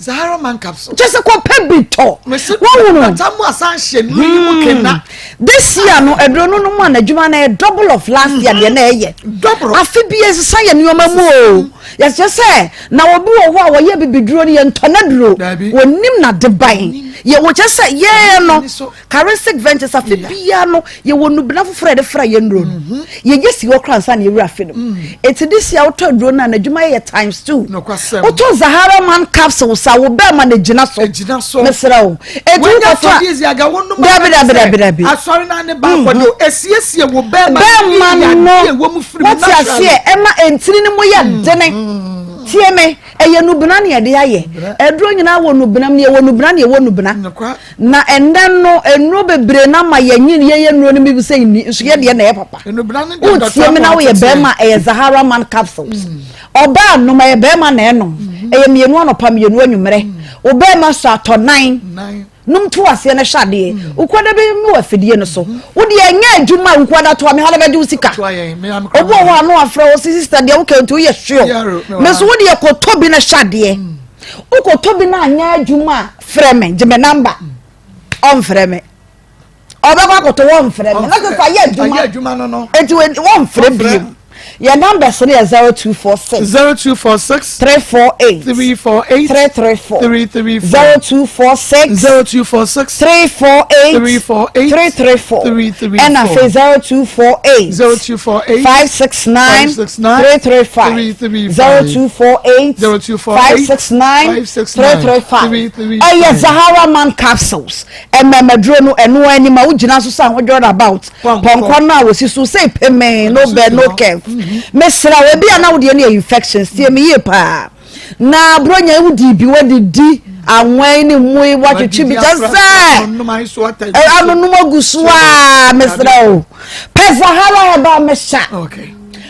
Zahara man capsule. Kyɛ sɛ kɔpɛ bi tɔ. Wɔhunu. Batamu asan hyɛ nuru yi mu kena. This year no aduro no no mu a n'adwuma no yɛ double of last year deɛ na ɛyɛ. Double. Afe bi ɛsesa yɛ nneɛma mu o. Yɛsɛ sɛ na obi wɔ hɔ a wɔyɛ bibiduro no yɛntɔ n'aduro. Wɔnim n'adeban. Yɛ wɔkyɛ sɛ yɛɛ no. Charistic Ventures afe biara no yɛwɔ nnubena foforɔ a yɛde fra yɛn nnuro no mhm. yɛgye si hɔ koraa nsa na yɛwura afe no mu mm. eti this year wotɔ aduro no a n'adwuma yɛ times two wotɔ Zahara man capsules a wo bɛrima na egyina so mesrɛ wo eti wokɔtɔ a dabi dabi dabi dabi asɔre na ne ba akɔ de esiesie wo bɛrima bɛrima no wɔte aseɛ ɛma ntini no mu yɛ mm. dene mm. tie me ɛyɛ nubena na yɛde ayɛ aduro nyinaa wɔ nubena mu yɛwɔ nubena na yɛwɔ nubena. Na ɛnnɛ no, nnuro bebree no ama yɛnyin yɛyɛ nnuro no bi sɛ nni, nso yɛ deɛ na ɛyɛ papa. Wotie me na woyɛ bɛrima a, ɛyɛ Zahara Man capsules. Mm. Ɔbaa nom, ɛyɛ bɛrima na ɛnom. Mm. Ɛyɛ mmienu anɔpa, mmienu anwummerɛ. Mm. Wo bɛrima sɔ atɔ nan. Nom to aseɛ no hyɛ adeɛ. Wokuada bi mi wɔ afidie no so. Wo deɛ ɛnyɛ adwuma a wokuada toa me ha na bɛgye wo sika. Obi wɔ hɔ a no afrɛ wo sɛ sister deɛ wokɛ nti woyɛ sure. Me so wo deɛ kɔtɔ bi na hyɛ adeɛ. Wokɔtɔ bi na anyɛ adwuma a frɛ me gye me namba ɔmfrɛ me ɔbɛkɔ akɔtɔ wɔmfrɛ me na sɛ sɛ ayɛ adwuma eti wɔmfrɛ biem yɛ numbers no yɛ 0246 0246 348 348 334 334 0246 0246 348 348 334 334 ɛna afei 0248 0248 569 569 335 335 0248 0248 569 569 335 ɛyɛ Zahara man capsules ɛmɛmɛduro no ɛno anim a wogyina so sɛ ahodwɔrɔ about pɔnkɔ no a wɔsi so sɛ pemee no bɛ no kɛf mesrɛ wo ebi a na wodeɛ no yɛ infections tie me yie paa na buronya yi wodi bi wadidi anwɛn ne mu yi watwetwe bi kyɛ sɛ anonom agu so a mesrɛ wo pɛ Zahara herbal mixture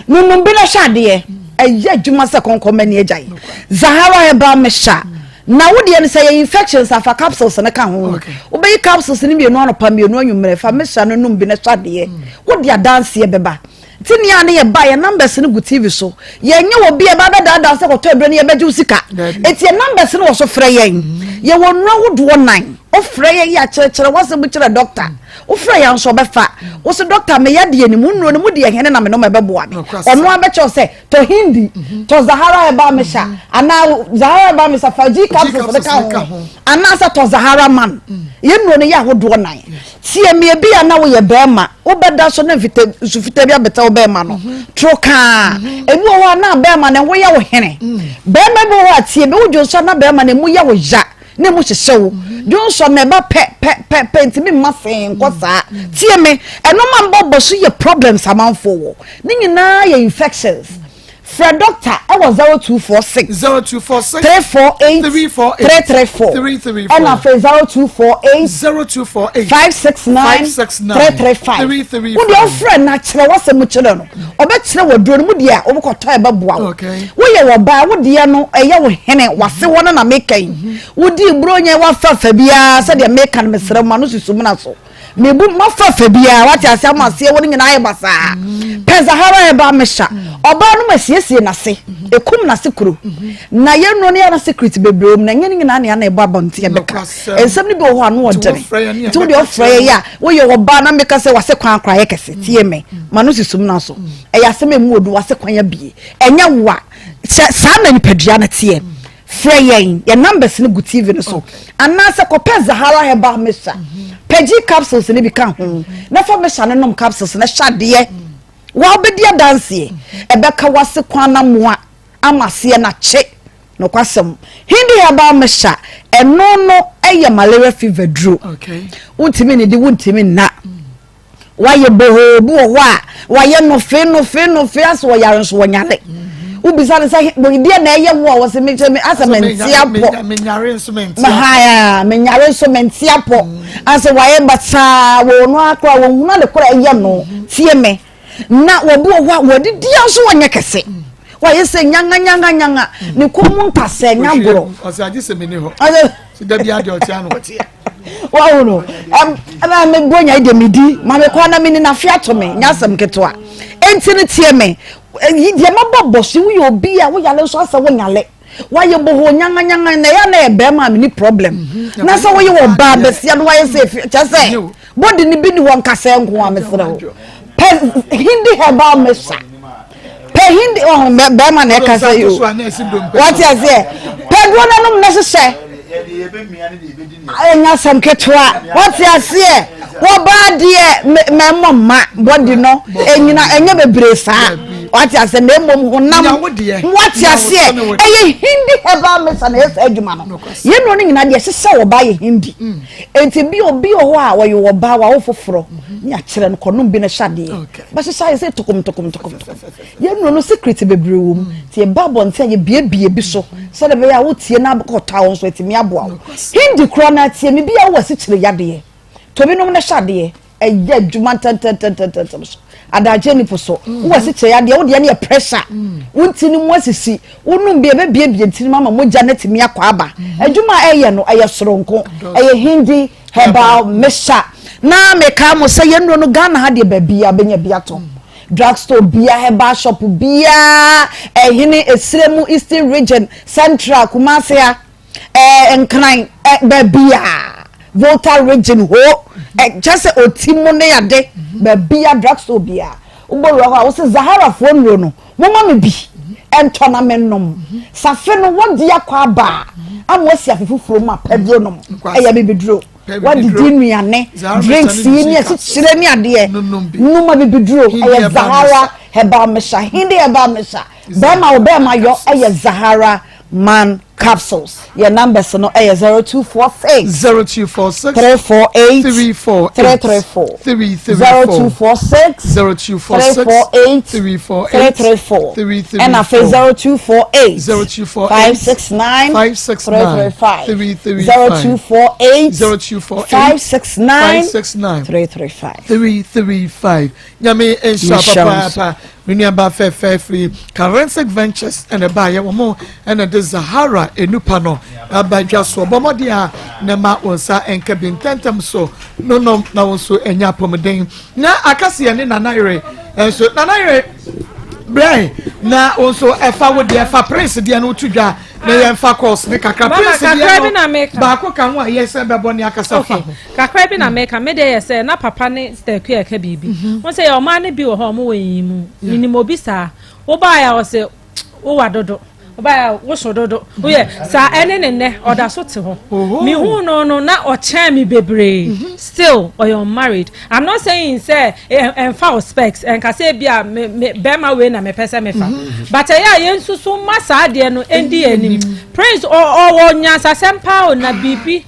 Nonom bi na hwɛ adeɛ. Ɛyɛ adwuma sɛ kɔnkɔn ani agyae. Zahara herbal mixture. Na wo deɛ no sɛ yɛ infections a fa capsules no ka ho. Wobɛyi capsules no mmienu anɔpa mmienu anwummerɛ fa mixture no nom bi na hwɛ adeɛ. Mm. Wode adanseɛ bɛba. Nti nea ne yɛba yɛ numbers no gu TV so. Yɛnyɛ wɔ bi a ɛba bɛdaadaa sɛ kɔtɔ aduro no yɛbɛgye wo sika. Eti yɛ numbers no wɔ so frɛ yɛn. Mm. Yɛwɔ nnuro ahodoɔ nan. Wofrɛ yɛ yɛ akyerɛkyerɛ w'asɛm kyerɛ dɔkta. Wofrɛ yɛ nso ɔbɛfa. Wo se dɔkta meyɛ deɛ ni mu nnuro no mu deɛ hene na menom ɛbɛboa me. Ɔno ara bɛkyerɛ wo sɛ tɔ hindi, tɔ Zahara herbal mixture anaa Zahara herbal mixture fa G capsules no ka ho anaasɛ tɔ Zahara man. Yɛn nnuro no yɛ ahodoɔ nan. Tie me ebi a na woyɛ bɛrima wobɛda so na mfita nsu fitaa bi abɛtɛ wo bɛrima no toro kaa. Ebi wɔ hɔ a na bɛrima no ho yɛ wo hene. Bɛrima bi wɔ hɔ a tie me wodwo nso a na bɛrima no emu yɛ wo ya. na emu hyehyɛ wo dwonsɔ na ɛba pɛ pɛ pɛ pɛ ntumi mma fee nkɔ saa tie me ɛno ma mbɔbɔ so yɛ problems amanfoɔ wɔ ne nyinaa yɛ infections frɛ doctor ɛwɔ 0246 0246 348 348 334 334 ɛna afei 0248 0248 569 569 335 335. wo deɛ wofrɛ no akyerɛ wasɛm kyerɛ no ɔbɛkyerɛ waduro no mu deɛ a wobɛkɔtɔ a ɛbɛboa wo woyɛ wɔ baa wo deɛ no ɛyɛ wo hene wase hɔ no na meka yi mhm. wodi buronya wafafa biara sɛdeɛ meka no mesrɛ ma no susu mena so mebu mafafa biara wate ase ama aseɛ wɔ no nyinaa yɛ basaa mhm. pɛ zahara ɛba mehyɛ mhm. ɔbaa no ma siesie n'ase ekum n'ase kuro na yɛn nnuro no yɛ na secret bebree mu na nyɛ ne nyinaa nea na ɛbɔ abɔnten ɛbɛka nsɛm no bi wɔ hɔ ano ɔdene nti wode ɔfrɛ yɛ yɛ a woyɛ ɔbaa na meka sɛ wase kwan akora yɛ kɛse tie me ma no sisum no so ɛyɛ asɛm ɛmu odu wase kwan abie ɛnyɛ wa sɛ saa na nipadua no teɛ frɛ yɛn yɛn numbers no gu tv no so anaasɛ kɔpɛ zahara herbal mixture pɛgye capsules no bi ka ho na fa mixture no nom capsules no hyɛ adeɛ wa wobɛdi adanseɛ ɛbɛka wase kwan na mmoa ama aseɛ no akye Nokwasɛm, Hindi herbal mixture, ɛno no yɛ malaria fever duro. Wontumi nnidi, wontumi nna. Wayɛ bohoo bi wɔ hɔ a, wayɛ nofe nofe nofe asɛ ɔyare nso ɔnyare. Wobisa no sɛ deɛ na ɛyɛ wo a wɔsɛ mekyɛ me asɛ mente apɔ. Menyare nso mente apɔ. Menyare nso mente apɔ. Asɛ wayɛ basaa wɔ ɔno akora wɔhunu ade kora ɛyɛ no. Tie me. Na wɔbi wɔ hɔ a wɔadidi a nso wɔnyɛ kɛse. Wɔayɛ sɛ nyanga nyanga nyanga. Ne kɔn mu ntasɛ nya gorɔ. Ɔsɛ agye sɛ meni hɔ. Ɔsɛ da bi adeɛ ɔte ano ɔteɛ. Wɔawo no. Ɛna me bɔ nya deɛ medi. Ma me kɔ na meni n'afe ato me. Nya asɛm ketewa. Enti no tie me. Deɛ mabɔ bɔ so woyɛ obi a woyale nso asɛ wonyale. Wayɛ bohoo nyanga nyanga na ɛyɛ na yɛ bɛrima a meni problem. Mhm. Na sɛ woyɛ wɔ baa bɛsia no wayɛ sɛ efi kyɛ sɛ body no bi ni hɔ nkasɛɛ nko a mesrɛ wo. Pɛ hindi herbal mixture. Pɛ hindi ɔho oh, bɛrima na ɛka sɛ yi o. Wate aseɛ. Pɛ duro na nom na hyehyɛ. Ɛnyɛ asɛm ketewa. Wate aseɛ. Wɔbaa deɛ mɛmmɔ mma body no ɛnyina ɛnyɛ bebree saa. Wate aseɛ na mmom honam. Wate aseɛ ɛyɛ hindi herbal mixture na ɛyɛ saa adwuma no. Yɛn nnuro no nyinaa deɛ ɛhyehyɛ ɔbaa yɛ hindi. Mm. Enti bi obi wɔ hɔ a wɔyɛ ɔbaa wawo foforɔ mm-hmm. ne akyerɛ no kɔnom bi no hyɛ adeɛ. Bɛhyehyɛ ayɛ sɛ tokom tokom tokom. Yɛn nnuro no secret bebree wɔ mu. Nti yɛba abɔnten a yɛbuebue bi so sɛdeɛ ɛbɛyɛ a wotie na kɔtɔ a wo nso atumi aboa wo. Hindi koraa no atie me bi a wowɔ asikyire yadeɛ. Tɔ bi nom na hyɛ adeɛ. Ɛyɛ adwuma ntɛntɛntɛntɛntɛm so. Adagye ni po so. Wowɔ asikyire yadeɛ wo deɛ no yɛ pressure. Wo ntini mu asisi. Wonom bi a ɛbɛbuebue ntini mu ama mogya no atumi akɔ aba. Adwuma a ɛyɛ no ɛyɛ soronko. Ɛyɛ Hindi herbal mixture. Na mekaa mo sɛ yɛn nnuro no Ghana ha deɛ baabiara bɛnya bi atɔ. Drug store biaa, herbal shop biaa, ɛhene, esire mu, eastern region, central, Kumasi ha, ɛɛ Nkran, ɛ baabiaa, Volta region hoo, ɛ kyerɛ sɛ oti mu ne ade, baabiaa drug store biaa, wobɔ wura hɔ a, wose Zahara foɔ nnuro no, momma me bi ɛntɔ na mennom. Safe no, wɔde akɔ aba a, ama wasi afe foforɔ mu a, pɛ duro nom, ɛyɛ abibiduro. Wadidi nnuane, drinks yi ne asikyire ne adeɛ. Nom abibiduro, ɛyɛ Zahara herbal mixture. Hindi herbal mixture. Bɛrima wo bɛrima yɔ ɛyɛ Zahara man capsules. Yɛ numbers no ɛyɛ 0246 0246 348 348 334 334 0246 0246 348 348 334 334 ɛna afei 0248 0248 569 569 335 335 0248 0248 569 569 335 335 Nyame nhyira Nhyira wo nso. papaapa me nuaba fɛfɛ firi Karensic Ventures ɛna ɛbaayɛ wɔn ɛna de Zahara enupa no aba dwa so ɔbɔ mmɔden a na ma wɔn nsa nka bi ntɛntɛm so nonom na wɔn nso anya apɔmuden na akaseɛ ne nana yere nso nana yere. Brɛ na wo nso ɛfa wo deɛ fa Prince deɛ no to dwa na yɛmfa course ne kakra. Prince deɛ no baako ka ho a yɛsɛ bɛbɔ ne akasa fa ho. Kakra bi na meka me deɛ yɛ sɛ na papa ne Stacey ɛka biribi. Mhm. Wɔn sɛ yɛ ɔmaa no bi wɔ hɔ ɔmo wɔ yiyi mu. Menim obi saa. Wobaeɛ a ɔsɛ wowa dodo. Ɔbaa woso dodo. Woyɛ saa ɛne ne nnɛ ɔda so te hɔ. Mehu no no na ɔkyɛn me bebree. Mhm. Still ɔyɛ unmarried. I'm not saying sɛ ɛnfa wo specs ɛnka sɛ ebi a me me bɛrima wei na mepɛ sɛ mefa. Mhm. But ɛyɛ a yɛn nso ma saa adeɛ no ɛndi yɛn anim. Prince ɔwɔ nyansasɛm paa o na biribi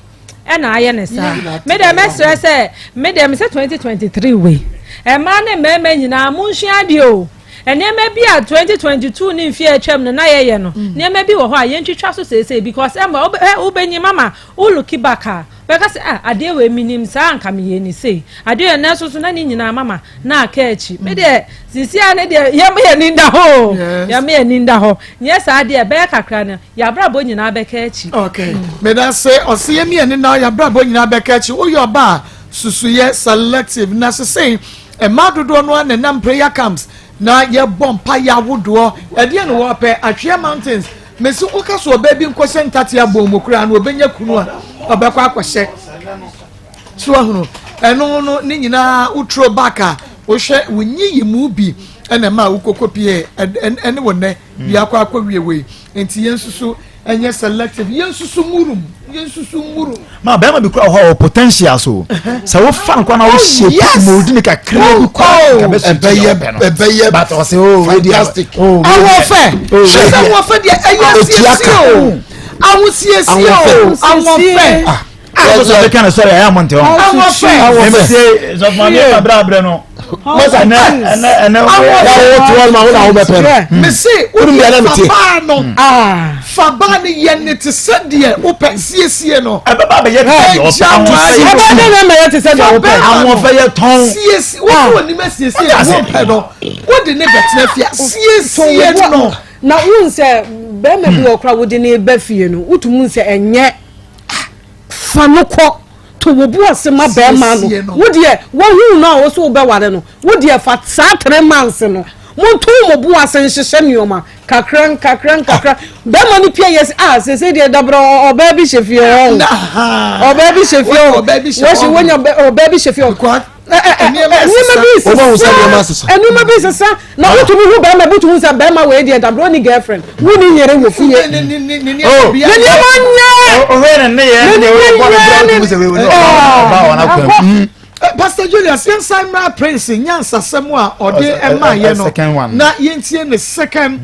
ɛna ayɛ ne saa. Me deɛ mɛsrɛ sɛ me deɛ me sɛ 2023 wei mmaa ne mmarima nyinaa monsua adeɛ o. Nneɛma bi a 2022 ne mfe a atwam no na yɛyɛ no, mm. nneɛma bi wɔ hɔ a yɛntwitwa so seesei because ɛma wobɛnyi mama wo look back a bɛka sɛ ah adeɛ wei menim saa anka meyɛ ni sei adeɛ wei nanso so na ne nyinaa mama na aka akyi me deɛ sisi a ne deɛ yɛma yɛn ani da hɔ o yɛma yɛn ani da hɔ nyɛ saa deɛ ɛbɛyɛ kakra no yɛabrabɔ nyinaa bɛka akyi. okay meda se ɔse yɛmi yɛn ani na yɛabrabɔ nyinaa bɛka akyi woyɛ ɔba a susuyɛ selective na sesei Mmaa dodoɔ no ara na ɛnam prayer camps na yɛbɔ mpaeɛ ahodoɔ. Ɛdeɛn na wɔpɛ? Atwea mountains. Mese woka sɛ ɔbaa bi nkɔhyɛ ntatea bɔn mu koraa no ɔbɛnya kunu a ɔbɛkɔ akɔhyɛ. So ahunu ɛno no ne nyinaa woturo back a wohwɛ wo nyiyimu bi ɛna ɛma wokɔkɔ pie ɛne wo nnɛ biakɔ akɔwie wei nti yɛn nso ɛnyɛ selective yɛn nsusu murum yɛn nsusu murum. maa bɛrima bi kura hɔ a ɔwɔ potential so sɛ wofa no kora na wohyɛ oh, mu odi ne kakra bi kora oh. nka bɛ so ti ɔpɛ no ɛbɛyɛ but ɔsɛ o fantastic awɔfɛ sɛ awɔfɛ deɛ ɛyɛ asiesie o ahosiesie o awɔfɛ. Ah. Sɛ ɔbɛka no sɔre ɛyɛ amonte hɔ. Awɔfɛ. Ɛmɛ se sɔfuma mi ka bere abrɛ no. Masa ɛnɛ ɛnɛ ɛnɛ. Awɔfɛ. Wo te hɔ ma wo na wo bɛ pɛ no. Mese wo deɛ fabaa no fabaa no yɛ ne te sɛ deɛ wopɛ siesie no. Ɛbɛba abɛyɛ te sɛ deɛ ɔpɛ. Ɛbɛba de na ɛmɛyɛ te sɛ deɛ wopɛ. Ahoɔfɛ yɛ tɔn. Siesie wo de w'anim asiesie deɛ wopɛ no wode ne bɛtena fie siesie no. Na wohu sɛ bɛrima bi wɔ kora wode ne ba fie no wotum sɛ ɛnyɛ Fa no kɔ. To wo bo ase ma bɛrima no. Wo deɛ, woahuu no a wo so wobɛware no, wo deɛ fa saa three months no, monto mo bo ase nhyehyɛ nneɛma kakra nkakra nkakra. Bɛrima no pia yɛ sɛ, ah, seesei deɛ dabrɛ ɔbaa bi hyɛ fie hɔ o. Ɔbaa bi hyɛ fie hɔ. Wɔhyɛ wonya ɔbaa bi hyɛ fie hɔ. Nneɛma bi sesa. Nneɛma bi sesa. Na wotumi hu bɛrima bi wotumi hu sɛ bɛrima wei deɛ dabrɛ ɔni girlfriend. Wonni yere wɔ fie. Ne nneɛma nyɛ. Ɔhwɛ ne ne yɛ ne ɔbɔ ne bra wotumi sɛ wei wei ɔba wɔn akwan mu. Pastor Julius yɛn san mmra Prince nyansasɛm a ɔde ɛma yɛ no na yɛntie ne second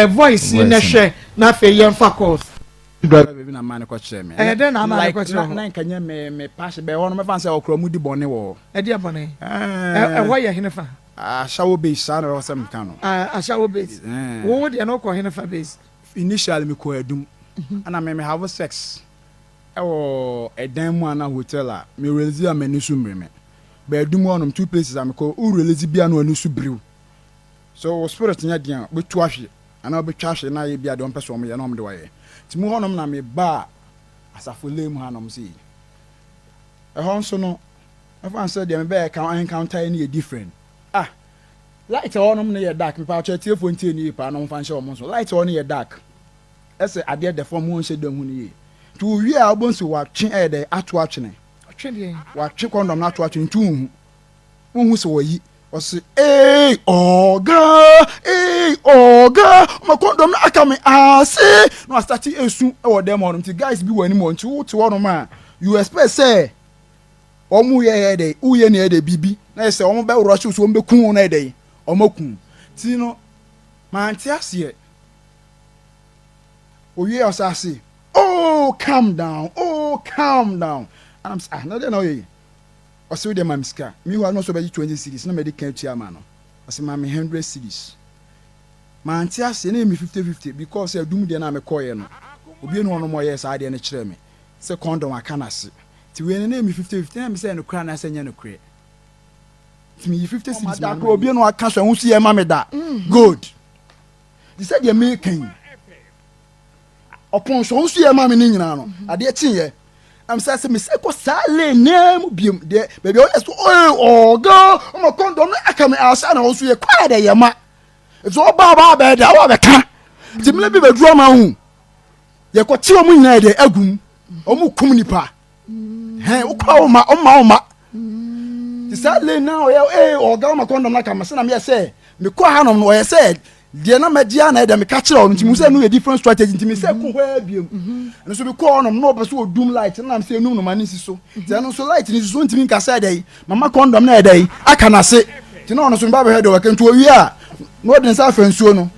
voice yi na hwɛ na afei yɛnfa calls. Driver baabi na maa no kɔkyerɛ me. Ɛyɛ dɛn na ama no kɔkyerɛ hɔ? Na nka nyɛ me me passion bɛɛ hɔ no mɛfa sɛ ɔkora mu di bɔne wɔ hɔ. Ɛdeɛ bɔne? Ɛhɔ yɛ hene fa? Ashawo base saa na ɛwɔ sɛ meka no. Ashawo base. Wo wo deɛ no wokɔ hene fa base? Initially mekɔ Adum. Ɛna me me have sex ɛwɔ ɛdan mu anaa hotel a me release a m'ani so mmiri me. But Adum hɔ nom two places a mekɔ wo release bi a na w'ani so biriw. So wo spirit nyɛ den a wobɛtu ahwe. Anaa wɔbɛtwa ahwe na ayɛ bi a deɛ wɔmpɛ sɛ wɔyɛ na wɔde wɔayɛ. Nti mu hɔnom na mebaa asafo lay mu hanom sei. Ɛhɔ nso no, mɛfa no sɛ deɛ mebɛɛ encounter yi no yɛ different. Ah, light ɛhɔ nom no yɛ dark. Mepaakyɛw atiefoɔ ntie no yie paa na wɔmfa nhyɛ wɔn nso. Light ɛhɔ no yɛ dark. Ɛsɛ adeɛ da fam wɔnhyɛ da hu no yie. Nti wowie a wobɛhu sɛ wɔatwe ɛyɛ dɛ ato atwene. Wɔatwe kɔndɔm no ato atwene nti wonhu. Wonhu sɛ wɔayi. Ɔse eei ɔga eei ɔga ɔma kɔndɔm no aka me ase na wastate esu wɔ dɛm hɔ nom nti guys bi wɔ anim hɔ nti wote hɔ nom a you expect sɛ wɔn yɛ yɛ dɛ woyɛ ne yɛ dɛ biribi na yɛ sɛ wɔn bɛ rush so wɔn bɛ kun na yɛ dɛ wɔn akun ti no mante aseɛ owie ɔsɛ ase oh calm down oh calm down and I'm ah na deɛ na ɔyɛ yi. Ɔse wodeɛ ma me sika. Meanwhile na ɔse ɔbɛgye 20 cedis na madi kan atua ama no. Ɔse ma me 100 cedis. Mante aseɛ na ɛyɛ me 50 50 because sɛ adum deɛ no a mekɔeɛ no obi ɛni hɔnom a ɔyɛɛ saa adeɛ no kyerɛɛ me sɛ condom aka n'ase. Nti wei no na ɛyɛ me 50 50 na ɛyɛ me sɛ ɛyɛ nokorɛ anaasɛ ɛnyɛ nokorɛ. Nti meyi 50 cedis maa no. Obi na waka so ɛho so yɛ ma me da. Good. Te sɛ deɛ meka yi. Ɔpɔn so ɔho so yɛ ma me ne nyinaa no adeɛ kyeeɛ. Na mesɛ sɛ mesɛ kɔ saa lane naa mu biom deɛ baabi a ɔyɛ so ee ɔga ɔma kɔndɔm no aka me asa na ɔso yɛ kɔ ayɛ dɛ yɛ ma. Nti ɔba ɔba abɛɛ dɛ ɔba bɛka. Nti mmerɛ bi bɛduru ɔma ho. Yɛkɔkye wɔn nyinaa yɛ dɛ agum. Wɔn kum nipa. Hɛn wokɔ a ɔma ɔma ɔma. Nti saa lane na ɔyɛ ee ɔga ɔma kɔndɔm na kama sɛ na meyɛ sɛ mekɔ hanom no ɔyɛ sɛ deɛ na mɛgye a na ɛdɛ meka kyerɛ ɔno nti mu sɛ no yɛ different strategy nti mesɛ kɔ hɔ abiem ɛno nso mekɔ hɔnom na ɔpɛ sɛ ɔdum light na nam sɛ ɛnum no ma ne nsi so nti ɛno nso light ne nsi so ntumi nka sɛ ɛdɛ mama kɔndɔm na ɛdɛ aka n'ase nti na ɔno nso meba bɛhwɛ deɛ ɔka nti ɔwie a na ɔde nsa afa nsuo no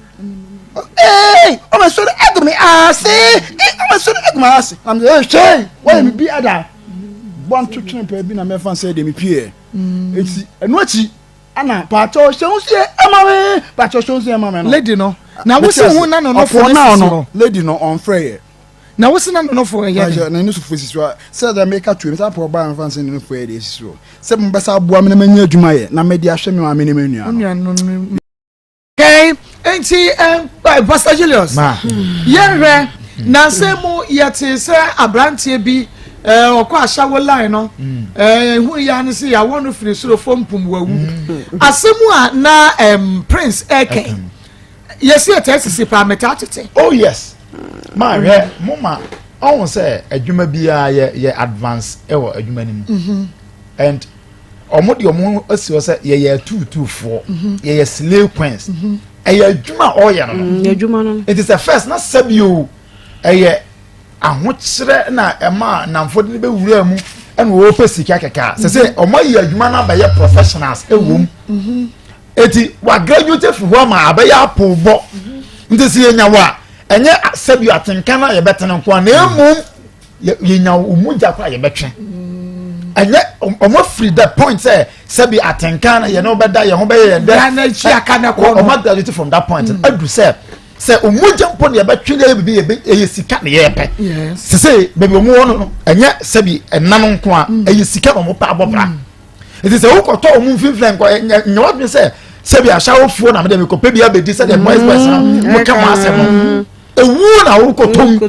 ee ɔma nsuo no agu me ase ee ɔma nsuo no agu me ase na mede hwɛ wɔyɛ me bi ada bɔ ntwetwene pɛɛ bi na mɛfa sɛ deɛ mepieɛ nti ɛno akyi Ana pakyɛw hyɛ wo sie ɛma me pakyɛw hyɛ wo sie ɛma me no. Lady no na wo si ho na no nofo no sisi hɔ. Lady no ɔnfrɛ yɛ. Na wo si na no nofo yɛ dɛ. Na ne nofo sisi hɔ sɛ dɛ meka tuo mi sɛ apɔ ɔbaa nfa nsɛ ne nofo yɛ de esisi hɔ sɛ mo bɛsa aboa me na manya adwuma yɛ na mede ahwɛ me maame ne me nua no. Okay, nti eh, Pastor Julius, yɛhwɛ nansa mu yɛte sɛ aberanteɛ bi eh, ɔkɔ ahyɛwo line no eh, ehu ya ne sɛ yɛawɔ no firi soro fam pum wawu mm. asɛm a na um, prince ɛkɛn yɛsi ɛtɛ sisi paa mɛta tete. oh yes maa hwɛ mo ma ɔhun sɛ adwuma biara yɛ yɛ advance ɛwɔ adwuma no mu mm-hmm. and. wɔn de wɔn asi hɔ sɛ yɛyɛ atuutuufoɔ mhm. yɛyɛ slay queens mhm. ɛyɛ adwuma a ɔyɛ no no mm, adwuma no nti sɛ first na sɛbi o ɛyɛ ahokyerɛ na ɛma namfo de bɛwura mu ɛna wɔpɛ sika kɛkɛ a sɛ sɛ mhm. wɔn ayi adwuma no abɛyɛ professionals ɛwɔ mu eti wa graduate fi hɔ ama abɛyɛ apobɔ nti sɛ yɛnya wɔ a ɛnyɛ sɛbi atenka no a yɛbɛtene nko a na emom. yɛnya wɔn mu gya koraa yɛbɛtwe ɛnyɛ wɔn afiri the point sɛ sɛbi atenkan na yɛn bɛda yɛn ho bɛyɛ yɛn dɛ wɔn agraduate from that point mm. adu sɛ sɛ wɔn mu gya mpo na yɛbɛtwe yɛ bibi yɛbɛ ɛyɛ sika na yɛpɛ sese baabi wɔn wɔ no ɛnyɛ sɛbi ɛna no nko a mm. ɛyɛ sika na wɔn pɛ abɔ bra mm. nti sɛ wokɔtɔ wɔn mfimfini nkɔ nyɛ nyɛ wadwene sɛ sɛbi ahyɛwofoɔ na mede mekɔpɛ bi abɛdi sɛdeɛ boys boys no mo ka mo asɛm no. ewu na wokɔtɔm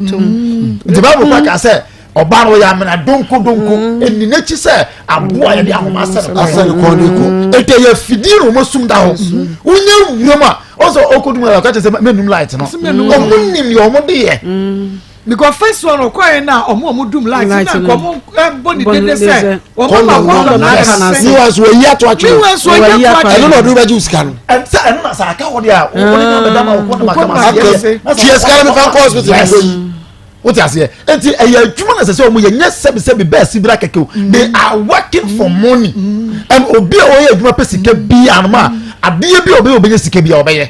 nti bible kora kaa sɛ ɔbaa no ɔyɛ amena donkodonko mm. ɛni n'akyi sɛ aboa yɛde ahoma asɛ no kɔn de kɔ mm. ɛtɛ yɛ fidie na wɔn sum da hɔ mm. wonyɛ wuram a ɔsɛ ɔkɔdum yɛ ɔka kyerɛ sɛ mɛnum light no ɔmo nim deɛ ɔmo de yɛ. Because first one ɔkɔ yɛ na ɔmo ɔmo dum light na nka ɔmo bɔ ne dede sɛ ɔmo ma kɔndɔm na aka na se. Miwa so oyi ato atwene. Miwa so oyi ato atwene. Ɛno na ɔde bɛgye sika no. Sɛ ɛno na sɛ aka hɔ deɛ a wɔn ne bɛda ma ɔkɔ na ma kama se yɛ. Tuya sika no mi fa nkɔ hospital mi kɔ yi. Wote aseɛ nti ɛyɛ adwuma na sɛ sɛ wɔn yɛ nyɛ sɛbisɛbi bɛɛ sibira kɛkɛ o they are working for money and obi a ɔyɛ adwuma pɛ sika bi anoma adeɛ bi a ɔbɛyɛ ɔbɛnya sika bi a ɔbɛyɛ.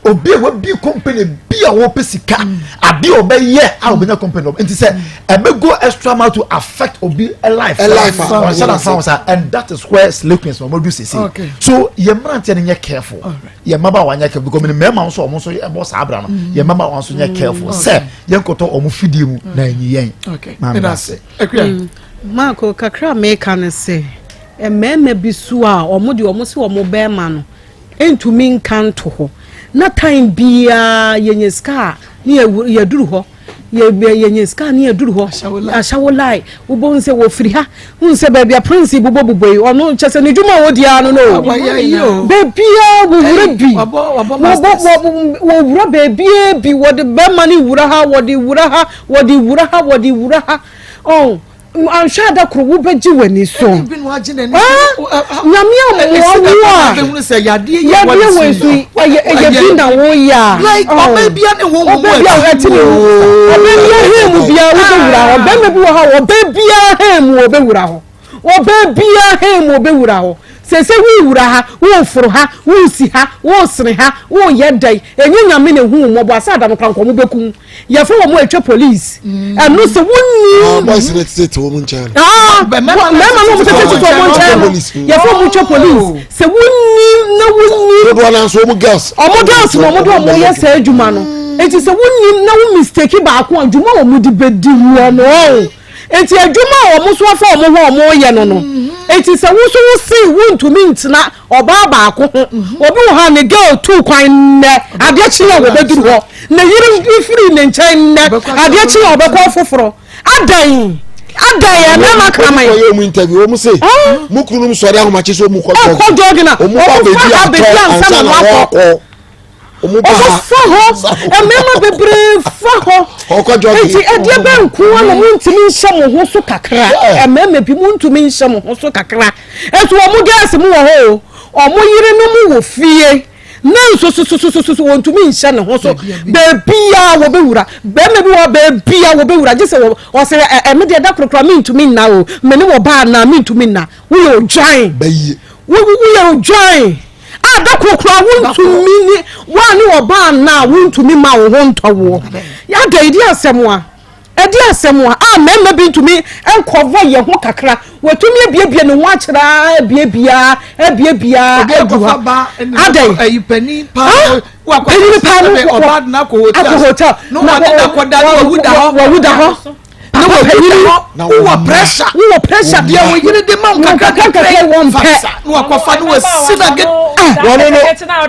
obi a wabi company bi a wɔpɛ sika mm. ade a ɔbɛyɛ a ɔbɛnya company nti sɛ ɛbɛ go extra mile to affect obi life life ɔnhyɛ na fa sa and that is where slave queens na wɔn adu sese so yɛ mmeranteɛ no nyɛ careful yɛ mmabaawa nyɛ careful because mmarima nso wɔn nso ɛbɔ saa abira no mm. yɛ mmabaawa nso nyɛ careful mm. sɛ yɛn kɔtɔ wɔn fidie mu na ɛnyi yɛn maame ase. Marco kakra meka no sɛ mmarima bi so a wɔn de wɔn si wɔn bɛrima no. Ntumi nka nto hɔ na time biara yɛnya sika a ne yɛduru hɔ yɛnya sika a ne yɛduru hɔ ahyɛwo line wobɛhu sɛ wɔfiri ha wohu sɛ baabi a prince bobɔbobɔ yi ɔno kyɛ sɛ ne dwuma a wɔdi ara no no baabiaa wɔwura bi wɔwura baabiaa bi wɔde bɛrima no wura ha wɔde wura ha wɔde wura ha wɔde wura ha ɔn Anhwɛ a da koro wobɛgye w'ani so. Nyame ammoa wo a, yadeɛ wɔ so yi, ɛyɛ bi na woyɛ a. Ɔbɛ bia ne honhom Ɔbɛ bia ɛte ne mu. Ɔbɛ bia hɛn mu bia wobɛwura hɔ. Bɛrima bi wɔ hɔ a ɔbɛ bia hɛn mu ɔbɛwura hɔ. Ɔbɛ bia hɛn mu ɔbɛwura hɔ. Sese wowura ha, woforo ha, wosi ha, wosene ha, woyɛ dɛn. Ɛnyɛ Nyame na ehu wo mmɔbɔ a, sɛ ada no koraa nka wɔbɛku wo. Yɛfrɛ wɔn a ɛtwa police. Ɛno sɛ wonni. Ah, boys no tete wɔn nkyɛn no. Ah, mmarima no wɔn tete tete wɔn nkyɛn no. Yɛfrɛ wɔn twa police. Sɛ wonni na wonni. Dodoɔ naa nso wɔn girls. Wɔn girls na wɔn de wɔn yɛ saa adwuma no. Eti sɛ wonni na wo mistake baako a dwuma wɔn de bɛdi woɔ no ɔn. Eti adwuma a wɔn nso afa wɔn ho a wɔyɛ no no. Eti sɛ wo nso wo se wontumi ntena ɔbaa baako ho. Obi wɔ hɔ a ne girl tuu kwan nnɛ, adeɛ kye a wɔbɛduru hɔ. Ne yere firi ne nkyɛn nnɛ, adeɛ kye a ɔbɛkɔ foforɔ. Adɛn? Adɛn yɛ mmarima kraman? Wɔn yɛ wɔn interview wɔn se, mo kununom sɔre ahomakye sɛ wɔn kɔ jɔgi. Ɛkɔ jɔgi na wɔn fa abedi atɔ ansa na wɔakɔ. Ɔmo fa hɔ, mmarima bebree fa hɔ. Eti ɛdeɛ bɛ nko ara na mo ntumi nhyɛ mo ho so kakra. Mmarima bi mo ntumi nhyɛ mo ho so kakra. Nso wɔn girls mo wɔ hɔ o, wɔn yerenom wɔ fie. Na nso sososososo wɔntumi nhyɛ ne ho so. Beebiara wɔbɛwura. Barima bi wɔ hɔ beebiara wɔbɛwura gye sɛ ɔsɛ ɛme deɛ da korokora mentumi nna o, me ne wɔ baa na mentumi nna. Woyɛ odwan. Woyɛ odwan. A da koro koraa wontumi ne woa ne ɔbaa nna a wontumi ma wo ho ntɔ woɔ. Ada ɛdi asɛm a ɛdi asɛm a a mmarima bi ntumi nkɔva yɛ ho kakra watumi abiebie ne ho akyerɛ a abiebie abiebie adu hɔ. Ada yi panin paa no akɔ hotel na wawu da hɔ. Na wɔwuda hɔ wowɔ pressure wowɔ pressure deɛ wo yere de ma wo kakra kakra yi wɔn pɛ na wakɔfa no wasi na ge wɔn no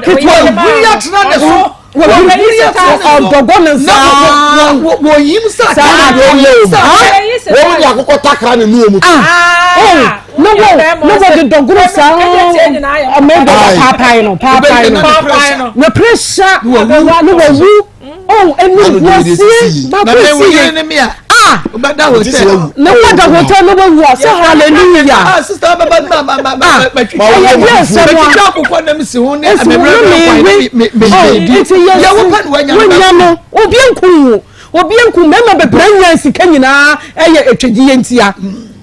ketewa wuri atena ne so wɔhuri atena ne so ɔdɔgɔ ne saa wɔyim sa saa wɔn de akokɔ takra ne nu wɔn na wɔ na wɔde dɔgoro saa ɔmɛ dɔgɔ paapae no paapae no na pressure na wɔwu. Oh, animguaseɛ baako si yɛ. Ah, wobɛda hotel. Na wada hotel na wawu a sɛ hallelujah. Ah, sister baba ma ma ma ma ma twitwa. Ɛyɛ bi asɛm a. Twitwa akokɔ nam si ho ne Esi ho ne mewe. Me me Oh, nti yɛ yɛ wo pɛ na wanya wanya no. Obi nku wo. Obi nku mmarima bebree nya sika nyinaa ɛyɛ atwadiɛ ntia.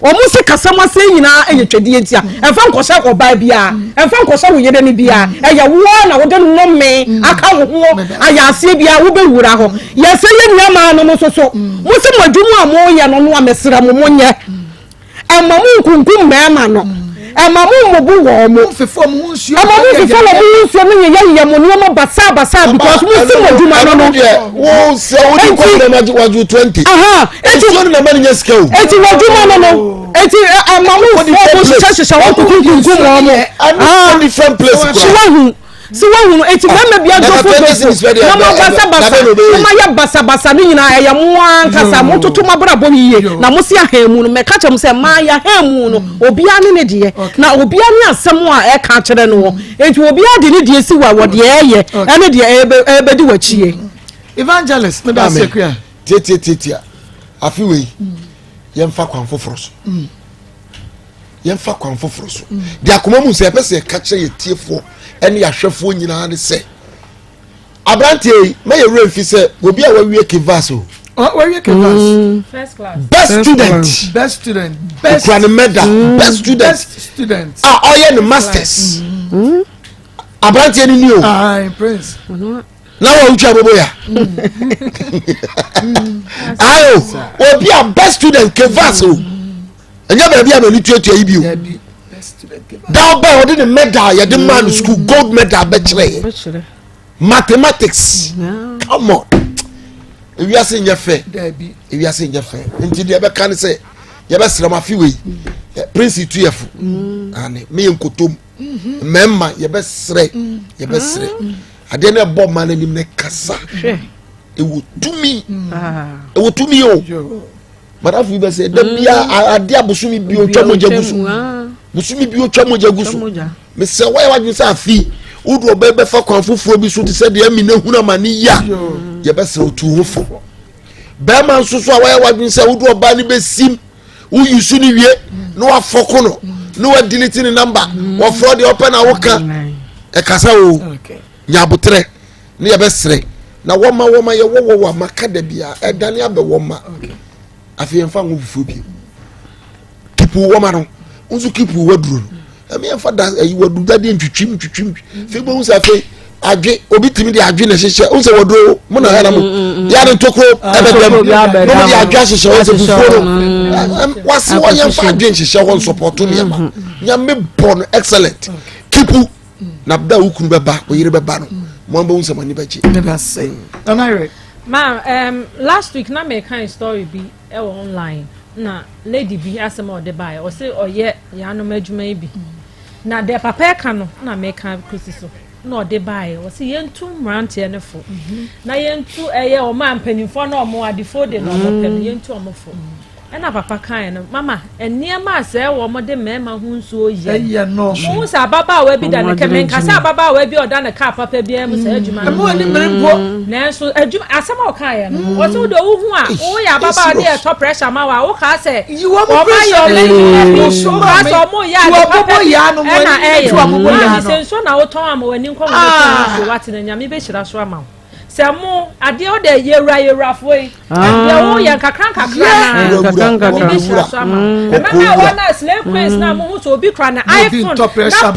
Wɔn sikasɛm asɛe nyinaa yɛ twɛdeɛ ntia. Ɛmfa nkɔhyɛ ɔbaa biara, ɛmfa nkɔhyɛ wo yere no biara. Ɛyɛ wo ara na wode nnome aka wo ho ayɛ aseɛ biara wobɛwura hɔ. Yɛsɛ yɛn nuamaa nom nso so, mo se mo adwuma a moyɛ no no a mesrɛ mo monyɛ. Ɛmma mo nkunkum mmarima no. Ɛmma mo mmobo wɔn mo. Mfefa wɔn ho nsuo. Ɛmma mo mfefa wɔn ho nsuo no nyeyɛ yɛ mo nneɛma basaa basaa because mo si mo adwuma no no. Deɛ wo sɛ wo di kɔ na ma wagye 20. Aha. Eti nsuo no na ma ne nya sika o. Eti wɔ adwuma no no. Eti ɛmma mo nfɔ mo hyehyɛ hyehyɛ wɔn kukunkunkum wɔn mo. Ɛno different place kura. So wahu. So wahu no eti mmarima bi adɔfo dɔfo na mo basa basa na mo ayɛ basa basa ne nyinaa ɛyɛ mo ankasa mo toto mo abrabɔ yiye na mo si ahan mu no mɛka kyerɛ mo sɛ mmaa yɛ ahan mu no obiara ne ne deɛ na obiara ne asɛm a ɛka kyerɛ no wɔ eti obiara de ne deɛ si wɔ wɔ deɛ ɛyɛ ɛne deɛ ɛbɛ ɛbɛdi wɔ akyie. Evangelist meda ase akua. Tiatiatiatia afe wei yɛmfa kwan foforɔ so. Mm. Yɛmfa kwan foforɔ so. Deɛ akoma mu sɛ yɛpɛ sɛ yɛka kyerɛ yɛ tiefoɔ ne yɛahwɛfoɔ nyinaa ne sɛ aberanteɛ yi mɛyɛ werɛ mfi sɛ obi a wawie kivas o. Wawie kivas. Mm. Best student. Best student. Best. Okura ne medal. Mm. Best student. Best student. A ɔyɛ ne masters. Mm. Aberanteɛ ni ni o. Ayi prince. Na wɔn twa bobo ya. Ayo obi a best student kivas o. Ɛnyɛ baabi a m'ani tuatua yi bi o. Da ɔbɛn ɔde ne medal yɛde maa no school gold medal bɛkyerɛ yɛ. Mathematics. Come on. Ewiase nyɛ fɛ. Ewiase nyɛ fɛ. Nti deɛ ɛbɛka ne sɛ yɛbɛsrɛ mo afi wei. Prince tu yɛ fo. Ane meyɛ nkotom. Mmarima yɛbɛsrɛ yɛbɛsrɛ. Adeɛ no ɛbɔ mmaa n'anim ne kasa. Ɛwɔ tumi. Ɛwɔ tumi o. Madamfo bi bɛ sɛ da mm. bia ade a bosomi bi otwa mogya gu so bosomi bi otwa mogya gu so mesɛ wɔyɛ wadwene sɛ afi wode ɔbɛ bɛfa kwan foforɔ bi so te sɛ deɛ amina hunu ama ne ya yɛbɛsrɛ otu ho fo bɛrima nso so a wɔyɛ wadwene sɛ wode ɔbaa no bɛsim woyi so no wie na wafɔko no na wadiliti ne namba wɔfrɛ deɛ ɔpɛ na woka ɛkasa o nya aboterɛ ne yɛbɛsrɛ na wɔma wɔma yɛwɔ wɔ wɔ maka da bia ɛdane abɛ wɔma afei yɛmfa ngo fufuo bio kipu wɔma no nso kipu waduro no ɛmi yɛmfa da ɛyi waduro dadeɛ ntwitwim ntwitwim afei bɛhu sɛ afei adwe obi tumi de adwe na ɛhyehyɛ n sɛ waduro mo na hɛn mo yɛ ade ntokuro ɛbɛdɛm na mo de adwe ahyehyɛ hɔ sɛ fufuo no wase wɔ yɛmfa adwe nhyehyɛ hɔ nsɔpɔto nneɛma nyame bɔ no excellent kipu. na da wo kunu bɛba wo yere bɛba no mo abɛhu sɛ mo ani bɛgye. Ma um, last week na meka story bi ɛwɔ online na lady bi asɛm a ɔde baeɛ ɔse ɔyɛ yɛanom adwuma yi bi na deɛ papa ɛka no na meka kɔsi so na ɔde baeɛ ɔse yɛntu mmeranteɛ no fo mhm. na yɛntu ɛyɛ ɔma mpanimfoɔ na ɔmo adefoɔ de na ɔmo pɛ no mm. yɛntu ɔmo fo mm. Ɛna papa kaeɛ no, mama nneɛma a sɛɛ wɔn de mmarima ho nsuo yɛ no. Mo hu sɛ ababaawa bi da ne kɛ menka sɛ ababaawa bi a ɔda ne kaa papa biara mu saa adwuma no. Ɛmu ani mmere mpo. Nanso adwuma asɛm a ɔkaeɛ no, ɔsɛ wo deɛ wohu a woyɛ ababaawa ne yɛtɔ pressure ma wo a wokaa sɛ wɔn ayɛ wɔn adwuma bi, wokaa sɛ wɔn yɛ ade papa bi ɛna ɛyɛ. Maame sɛ nsuo na wotɔn ama w'ani nkɔ wɔn tɔn nsuo wate na Nyame bɛhyira so ama wo. Sɛ mo adeɛ wo deɛ yɛwura yɛwurafoɔ yi deɛ wo yɛ nkakra nkakra na nyame bɛhyira so ama wo mmabaawa na slay queens na mo ho sɛ obi kura na iPhone na pressure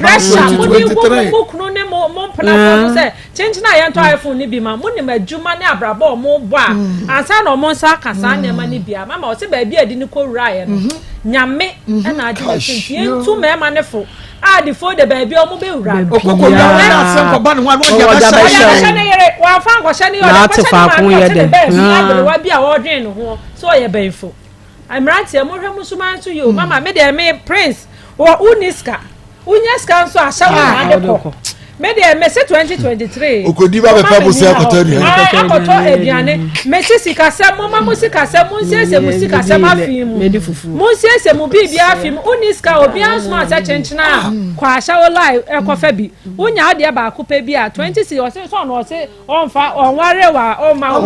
mo de gu mo mo kunu ne mo mo mpenafoɔ so sɛ kyenkyen a yɛntɔ iPhone no bi ma mo nim adwuma ne abrabɔ a ɔmo bɔ a ansa na ɔmo nsa aka saa nneɛma no bi a mama ɔsɛ baabi a ɛde ne kɔ wuraeɛ no nyame ɛna agye ne so nti yɛntu mmarima ne fo a de fo de baabi a wɔn bɛ wura no. Okoko wura wɔn na asɛm kɔba ne ho a na ɔde abɛhyɛ. Ɔde abɛhyɛ ne yere wɔnfa nkɔhyɛ ne yere ɔde akɔhyɛ ne maame ɔte ne baabi aberewa bi a ɔredwen ne ho sɛ ɔyɛ bɛnfo. Mmeranteɛ mohwɛ mo suman so yie o mama me deɛ me prince wɔ wonni sika wonya sika nso ahyɛ wo na ade kɔ. Me deɛ mese 2023. Okodi ba bɛpɛ bo sɛ akɔtɔ aduane. Akɔtɔ aduane. Mese sikasɛm moma mo sikasɛm monsiesie mo sikasɛm afei mu. Monsiesie mo biribi afei mu. Wonni sika obiara nsoma sɛ kyenkyena a kɔ ahyɛ wo line ɛkɔfa bi. Wonya adeɛ baako pɛ bi a 20 cedi ɔse sɛ ɔno ɔse ɔmfa ɔnware wa ɔmma wo.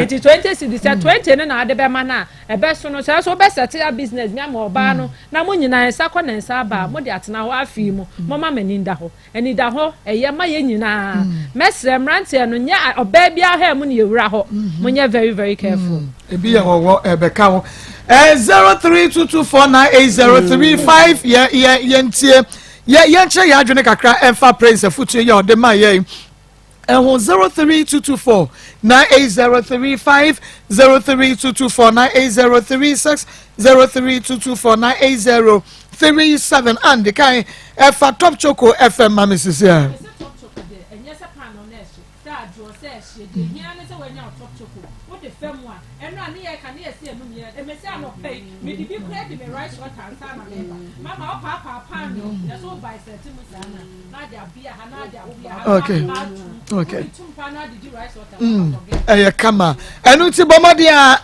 Nti 20 cedi sɛ 20 no na ade bɛma no a ɛbɛso no sɛ so wobɛsɛte a business bi ama ɔbaa no na mo nyinaa nsa kɔ na nsa aba a mode atena hɔ afei mu momma m'ani nda hɔ. Anidahɔ, ɛyɛ ma yɛn nyinaa. Mɛsrɛ mmeranteɛ no, nyɛ ɔbaa biara ha mu ne yɛwura hɔ. Monyɛ very very careful. Ebi yɛ wɔwɔ ɛbɛka wo. 0322498035 yɛ yɛ yɛntie yɛ yɛnkyerɛ yɛn adwene kakra ɛmfa Prince afutuo yi a ɔde ma yɛn. Ɛho 03224 98035 03224 98036 03224 98037 and kan ɛfa Top Choco FM ma me sisi a. Okay okay ɛyɛ kama ɛno nti bɔ mmɔden a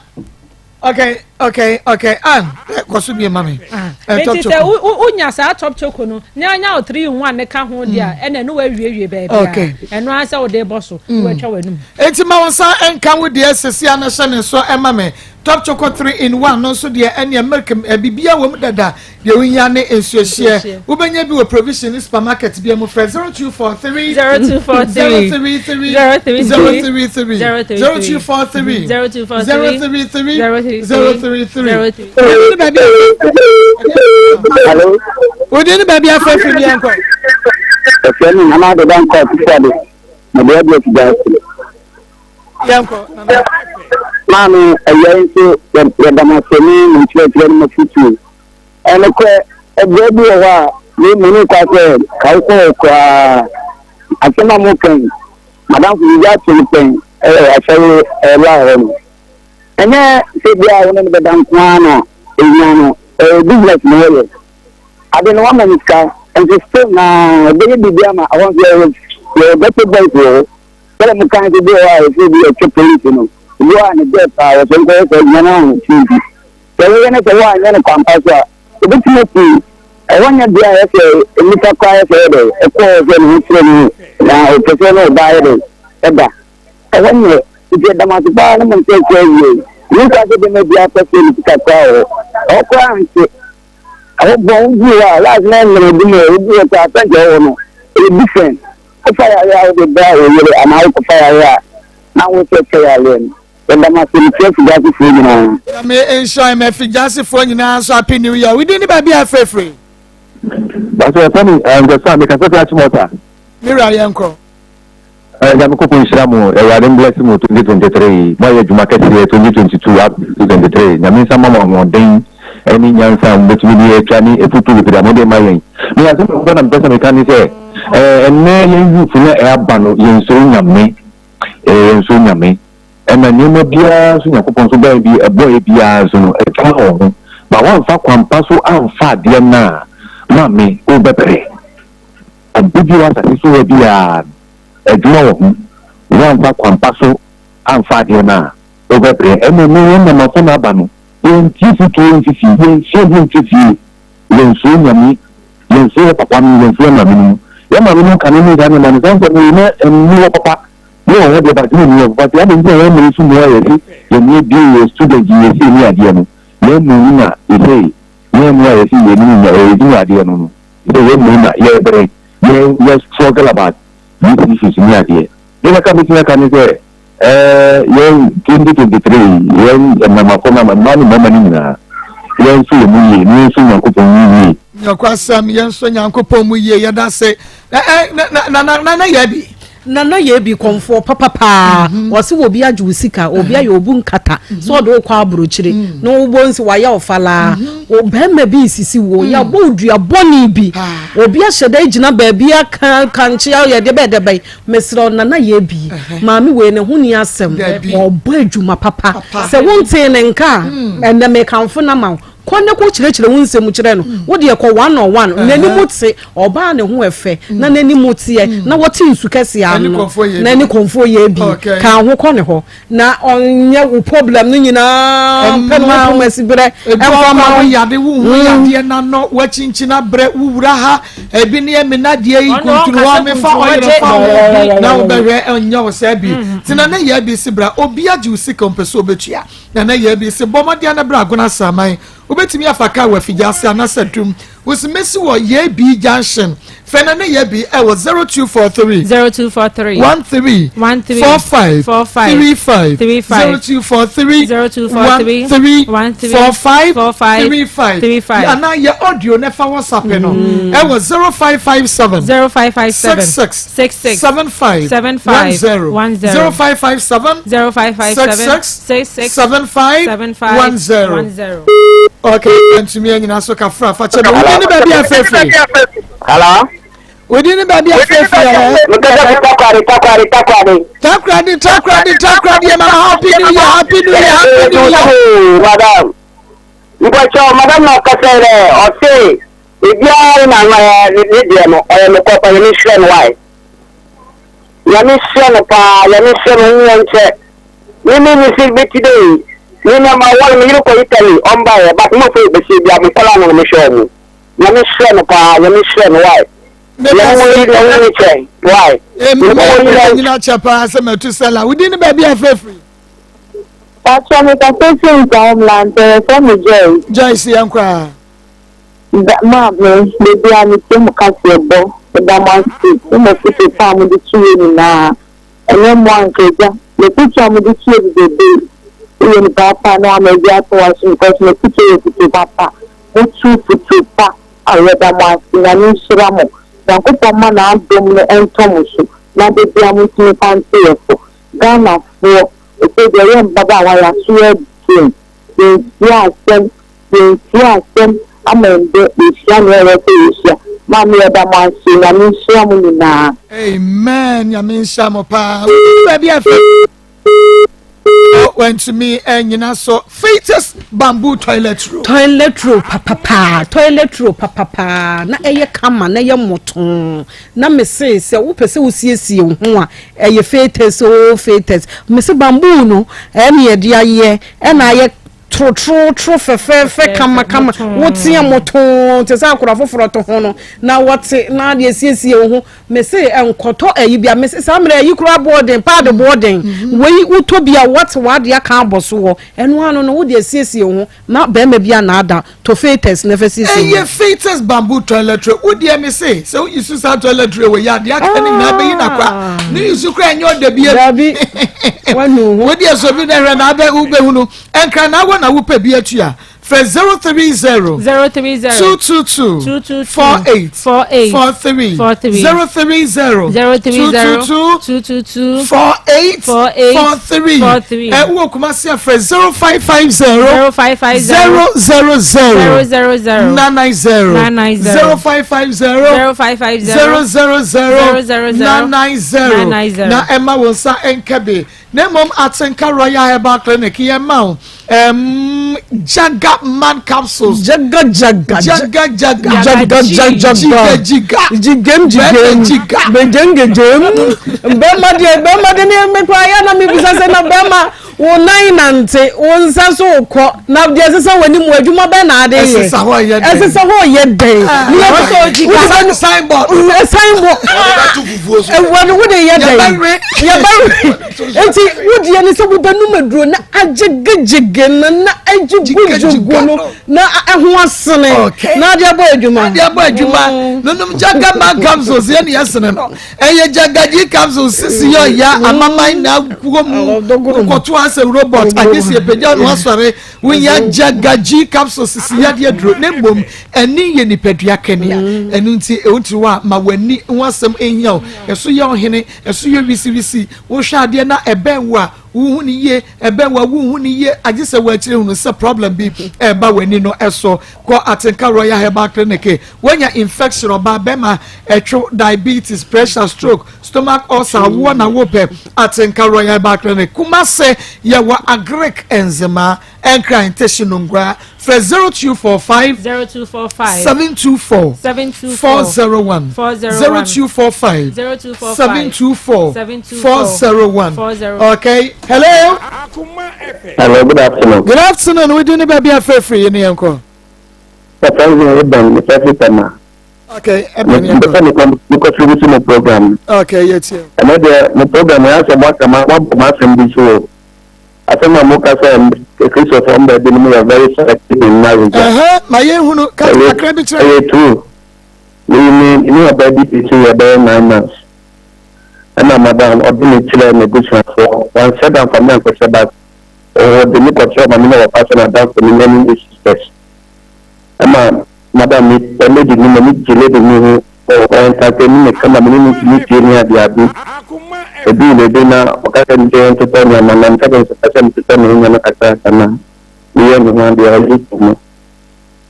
okay okay okay an kɔ so bie ma me. Nti sɛ wonya saa top choco no na anya wo 3 in 1 ne ka ho deɛ a ɛna ɛno wawiewie baabi a ɛno ara sɛ wode bɔ so na watwa w'anum. Nti ma wo nsa nka wo deɛ sisi a na hyɛ ne nso ɛma me top choco 3 in 1 no nso deɛ ɛneɛ milk bibia wɔ mu dada. Deɛ wohia ne nsuohyeɛ. Wobɛnya bi wɔ provision ne supermarket biara mu. Frɛ 0243 0243 033 033 033 0243 033 033 033. Hello. Wodi ne baabi afrɛ firi bi ankɔ. Ɛfɛ mi nana adi dan kɔ ɔtí adi na deɛ ɔdi ɔti gya ase. Yɛnkɔ nana. Maame ɛyɛ nso yɛ dama se ne mo nkyerɛkyerɛ ne mo futuo. Nokorɛ, ɛberɛ bi wɔ hɔ a me m'ani nkwa sɛ ka wokɔ hɔ koraa. Asɛm a moka yi, m'adamfo biribi ato no pɛn wɔ asɔre line hɔ no. Ɛnyɛ sɛ ebia wo ne no bɛda nko ara na ehia no, ɛyɛ business na ɔyɛ. Ade no wama no sika, nso still na ɔbɛyɛ biribi ama ɛhɔ nso yɛwɔ yɛwɔ ghetto boys wɔ hɔ. Sɛdeɛ mokae sɛ bi wɔ hɔ a yɛsɛ obi ɛtwe police no, obi wɔ hɔ a ne dɛ paa wɔsɛ nkɔyɛ saa adwuma no ahoɔfɛ nti. Sɛ woyɛ no sɛ woanyɛ no kwampa so a, obetumi afi ɛhɔ nyɛ bea a ɛyɛ sɛ nnipa koraa yɛ sɛ ɛyɛ dɛ ɛkɔ hɔ sɛ ne ho kyerɛ no na ɔpɛ sɛ ɔne ɔbaa yɛ dɛ ɛda. Ɛhɔ nyɛ. Nti ɛda mo ase paa ne mo nkyerɛkyerɛ awiei. Menni kwa sɛ bɛma biara kɔ sɛ ne sika koraa wɔ hɔ. Ɛhɔ koraa nte. Ɛhɔ bɔn woduu hɔ a last na ɛmmerɛ bi mu ɛ woduu hɔ koraa sɛnkyɛ ɛwɔ hɔ no ɛyɛ different. Wofa yareɛ a wode bra wo yere anaa wokɔfa yareɛ a na wo sɛ kyɛ yareɛ no. Yɛda mo ase mekyia Figyasefoɔ nyinaa. Nyame nhyira yɛn ma Figyasefoɔ nyinaa nso happy new year. Wo din ne baabi a frɛfrɛ? Pastor yɛfrɛ me Nkɛsa mekasa fi Achimota. Me wura yɛnkɔ. Nyame kɔpɔn nhyira mo awurade mbless mo 2023 yi mo ayɛ adwuma kɛseɛ 2022 up to 2023 Nyame nsa ma mo ahoɔden ɛne nyansa a mobɛtumi de atwa ne afutuo bebree a mode ma yɛn me asɛm baako pɛ na mepɛ sɛ meka ne sɛ ɛnɛ yɛn youth no ɛaba no yɛnsuro Nyame yɛnsuro Nyame Ɛna nneɛma biara nso Nyankopɔn nso bɛɛ bi ɛbɔeɛ biara nso no ɛtwa wɔ ho ba woamfa kwampa so amfa adeɛ no a maame wobɛbrɛ. Ade bi wɔ asase so ha biara no adwuma wɔ ho woamfa kwampa so amfa adeɛ no a wobɛbrɛ. Ɛna ɛnɛ yɛn namafo no aba no. Yɛntie fotuo mfi fie, yɛnsua adeɛ mfiri fie, yɛnsuro Nyame, yɛnsuro yɛ papa nom, yɛnsuro yɛ maame nom. Yɛ maame nom kane ne saa nneɛma no, saa nsɛm wei na ɛnni hɔ papa. Ne wɔ hɔ deɛ but na ɛnni hɔ papa. Nti adɛn nti na yɛn mmerɛ yi so mu a yɛse yɛn ani abue, yɛyɛ student, yɛyɛ sei ne adeɛ no, yɛn mmerɛ yi na yɛsei, yɛn mmerɛ a yɛse yɛnim nya, yɛnim adeɛ no no, sɛ yɛn mmerɛ na yɛbrɛ, yɛ yɛ struggle about these issues ne adeɛ. Deɛ kakra mɛtumi aka ne sɛ, Ɛɛ yɛn 2023 yi, yɛn mmɛmafo no, mmaa ne mmarima no nyinaa, yɛnso yɛn mu yie, na yɛnso Nyankopɔn mu yie. Nokwasɛm, yɛnso Nyankopɔn mu yie, yɛda ase. Na na na na na yɛ bi. Nana yɛ bi kɔnfoɔ papa paa mhm. wɔsi wɔ obi agye wo sika obi ayɛ obu nkata mhm. sɛ ɔde wokɔ aburokyire mhm. na wobɔ nsi wayɛ ɔfalaa bɛrima bi nsisi wo yɛabɔ wo dua bɔne bi ah. obi ahyɛ dɛ gyina baabi aka kankye ayɛ deɛ bɛyɛ dɛ bɛyɛ Mesrɛ wo Nana Yebi, maame wei ne ho nni asɛm, ɔbɔ adwuma papa. Sɛ wontee ne nka a, hmm. ɛnɛ mekamfo no ama wo. Kɔ ne kɔ kyerɛkyerɛ wo nsɛm kyerɛ no. Hmm. Wo deɛ kɔ one on one. N'anim te, ɔbaa ne ho ɛfɛ, na n'anim teɛ, na wɔte nsu kɛseɛ ano, na ne kɔnfoɔ yɛ bi. Ka ho kɔ ne hɔ. Na ɔnyɛ wo problem no nyinaa mpɛ no wo poma si berɛ ɛmfa ma wo yade wo hu mm. yadeɛ na nɔ wakyinkyin abrɛ wo wura ha ebi ne ɛmi na deɛ yi kuntunu hɔ mefa ɔyere fa ho na wobɛhwɛ ɛnyɛ wo sɛ bi mm. tena ne yɛ bi si bra obi agye wo sika ɔmpɛ sɛ ɔbɛtua na ne yɛ bi si bɔ mmɔden na bra agona saman wobɛtumi afa kaa wɔ afigya ase anasɛ dum Wosi mesi wɔ Yebi junction. Fɛ na ne Yebi ɛwɔ 0243. 0243. 13. 13. 45. 45. 35. 35. 0243. 0243. 13. 13. 45. 45. 35. 35. Ana yɛ audio ne fa WhatsApp no. Ɛwɔ 0557. 0557. 66. 66. 75. 75. 10. 10. 0557. 0557. 66. 66. 75. 75. 10. 10. Okay, ntumi anyina so kafra fa kyɛ me. Wodi ne baabi afeefee. Hello. Wodi ne baabi afeefee ɛ. Mekasa fi takwari takwari takwari. Takoradi takoradi takoradi yɛ mama happy new year happy new year happy new year. Madam, mpɔkyɛw madam na ɔkasa yi dɛ ɔse ebiara na ne deɛ no ɔyɛ no kɔ pa nyame nhyira no wae. Nyame nhyira no paa nyame nhyira no ɔnyi nkyɛ. Me me me se beti dɛ yi me na ma wɔre me yere kɔ Italy ɔmba yɛ but mo fo bɛhyɛ bia me nkɔla no na me hwɛ ɔmo nyame hyira no paa nyame hyira no why nyame mo yi na wo kyɛ why nyame mo yi na nyina kyɛ paa sɛ matu sɛla wodi ne baabi afrɛfiri Pastor me kasa fi nsa homeland yɛfrɛ me Joyce. Joyce yɛn koraa. Ma me baabi a metie mo kaseɛ bɔ meda mo ase ne mo foto pa a mode to yɛ nyinaa. Ɛnyɛ mmoa anka agya. M'afutuo a mode tie bi bebree. Woyɛ nipa pa na wama agya ato w'aso because m'afutuo yɛ afutuo papa. Motu futuo pa a yɛda mo ase. Nyame nhyira mo. Nyankopɔn mma n'adom no ɛntɔ mo so na da biara montumi mfa nto yɛ fo. Ghana foɔ ɛsei deɛ yɛ mmabaawa y'aso yɛ den. Yɛntie asɛm. Yɛntie asɛm ama ɛndɛ yɛhyia nea ɛwɔ sɛ yɛhyia. Maame yɛda mo ase Nyame nhyira mo nyinaa. Amen Nyame nhyira mo paa. Baabi a fɛ wantumi anyina so Fatus bamboo toilet roll. Toilet roll papapaa toilet roll papapaa na ɛyɛ kama na ɛyɛ mmotoo na mese sɛ wopɛ sɛ wosiesie wo ho a ɛyɛ Fatus oo Fatus mese bamboo no ɛne yɛde ayɛ ɛna ayɛ Torotorootoro fɛfɛɛfɛ kamakama, woteɛ motoo te sɛ akora foforɔ to ho no, na wɔte na adeɛ siesie wo ho. Mese nkɔtɔ ayi bia, mese saa mmerɛ ayi koraa boɔden, paade boɔden. Mhm. Wei wotɔ bi a wɔte w'adeɛ aka abɔ so wɔ, ɛno ano no wode asiesie wo ho na bɛrima bi anaada tɔ fetus na fa siesie wo ho. Ɛyɛ fetus bamboo toilet roll. Wo deɛ mese sɛ woyi so saa toilet roll wɔ yi adeɛ aka ne nyinaa bɛyi na kwa. Ne yi so koraa ɛnyɛ ɔda bie. Dabi. Wanu ho. Wo deɛ sɔ bi na hwɛ na abɛ wobɛhunu. Nkran na awɔ na wopɛ bi atua. Frɛ 030 030 222 222 48 48 43 43 030 030 222 222 48 48 43 43. Ɛ wɔ Kumasi a frɛ 0550 0550 000 000 990 990 0550 0550 000 000 990 990. na ɛma wo nsa nka bi. Na mmom Atenka Royal Herbal Clinic yɛ ma wo um, Jaga Man Capsules. Jaga jaga. Jaga jaga. Jaga jaga. Jiga jiga. Jigem jigem. Bɛma jiga. Bɛgem gegem. Bɛma deɛ bɛma deɛ ne mekɔ ayɛ na mebisa sɛ na bɛma. Wo nan nante, wo nsa nso kɔ, na deɛ ɛsesa w'anim wɔ adwuma bɛn na ade yɛ? Ɛsesa hɔ yɛ dɛn? Ɛsesa hɔ yɛ dɛn? Ah, Ne yɛ- ɔsɛ ɔgyi wode ka. bɛ- Signboard. Signboard. Ɛwɔ no wode yɛ dɛn? Yɛbɛwe. Yɛbɛwe. Nti wodeɛ ne sɛ wobɛnum aduro na agyegegyege no na agyigugyegu no na ɛho asene na ade abɔ adwuma. Ade abɔ adwuma. Nonom Jagaman capsules yɛ ne yɛsene no. Ɛyɛ Jagaji capsules sisi yɛ ɔya amaman na aguo mu wokɔto asɛ robot agye si apagya no asɔre wonya Jagaji capsules sisi yɛ adeɛ duro ne mmom ɛne yɛ nipadua kania ɛno nti ɛwo tiri hɔ a ma w'ani ho asɛm ɛhia wo ɛso yɛ ɔhene ɛso yɛ wisiwisi wohwɛ adeɛ na ɛbɛn wo a wohu ne yie ɛbɛn wo a wohu ne yie agye sɛ wɔakyerɛ hunu sɛ problem bi ɛba w'ani no ɛso kɔ Atenka Royal Herbal Clinic woanya infection ɔbaa bɛma ɛtwo diabetes pressure stroke stomach ulcer awoɔ na wopɛ Atenka Royal Herbal Clinic Kumase yɛwɔ Agric Nzema Nkran Teshie Nungua frɛ 0245 0245 724 724 401 401 0245 0245 724 724 401 401. Okay hello. Hello, good afternoon. Good afternoon. We do ni baabi afrɛfrɛ yi ne yɛn kɔ. Papa nzi Eben, me fɛ fi Tema. Okay, Eben yɛn Mpɛ kɔ. sɛ mekɔ me contribute mo program. Okay, yɛ tie. Ɛnɛ deɛ mo program yɛ asɛ mo aka ma mo abɔ mo asɛm bi so o. Asɛm a mo ka sɛ Kristofoɔ mba binom yɛ very selective in marriage. Ɛhɛ, ma yɛn hunu ka kakra bi kyerɛ. Ɛyɛ true. Me me ne ɔbaa bi bi so yɛ bɛyɛ 9 months. Ɛna madam ɔde me kyerɛɛ n'abusuafoɔ. Wanhyɛ da mfa me ankɔhyɛ but ɔde me kɔkyerɛɛ maame ne papa sɛ n'adamfo ne me ne ne sisters. Ɛma madam me pɛ lady no m'ani gye lady no ho. Ɔ entertain me kama me ne no tumi pie ne adeade. Ɛduu baabi na ɔka kyerɛ me sɛ yɛntotɔ nneɛma na meka kyerɛ no sɛ pɛ sɛ metotɔ me ho nneɛma kakra na meyɛ me ho adeɛ ɔgye to mu.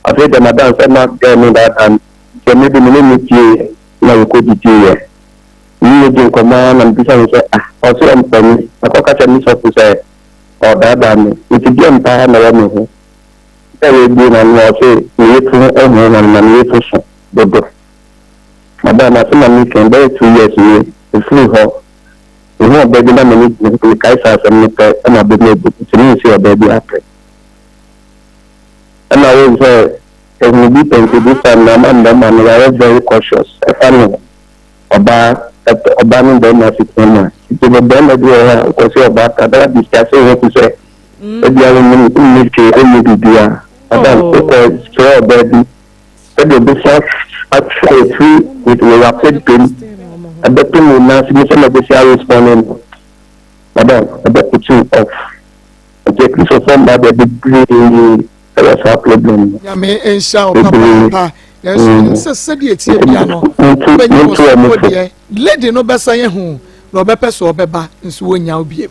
Afei deɛ madam sɛ na girl no daadaa me nti ɛno de me ne no pieeɛ na yɛkɔdidiiɛ. Me ne no dii nkɔmmɔ ara na mebisa no sɛ ah ɔse ɔmpɛ me makɔka kyerɛ me sɔfo sɛ ɔredaadaa me nti deɛn paa na ɛwɔ me ho. Sɛ wabue n'ano a ɔse me yefunu ho hwan na me yefunu so dodo. Madam asɛm a meka yi bɛyɛ 2 years nie mefiri hɔ mehu ɔbaa bi na m'ani gye ne ho mekae saa asɛm no pɛ na mabɔ mu abu nti mensi ɔbaa bi apɛ. Ɛna wohu sɛ ehunu bi pɛ nti this time no ama mmarima no yɛayɛ very cautious ɛfa no ɔbaa ɛtɔ ɔbaa ne barima asetena mu a nti no barima bi wɔ hɔ a wokɔ sɛ ɔbaa ka bɛyɛ discuss wo ho te sɛ ebia wonnim wonni hwee wonyɛ biribiara madam wokɔ kyerɛ ɔbaa bi sɛdeɛ ɔbɛsi atwerɛ afiri with wɔ w'afɛdwam ɛbɛto mu nan ase ne sɛdeɛ ɔbɛsi arespond no madam ɛbɛput you off nti akristofoɔ mmaa deɛ bebree ɛwɔ saa problem no. Nyame nhyira wo papaapa nanso menim sɛ sɛdeɛ ɛteɛ bia no wobɛnya wɔ so deɛ lady no bɛsan ahu na ɔbɛpɛ sɛ ɔbɛba nso wɔnnya wo biem.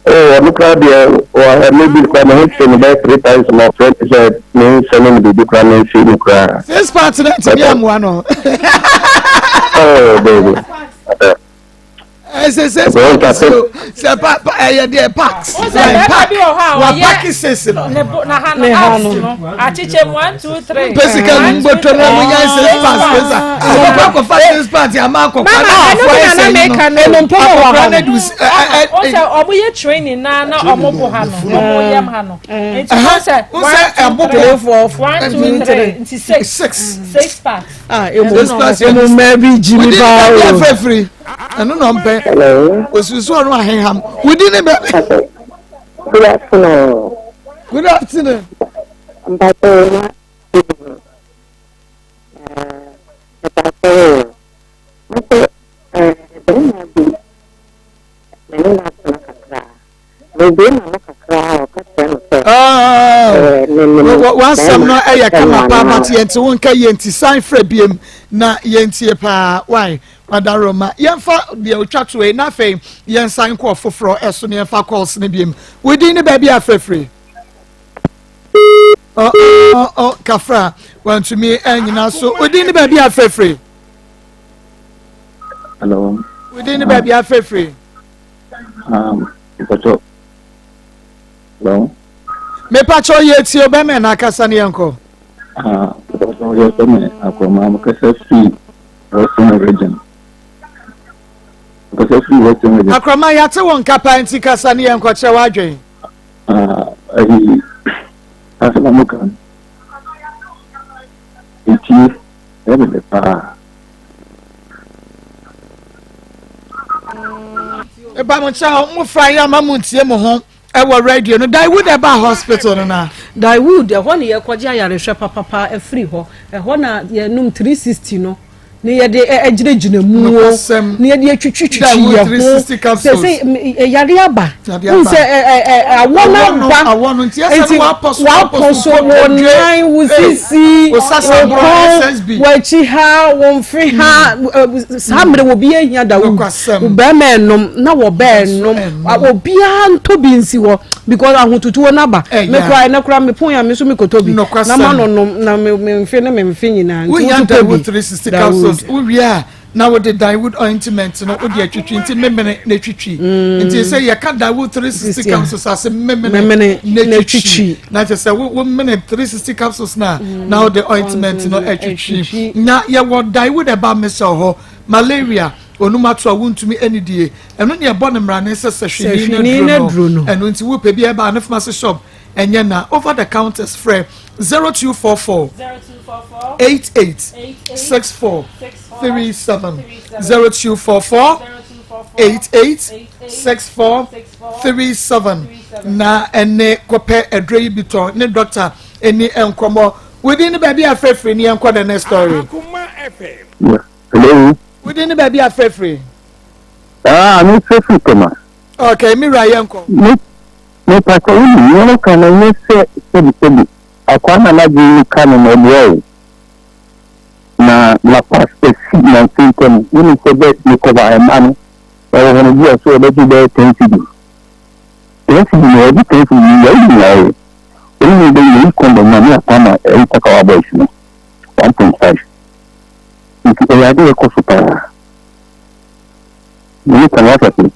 Oh, ɔno koraa deɛ ɔha me bi koraa me ho kyerɛ me bɛyɛ three times ma ɔfrɛ me sɛ me nsɛne no biribi koraa me nsi no koraa. Six part na ntumi amoa no. Oh, baby. Ɛsɛ sɛ sɛ sɛ pa pa ɛyɛ deɛ parks. O sɛ bɛrima bi wɔ hɔ a Wa ɔyɛ park six no. ne bo na ha no abs no akyekyɛ mu 1 2 3. Mpɛ sika no mbɔtɔ na mo nya six pass pesa. Akɔkɔ akɔfa six pass ama akɔkɔ Mama, na ɛno afɔ bi na ɛsɛ na yi meka no. no. Akɔkora na du ɛ ɛ O sɛ ɔmo yɛ training na na ɔmo bo ha no ɔmo yam ha no. Nti o sɛ 1 2 3 1 2 3 nti six six six packs. Ah, emu Six pass emu mmaa bi gyi mi paa Wodi ne o. baabi afɛfiri. Ɛno na ɔmpɛ. Osusu ɔno aheham. Wodi ne baabi. Good afternoon. Good afternoon. Mpatsɔ mpatsɔ nso barima bi me ne no atena kakra. Mebue m'ano kakra a ɔka kyerɛ me sɛ menim W'asɛm no barima ɛyɛ sɛ kama paa m'ano. but yɛnte wo nka yie nti san frɛ biem na yɛntie paa why wadaroma yɛmfa deɛ otwa to yi na afei yɛnsan kɔ foforɔ ɛso na yɛmfa calls no biem wodin ne baabi afrɛfrɛ ɔ ɔ ɔ kafra wantumi ɛnyina so wodin ne baabi afrɛfrɛ Hello. wodin ne baabi afrɛfrɛ Mpatsɔ. Hello. Mepakyɛ yɛ tie bɛmɛ na akasa ne yɛnkɔ. Ah, mpatsɔ yɛ fɛ me Akroma mekasa fi Western Region. Mekasa firi Western Region. Akorɔma, yɛate wo nka paa nti kasa ne yɛnkɔkyerɛ w'adwen. Ah, ayi, asɛm a moka no, metie, ɛyɛ me dɛ paa. Eba mo nkyɛn, mo fra yɛ ama mo ntie mo ho ɛwɔ radio no. Daewood ɛba hospital no na. Daewood, ɛhɔ ne yɛkɔgye ayarehwɛ papapa afiri hɔ. Ɛhɔ na yɛnom 360 no. Ne yɛde gyinagyina mu o ne yɛde atwitwitwitwi yɛ ho sɛ sɛ yare aba n sɛ awɔ no aba nti wapɔ so wo nan wo sisi wo kɔn w'akyi ha wo mfe ha saa mmerɛ wɔ bi ahia da wo bɛrima ɛnom na wɔ bɛɛ nom obiara ntɔ bi nsi hɔ because ahotutuo no aba me kora ɛnɛ kora me pon a me nso mekɔtɔ bi na ma no nom na me mfe ne me mfe nyinaa nti wohia woso pɛ Daewood bi 360 Daewood capsules wowie a na wode Daewood ointment no wode atwitwi nti memene na etwitwi nti sɛ yɛka Daewood 360 60 a. capsules ase memene Memene na na etwitwi etwitwi. na kyerɛ sɛ wo wo mene 360 capsules na na wode ointment no atwitwi atwitwi. na yɛwɔ Daewood ɛba mesɛ hɔ malaria onum ato a wontumi anidie ɛno ne ɛbɔ ne mmarane sɛ sɛhwini no duro no ɛno nti wopɛ bi ɛba ne pharmacy shop ɛnyɛ na over the counters frɛ 0244 88 64 37 0244 88 64 37 na ɛne kɔpɛ aduro yi bi tɔn ne doctor ɛni nkɔmɔ within ne baabi afrɛfrɛ ni ɛnkɔ the next story. Hello. Within ne baabi afrɛfrɛ. Ah, me frɛfrɛ Tema. Okay, mi wura yɛn kɔ. Me me pàtó wo ni nneɛma kan na nyɛ sɛ sɛbi sɛbi akwa na n'adwene mu ka no na ɛboa o. Na La Paz esi nansi ntam wo ni sɛ bɛɛ mi kɔba ɛma no ɛwɔ hɔ no bi a so ɛbɛgye bɛyɛ ten cedi. Ten cedi na ɛbi ten cedi yɛ ɛyi nyinaa o. Wɔn mu bɛ yɛ yi kɔndɔm na ne akwa ma ɛyi takawa boys no 1.5. Nti ɛyɛ ade a ɛkɔ so paa. Mene kan wate ase.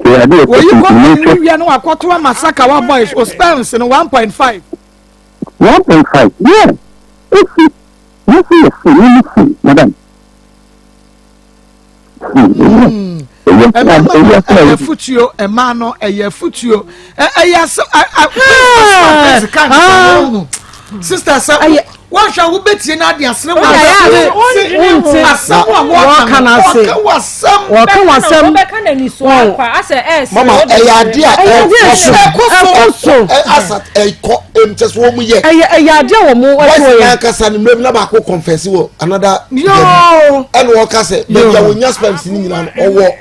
Ɛyɛ ade a ɛkɔ so Oyi nti kɔ menhwɛ. ne wia no wakɔto ama Sakawa boys o sperms no 1.5. 1.5 yeah efi yɛsi yɛ fi ne ne fi madam. Ɛmɛma no ɛyɛ futuo ɛmaa no ɛyɛ futuo ɛyɛ asɛ ɛ ɛ sista sɛ wɔhwɛ a wobɛtie no ade asere wɔ asɛm a wɔka no ase wɔka wasɛm mama ɛyɛ ade a ɛkɔ so asa ɛkɔ nkyɛ so wɔn yɛ ɛyɛ ɛyɛ ade a wɔn ɛkɔ yɛ wɔn ankasa ne mmerɛ bi na baako confess wɔ another yoo ɛna wɔka sɛ baabi a wɔnya sperms ne nyinaa no ɔwɔ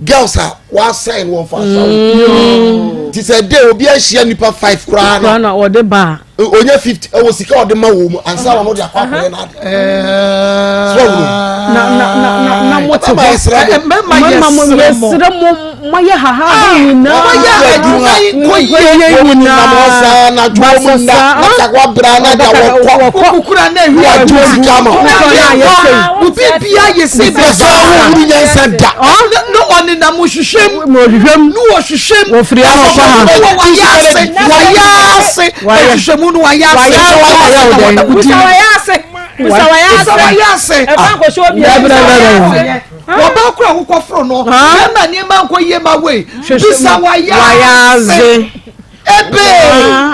girls a wɔasign wɔn fa asawo mm. ti sɛ de obi ahyia nipa five koraa na na ɔde ba onye 50 ɛwɔ sika ɔde ma wɔ mu ansa na ɔde akɔ akɔyɛ n'ade so ɔwuro na na na na na mo te hɔ mmarima yɛ srɛ mo mo yɛ haha ah, nyinaa mo yɛ adwuma nkɔ yie nyinaa na adwuma mu nna na takwa bra na da wɔkɔ kukura na ewi adwuma sika ma obi bia yɛ sɛ bi sɛ ɔwɔ wuri nyansa da ne ɔnenam hwehwɛm wɔhwehwɛm ne wɔhwehwɛm wɔfiri ano kɔ ha wɔ wayɛ ase wayɛ ase ɛhwehwɛ mu no wayɛ ase wayɛ ase wayɛ ase wɔba kora wokɔforo no ɛma nneɛma nkɔ yie ma wei bisa wayɛ ase ebe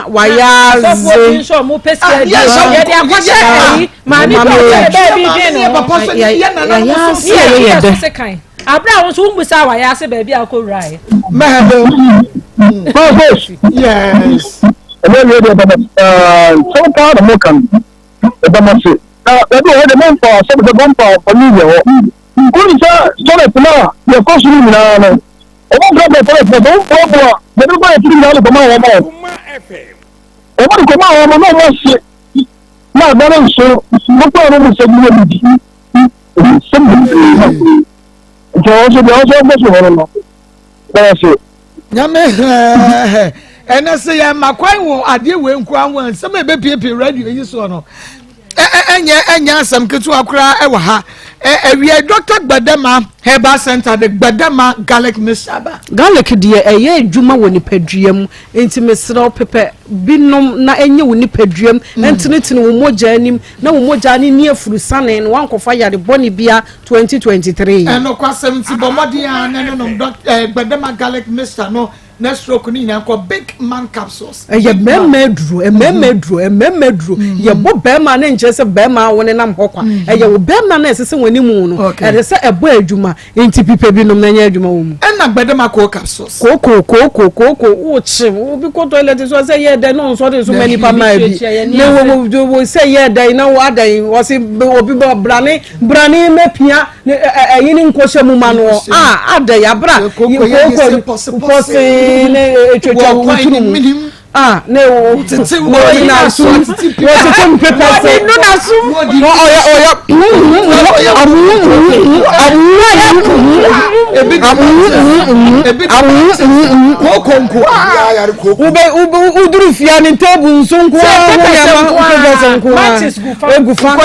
wayɛ ase asɔfoɔ bi nso ɔmo pɛ sika di yɛde akɔhyɛ ayi maame bi ɔkyɛ bɛɛ bi dwen ne ho yɛyɛ ase yɛ yɛ dɛ abira a nso wumbu sa wayɛ ase baabi a akɔ wura yɛ. mɛhɛbo. yes. ɛnɛ wie deɛ bɛbɛ ɛɛ sɛw paa na mo kan ɛbɛ mo se na ɛbi wɔ hɔ de mo nfa sɛbi sɛ mo nfa ɔnyi yɛ hɔ nkuru sɛ tɔlɛt na yɛ kɔ soro nyinaa no. Ɔmo brɛbrɛ toilet no sɛ woboaboa deɛ ɛde bɛbɔ yɛn tiri nyinaa de kɔma wɔn a, wɔn de kɔma wɔn na wɔn ahye na ada no nso mokɔɛ no mo sɛ mo yɛ bidi nsɛm bebree nti wɔn nso deɛ wɔn nso wɔn so hɔ no no bɛyɛ se. Nyame hɛɛhɛ ɛnɛ sɛ yɛn ma kwan wɔ adeɛ wei nko ara ho a nsɛm a ɛbɛpiepie radio yi soɔ no ɛnyɛ ɛnyɛ asɛm ketewa koraa ɛwɔ ha. Awia Dr. Gbadama Herbal Center de Gbadama garlic mixture aba. Garlic deɛ ɛyɛ adwuma wɔ nipadua mu nti mesrɛ wo pepɛ bi nom na ɛnyɛ wo nipadua mu mm. ɛntenetene wo mogya anim na wo mogya no nni afurusane na wankɔfa yare bɔne bia 2023. Ɛnokwasɛm nti bɔ mmɔden a na ɛno nom eh, Gbadama garlic mixture no na stroke no nyinaa nkɔ big man capsules. Ɛyɛ mmarima aduro, mmarima aduro, mmarima aduro. Mm-hmm. Yɛbɔ barima ne nkyerɛ sɛ barima a wɔnenam hɔ kwa. Mm-hmm. Ɛyɛ wo barima no a ɛsɛ sɛ wɔn anim no. Ɛsɛ sɛ ɛbɔ adwuma. Nti pipa bi nom na ɛnyɛ adwuma wɔ mu. Ɛna gbɛdɛma koo capsules. Kooko kooko kooko wokye obi kɔ toilet so sɛ yɛ dɛn na ɔnsɔ de so ma nipa maa bi. Ne wo wo sɛ yɛ dɛn na wo adan wɔsi obi bɔ brane brane mɛpia. Ne ɛ ɛ ɛyi ne nkɔhyɛ mu ma no a adɛ yabra kooko pɔsee ne etwatwa woturu mu a ne wo tete wɔ n'asum wɔtete mpepɛ se ɔyɛ ɔyɛ wobɛ woduru fia ne tebu nso nko ara ho nneɛma pepɛs nko ara egu fa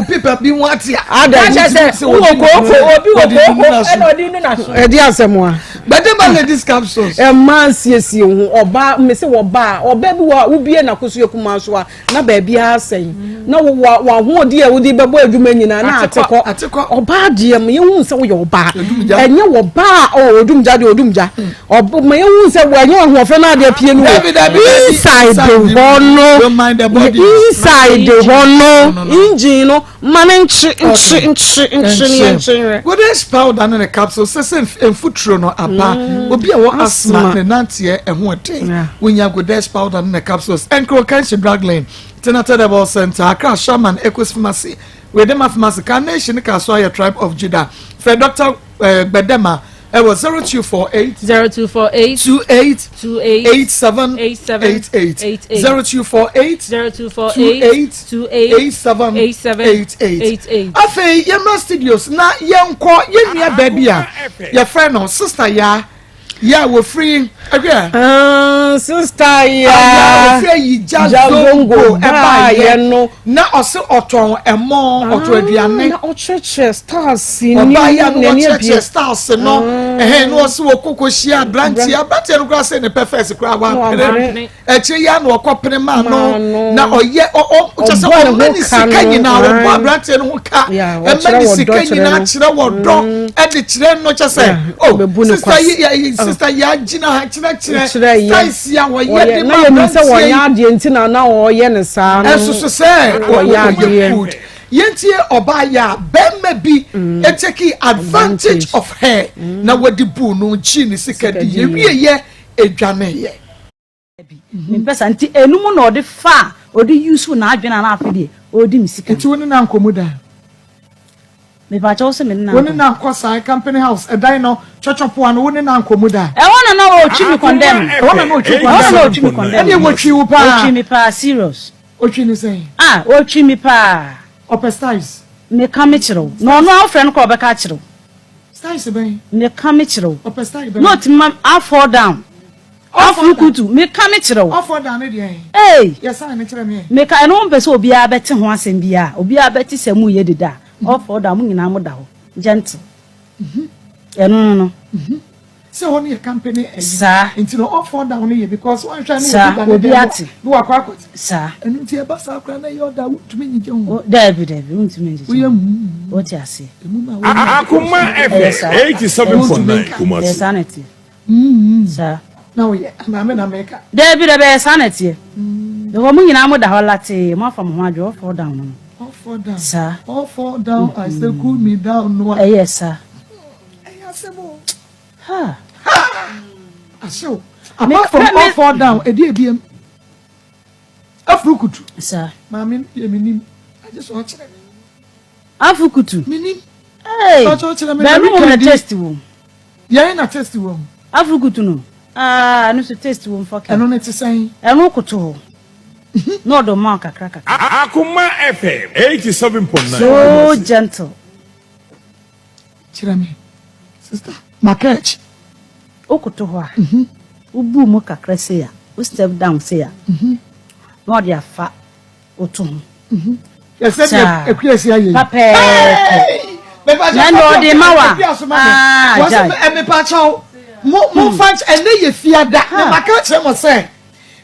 pipa bi ho ate a. Ada kyɛ sɛ wowɔ kooko obi wɔ kooko ɛna ɔde nu n'aso. Ɛdi asɛm a. Bɛde ladies capsules. Ɛmaa nsiesie ho ɔbaa mmese wɔbaa ɔbaa bi wɔ a wobie n'akoso yɛ kumaa so a na baabi asɛn na wɔ w'ahoɔden a wode bɛbɔ adwuma nyinaa na atekɔ ɔbaa deɛ ma yɛhu sɛ woyɛ ɔbaa ɛnyɛ wɔbaa ɔ odumgya deɛ odumgya ɔb ma yɛhu sɛ ɛnyɛ ahoɔfɛ no adeɛ pie no wɔ inside hɔ no inside hɔ no engine no ma no nkye nkye nkye nkye ne yɛnkye nwerɛ. Godex powder ne ne capsule sɛ sɛ mfuturo no aba mm. obi a wɔ asthma ne nanteɛ ɛho ɛden wonya Godex powder ne ne capsules ɛnkoro kanhye drug lane Tinata Herbal Center Accra Shaman Ecos Pharmacy Wedema Pharmacy Carnation Kasoa yɛ Tribe of Judah frɛ Dr. Eh, Gbedema ɛwɔ 0248 0248 28 28 87 87 88 88 0248 0248 28 28 87 87 88 88. Afei yɛmmra studios na yɛnkɔ yɛn nua baa bi a yɛfrɛ no Sister Yaa yɛ a wɔfiri ɛhwɛ Ah, Sister a yɛ a Yaa wɔfiri Ayigya Zongo Zongo baayɛ ɛbaayɛ no. na ɔse ɔtɔn ɛmɔ ɔtɔn aduane. Na ɔkyerɛkyerɛ stars ni Ɔbaa yi a na n'ani abie. wɔkyerɛkyerɛ styles no ɛhɛn na ɔsi wɔ koko hyia aberanteɛ aberanteɛ no koraa sɛ ne pɛ fɛs koraa wampere akyire yi a na ɔkɔ pere maa no na ɔyɛ ɔ ɔ kyɛ sɛ Ɔbɔ ne ɔma ho ne ka sika no, nyinaa ɔbɔ ae. aberanteɛ no ho ka Yeah, ɛma ɔkyerɛ ne wɔ sika dɔ kyerɛ nyinaa no. kyerɛ wɔ dɔ ɛde kyerɛ no kyɛ sɛ Yeah, o ɔbɛbu ne sista kwas. yi yɛ yi sista yi agyina ha kyerɛkyerɛ Kyerɛ yɛ. styles yi a wɔyɛ Ɔyɛ de na ma yɛnim sɛ aberanteɛ wɔyɛ yi adeɛ nti na na ɔyɛ ne saa no. ɛsoso sɛ Ɔyɛ ɔyɛ adeɛ. good Yɛntie ɔbaa yi a bɛrima bi take advantage of her na wɔde buu no gyee ne sika di yɛ wie yɛ edwaneeɛ. Mempɛ saa nti ɛno mu na ɔde fa a ɔde use n'adwene a na afei deɛ ɔredi me sika. Nti wo ne no ankɔ mu da? Mepakyɛ wo sɛ me ne no Wo ne ankɔ. no ankɔ saa company house ɛdan no twɔtwɔpoa no wo ne no ankɔ mu da? Ɛhɔ na na ɔretwi me kɔndɛm. Ɛhɔ na na ɔtwi Ɛhɔ na na kɔndɛm. ɔretwi me kɔndɛm. Ɛneɛ wɔtwi wo paa. Ɔtwi me paa serious. Otwi ne sɛn? Ah otwi me paa. Ɔpɛ styles. Meka me kyerɛ wo. Na ɔno a wofrɛ no koraa ɔbɛka akyerɛ wo. Styles bɛn? Meka me kyerɛ wo. Ɔpɛ style bɛn? Na otumi ma I fall down. Afro kutu. Meka me kyerɛ wo. I fall down ne deɛn? Ei! Yɛ sign no kyerɛ me ɛ. Meka ɛno wompɛ sɛ obiara bɛte ho asɛm biara. Obiara bɛte sɛ moyɛ dede a. I fall down mo nyinaa moda hɔ. Gentle. Ɛno no no. Sɛ hɔ no yɛ company ɛyi. Saa. Nti no all fall down no yɛ because wɔn hwɛ ne Saa obi ba ne obi dɛm ate. ne wakɔ akɔ. Saa. Ɛnu nti ɛba saa koraa na ɛyɛ ɔda wontumi nyigye ho. Daabi daabi wontumi ngyegye ho. Woyɛ mm. Wote aseɛ. Emu ma wɔn. Akoma Ɛyɛ saa. FM 87.9 Ɛyɛ Kumasi. saa na ɛteɛ. Saa. Na woyɛ anaa me na meka. Daabi daabi ɛyɛ saa na ɛteɛ. Because mo nyinaa mo da hɔ latee mo afa mo ho adwo all fall down no no. All fall down. Saa. All fall down I say cool me down no a. Ɛyɛ saa. Ɛyɛ asɛm o. Ha. Ahyew. Apart from all fall down, ɛdi ebiem. Afuru kutu. Saa. Maame yɛ mi nim. Agye sɛ ɔkyerɛ mi. Afuru kutu. Mi nim. Hey. Ɔkyerɛ mi. Bɛn mu na taste wɔ mu. Yɛn na taste wɔ mu. Afuru kutu no. Ah, ɛno so taste wɔ mu fɔkɛ. Ɛno ne te sɛn. Ɛno koto hɔ. Na ɔdɔ ma kakra kakra. Akoma FM 87.9. So gentle. Kyerɛ me sister maka akyi. Wokoto hɔ a, wobu mu kakra sei a, wo step down sei a, na ɔde afa wo to ho. Yɛsɛ deɛ akua si ayɛ yi. Pɛpɛɛpɛ. Na nea ɔde ma wa. Ah, gyae. Mepakyɛw, mo mo fa ɛnɛ yɛ fiada. Na maka kyerɛ mo sɛ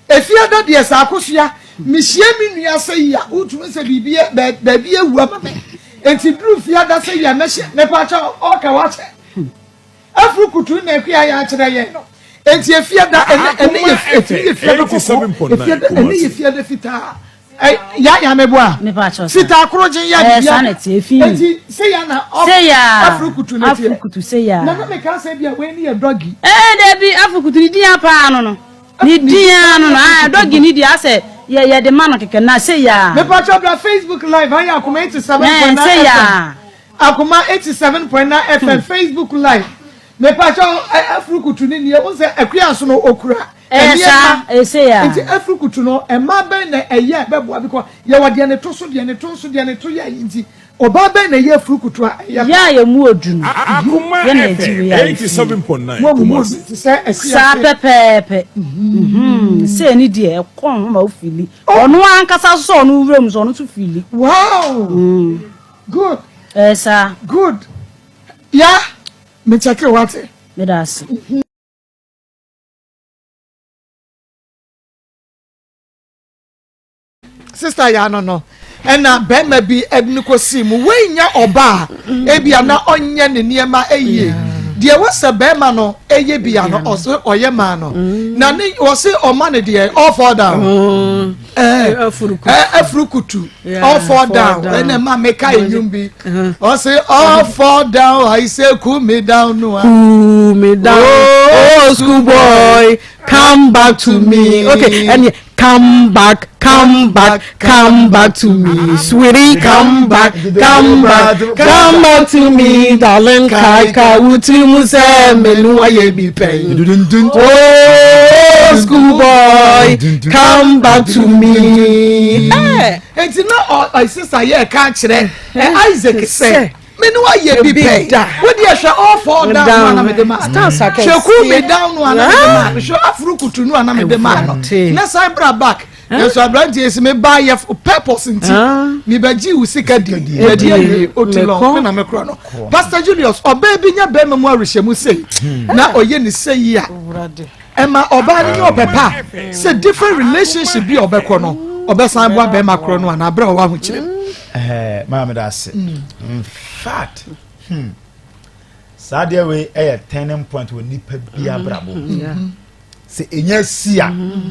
efiada deɛ sɛ akosua mehyia me nua sɛ yi a wotumi sɛ biribi baabi awu ama me. Enti duru fiada sɛ yi a mɛhyɛ mepakyɛw ɔka wakyɛ. Afuru kutu na akua yɛ akyerɛ yɛn no. Enti efiada ɛnɛ ɛnɛ yɛ ɛtumi yɛ fiada kɔkɔɔ efiada ɛnɛ yɛ fiada fitaa. Yaya me boa. Fitaa koro gye ya eh, saa na ɛteɛ fi. Eti se ya na ɔf afuru kutu na ɛteɛ. Afuru kutu se ya. Na na meka sɛ bia wei ne yɛ dɔgi. Ee eh, dabi afuru kutu ne din apaa no no. Ne din ano no ah dɔgi ne deɛ asɛ yɛ yɛ de ma no kɛkɛ na se ya. Mepatwa bra Facebook live ayɛ akoma 87.9 FM. Akoma 87.9 FM Facebook live. Mepatwa afuru kutu ne nie wo sɛ akua so no okura. Ɛyɛ saa, ɛyɛ sei a. Nti afiri kutu no, mmaa bɛn na ɛyɛ a ɛbɛboa because yɛwɔ deɛ ne to so, deɛ ne to nso, deɛ ne to yɛ ayi nti ɔbaa bɛn na ɛyɛ afiri kutu a ɛyɛ Yɛ a yɛn mu odu no, yɛ na yɛgye wei a yɛfiri. Mo a mo mu odu te sɛ ɛsi Saa pɛpɛɛpɛ. Sei ne deɛ ɛkɔ ho ma wofili. Ɔno ankasa nso sɛ ɔno wura mu nso ɔno nso fili. Wow! Good. Ɛyɛ saa. Good. Ya, me kyɛke wate. Meda ase. Sister ya no no ɛna bɛrima bi ɛde no kɔsii mu wei nyɛ ɔbaa mm. ebia na ɔnyɛ ne nneɛma ɛyie deɛ wɔsɛ bɛrima no ɛyɛ bia no ɔsɛ ɔyɛ maa no mm. na ne ɔsɛ ɔma no deɛ all fall down mm. ɛɛ afuru kutu all fall down ɛna ɛma meka enyim bi ɔsɛ all fall down I say cool me down no. Cool me down oh, oh school boy come back to me okay ɛni come back come back come back to me sweetie come back come back come back to me darling kai kai wotiri mu sɛ menu ayɛ bi pɛn oh school boy come back to me. Eti na ɔ sista yɛ ka kyerɛ Isaac sɛ me ne wayɛ bi pɛn wo deɛ hwɛ all fall down no ana mede maa no hwɛ cool me down no ana mede maa no hwɛ afuru kutu no ana mede maa no na san bra back nanso aberanteɛ si me ba yɛ purpose nti me bɛ gye wo sika di bɛdi awie oti lɔn me na me korɔ no Pastor Julius ɔbaa bi nya bɛrima mu arehyɛ mu sei na ɔyɛ ne sei yi a ɛma ɔbaa no nyɛ ɔpɛ pa sɛ different relationship bi a ɔbɛkɔ no ɔbɛsan boa bɛrima korɔ no anaa berɛ a ɔwɔ ahokyerɛ mu. Ɛɛ maa mi da ase. Mm. In fact, hmm, saa deɛ wei ɛyɛ turning point wɔ nipa bi mm-hmm. abrabɔ. Mm-hmm. Sɛ enya si a, mm-hmm.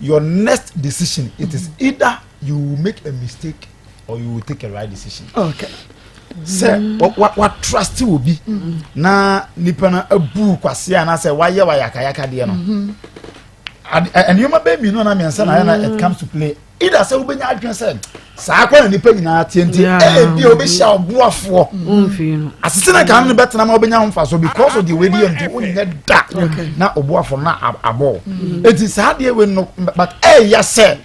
your next decision it is either you will make a mistake or you will take a right decision. Okay. Sɛ wa wa trust wɔ bi na nipa no abu kwasi anaasɛ wayɛ wa yakayaka deɛ no. Nneɛma bɛyɛ mmienu anaa mmiɛnsa na ayɛ na it comes to play. Either sɛ wobɛnya adwene sɛ saa kɔ na nipa nyinaa teɛ nti ebi a wobɛhyia ɔboafoɔ asese na kan no bɛtena ma wobɛnya ho mfaso because of the way deɛ nti wonyɛ da na ɔboafoɔ no abɔ eti saa deɛ wei no but ɛyɛ sɛ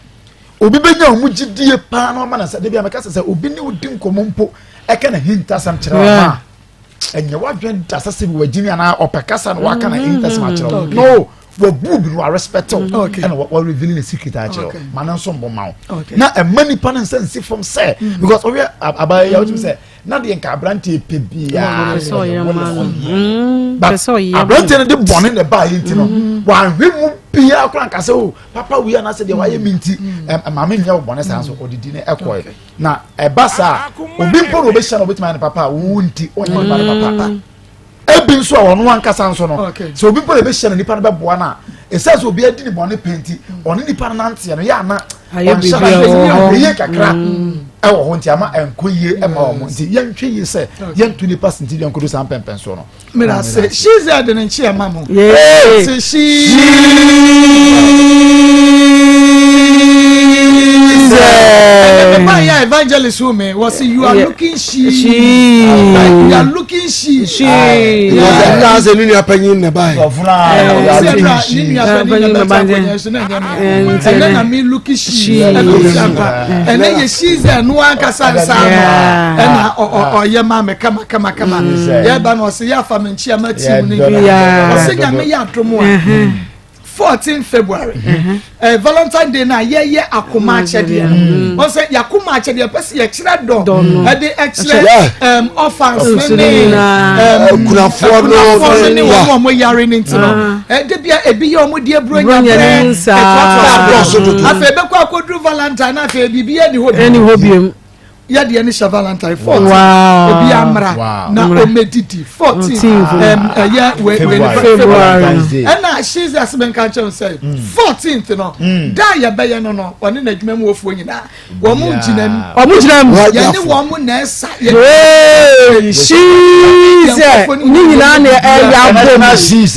obi bɛnya wɔn gyidie paa na ɔma na sɛ debi ameka sɛ sɛ obi ne wodi nkɔmɔ mpo ɛka na hintasɛm kyerɛ wɔn a ɛnyɛ wadwene da sɛ sɛ bi wagyimi anaa ɔpɛ kasa na waka na hintasɛm akyerɛ wɔn no wabu obi no wa respect wo ɛna wa reveal ne secret akyerɛ wo ma ne nso mbɔ ma wo na ɛma nipa no nsa nsi fam sɛ mm. because ɔhwɛ abayɛ yɛ wotumi sɛ na deɛ nka aberanteɛ pɛ biara mm. but aberanteɛ no de bɔne na ɛbaa yɛ nti no mm. wahwɛ mu biara koraa nka sɛ o oh, papa wei anaasɛ deɛ wayɛ mi nti maame nyɛ wo bɔne saa nso ɔde di ne ɛkɔɛ na ɛba saa obi mpo na obɛhyia na obɛtumi ayɛ ne papa a wo nti ɔnyɛ nipa no papa Ebi nso a ɔno ankasa nso no, sɛ obi mpo na ebehyia no nipa no bɛboa no a, ɛsiane sɛ obi adi ne bɔne pɛ nti, ɔne nipa no nanteɛ no yɛ ana ɔnhyɛ da yɛ ahwɛyie kakra ɛwɔ hɔ nti ama ɛnkɔ yie ɛma wɔn nti yɛnhwɛ yie sɛ yɛnto nipa senti deɛ nkodo saa mpɛmpɛnsoɔ no. Mira se she's there de ne nkyi ɛma mo. Se she. Ɛnna meba yɛ evangelist wo me wɔ se you are looking she. She. You are looking she. She. Ɛnna sɛ ne nua panyin na ba yi. Ne nua panyin na ba yi. Ɛnna na mi looking she. Ɛnna o si ampa. Ɛnna yɛ she sɛ ɛnu ankasa nsa ano. Ɛnna ɔyɛ maa mi kama kama kama. Yɛ ba na ɔsɛ yɛ afa mi nkyi ama ti mu ne. Ɔsɛ nyame yɛ adomu a. 14 February mm-hmm. eh, Valentine Day na yɛyɛ akoma akyɛdeɛ no mm. wɔn sɛ yɛakoma akyɛdeɛ pɛ sɛ yɛkyerɛ dɔ ɛde ɛkyerɛ orphans ne ne akunafoɔ no ne wɔn a wɔn yare ne nti no ɛde bia ebi yɛ wɔn deɛ buro nya brɛ ɛtoatoa so afei ebɛkɔ akɔduru Valentine afei biribi ɛni hɔ bi. Yɛ deɛ ne hyɛ valentine 14 obi amra na ɔmɛdidi 14 ɛyɛ february ɛna she's asɛm nka nkyɛn sɛ 14th no da a yɛbɛyɛ no no ɔne n'adwuma mu wɔfoɔ nyinaa wɔn mu gyina mu wɔn gyina mu yɛne wɔn mu na ɛsa yɛ she's ne nyinaa na ɛyɛ abom she's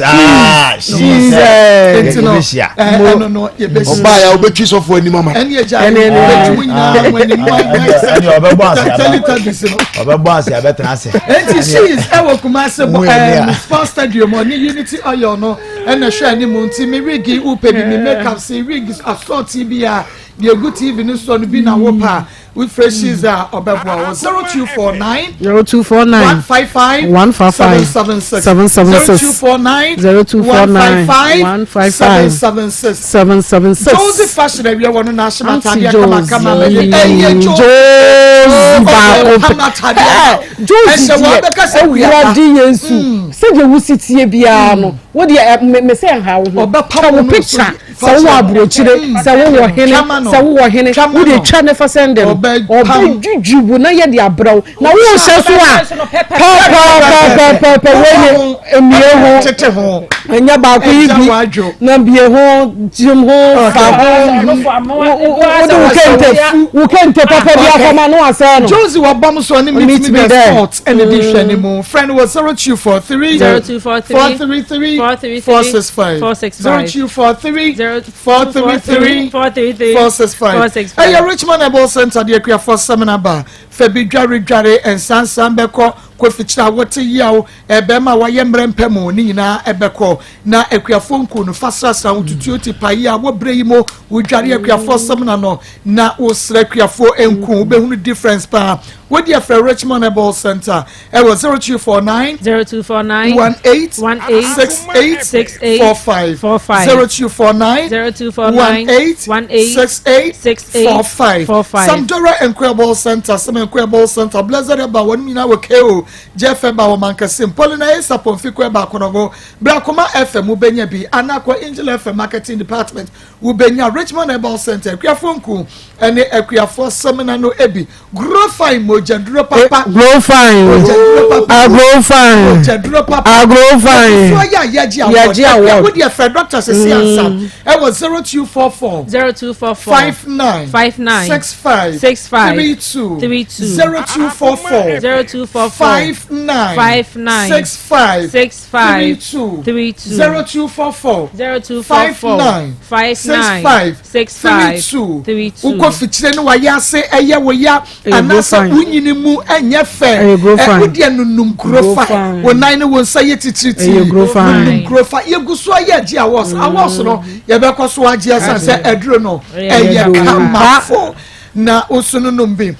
she's ɛnti no ɛno no yɛbɛsi ɔbaa yɛ wobɛtwi sɔfo anim ama ɛne agya yɛ wobɛtwi mu nyinaa mo anim ɛne ɔbɛbɔ ase ɔbɛbɔ ase abɛtena ase ɛnti she's ɛwɔ Kumasi bɔ ɛɛ sports stadium ɔne Unity Oil no ɛna ɛhwɛ anim nti mi wigi wopɛ bi mi makeup si wig asɔɔte bi a deɛ egu tv no soɔ no bi na wopɛ a Wofrɛ Shiza a ɔbɛboa wo. 0249 0249 155 155 776 776 0249 0249 155 155 776 776 Josie fashion awia wɔ no n'ahyem Auntie ataadeɛ kamakama Josie. mɛde ɛyɛ Josie baako pam ataadeɛ Josie ɛhyɛ wɔn deɛ bɛka sɛ wia awurade Yesu sɛdeɛ wosi tie biara no wo deɛ ɛ, me me sɛ nha wo ho Ɔbɛpam twa wo wo no picture so. Sɛ wowɔ aburokyire, sɛ wowɔ hene, sɛ wowɔ hene, wode twa ne fa sɛnde no, ɔbɛdwidwi wo na yɛde abrɛ wo. Na wohyɛ so a, pɛpɛpɛpɛpɛ wei ne mmie ho, ɛnyɛ baako yi bi, na bie ho, gyim ho, fa ho, wode wo kente, wo kente papa bi akɔma no asɛe no. Josie wɔ bɔm so ne meet me there sport ɛna di hwɛ ne mu. Frɛ no wɔ 0243 0243 433 465 0243 433 465 ɛyɛ Richmond Herbal Center deɛ akuafoɔ sɛmina ba fɛ bi dware dware nsansan bɛkɔ kofikyerɛ a wɔte yaw ɛbɛrima a wɔayɛ mmerɛ mpɛ mu ne nyinaa ɛbɛkɔ na akuafoɔ nku no fa srasra wo tutuo ti pa yi a wɔbrɛ yi mu wodware akuafoɔ sɛmina no na wosrɛ akuafoɔ nku wobɛhunu difference paa wodi afrɛ Richmond Herbal Center ɛwɔ 0249 0249 18 18 68 68 45 45 0249 0249 18 18 68 68 45 45 Samdora Nkwebol Center Sam Nkwebol Center Blessed Eba wɔn nyinaa wɔ KO Jeff Eba wɔ Mankasim Paulina Esa Pomfiko Eba Akonogo Brakoma FM wobɛnya bi Anakwa Angel FM Marketing Department wobɛnya Richmond Herbal Center Akuafoɔ Nku ɛne Akuafoɔ Seminar no ebi Grow fine mogyaduro papa. Eh, grow fine. Mogyaduro papa. Ah, grow fine. Mogyaduro papa. Ah, grow fine. Nkurɔfoɔ yɛ a yɛgye award. Yɛgye award. Wo deɛ frɛ doctor sisi ansa. Ɛwɔ 0244. 0244. 59. 59. 65. 65. 32. 32. 0244. 0244. 59. 59. 65. 65. 32. 32. 0244. 0244. 59. 59. 65 65 32 wokɔ fikyire no wayɛ ase ɛyɛ wo ya anaasɛ wonyini mu ɛnyɛ fɛ wodeɛ nonum kuro fa wo nan ne wo nsa yɛ titiritii nonum kuro fa yɛgu so ayɛ agye awɔs awɔs no yɛbɛkɔ so agye ɛsan sɛ aduro no ɛyɛ kamafo na woso nonom bi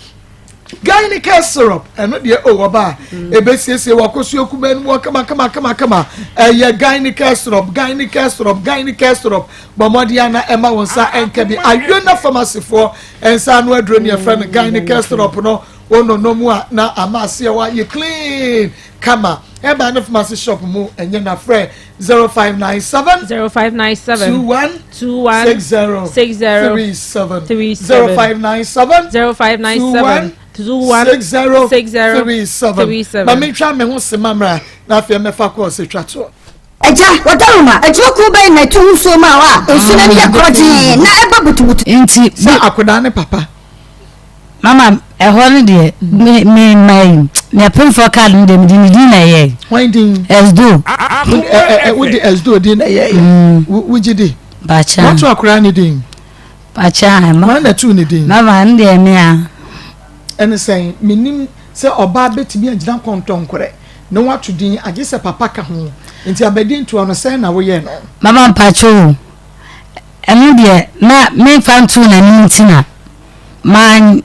Gynaecare syrup ɛno deɛ o ɔba a ebesiesie wakosua kuma no mu kama kama kama kama ɛyɛ Gynaecare syrup Gynaecare syrup Gynaecare syrup bɔ mmɔden ana ɛma wɔn nsa ɛnka bi Ayona pharmacy foɔ nsa ano aduro ne ɛfrɛ no Gynaecare syrup no wɔn mu a na ama aseɛ wa yɛ clean kama ɛba ne pharmacy shop mu ɛnyɛ na frɛ 0597 0597 21 21 60 60 37 37 0597 0597 21 60 60 37 37. ma mentwa me ho sema mmra na afei mɛfa kɔɔ sɛ twa toɔ Agya, wɔdaroma, adwumakuo bɛn na ɛtu nsuo ma wo a nsuo no ani yɛ korɔgyee na ɛba butubutu? Nti sɛ akwadaa ne papa Mama ɛhɔ no deɛ me me ma yi me apemfoɔ card no deɛ mede ne din na ɛyɛɛ. Hwan din? Esdo. Ɛ ɛ wode Esdo din na ɛyɛɛ. Mm. Wogye di? Bakyɛ. Wɔto akwadaa ne din? Bakyɛ a. Hwan na ɛtoo ne din? Mama no deɛ me a. Ɛne sɛn menim sɛ ɔbaa bɛtumi agyina kɔntɔnkorɛ na wato din agye sɛ papa ka ho nti abɛdi ntoa no sɛn na woyɛɛ no? Mama mpakyɛ o ɛno deɛ na memfa ntoo n'anim nti na. man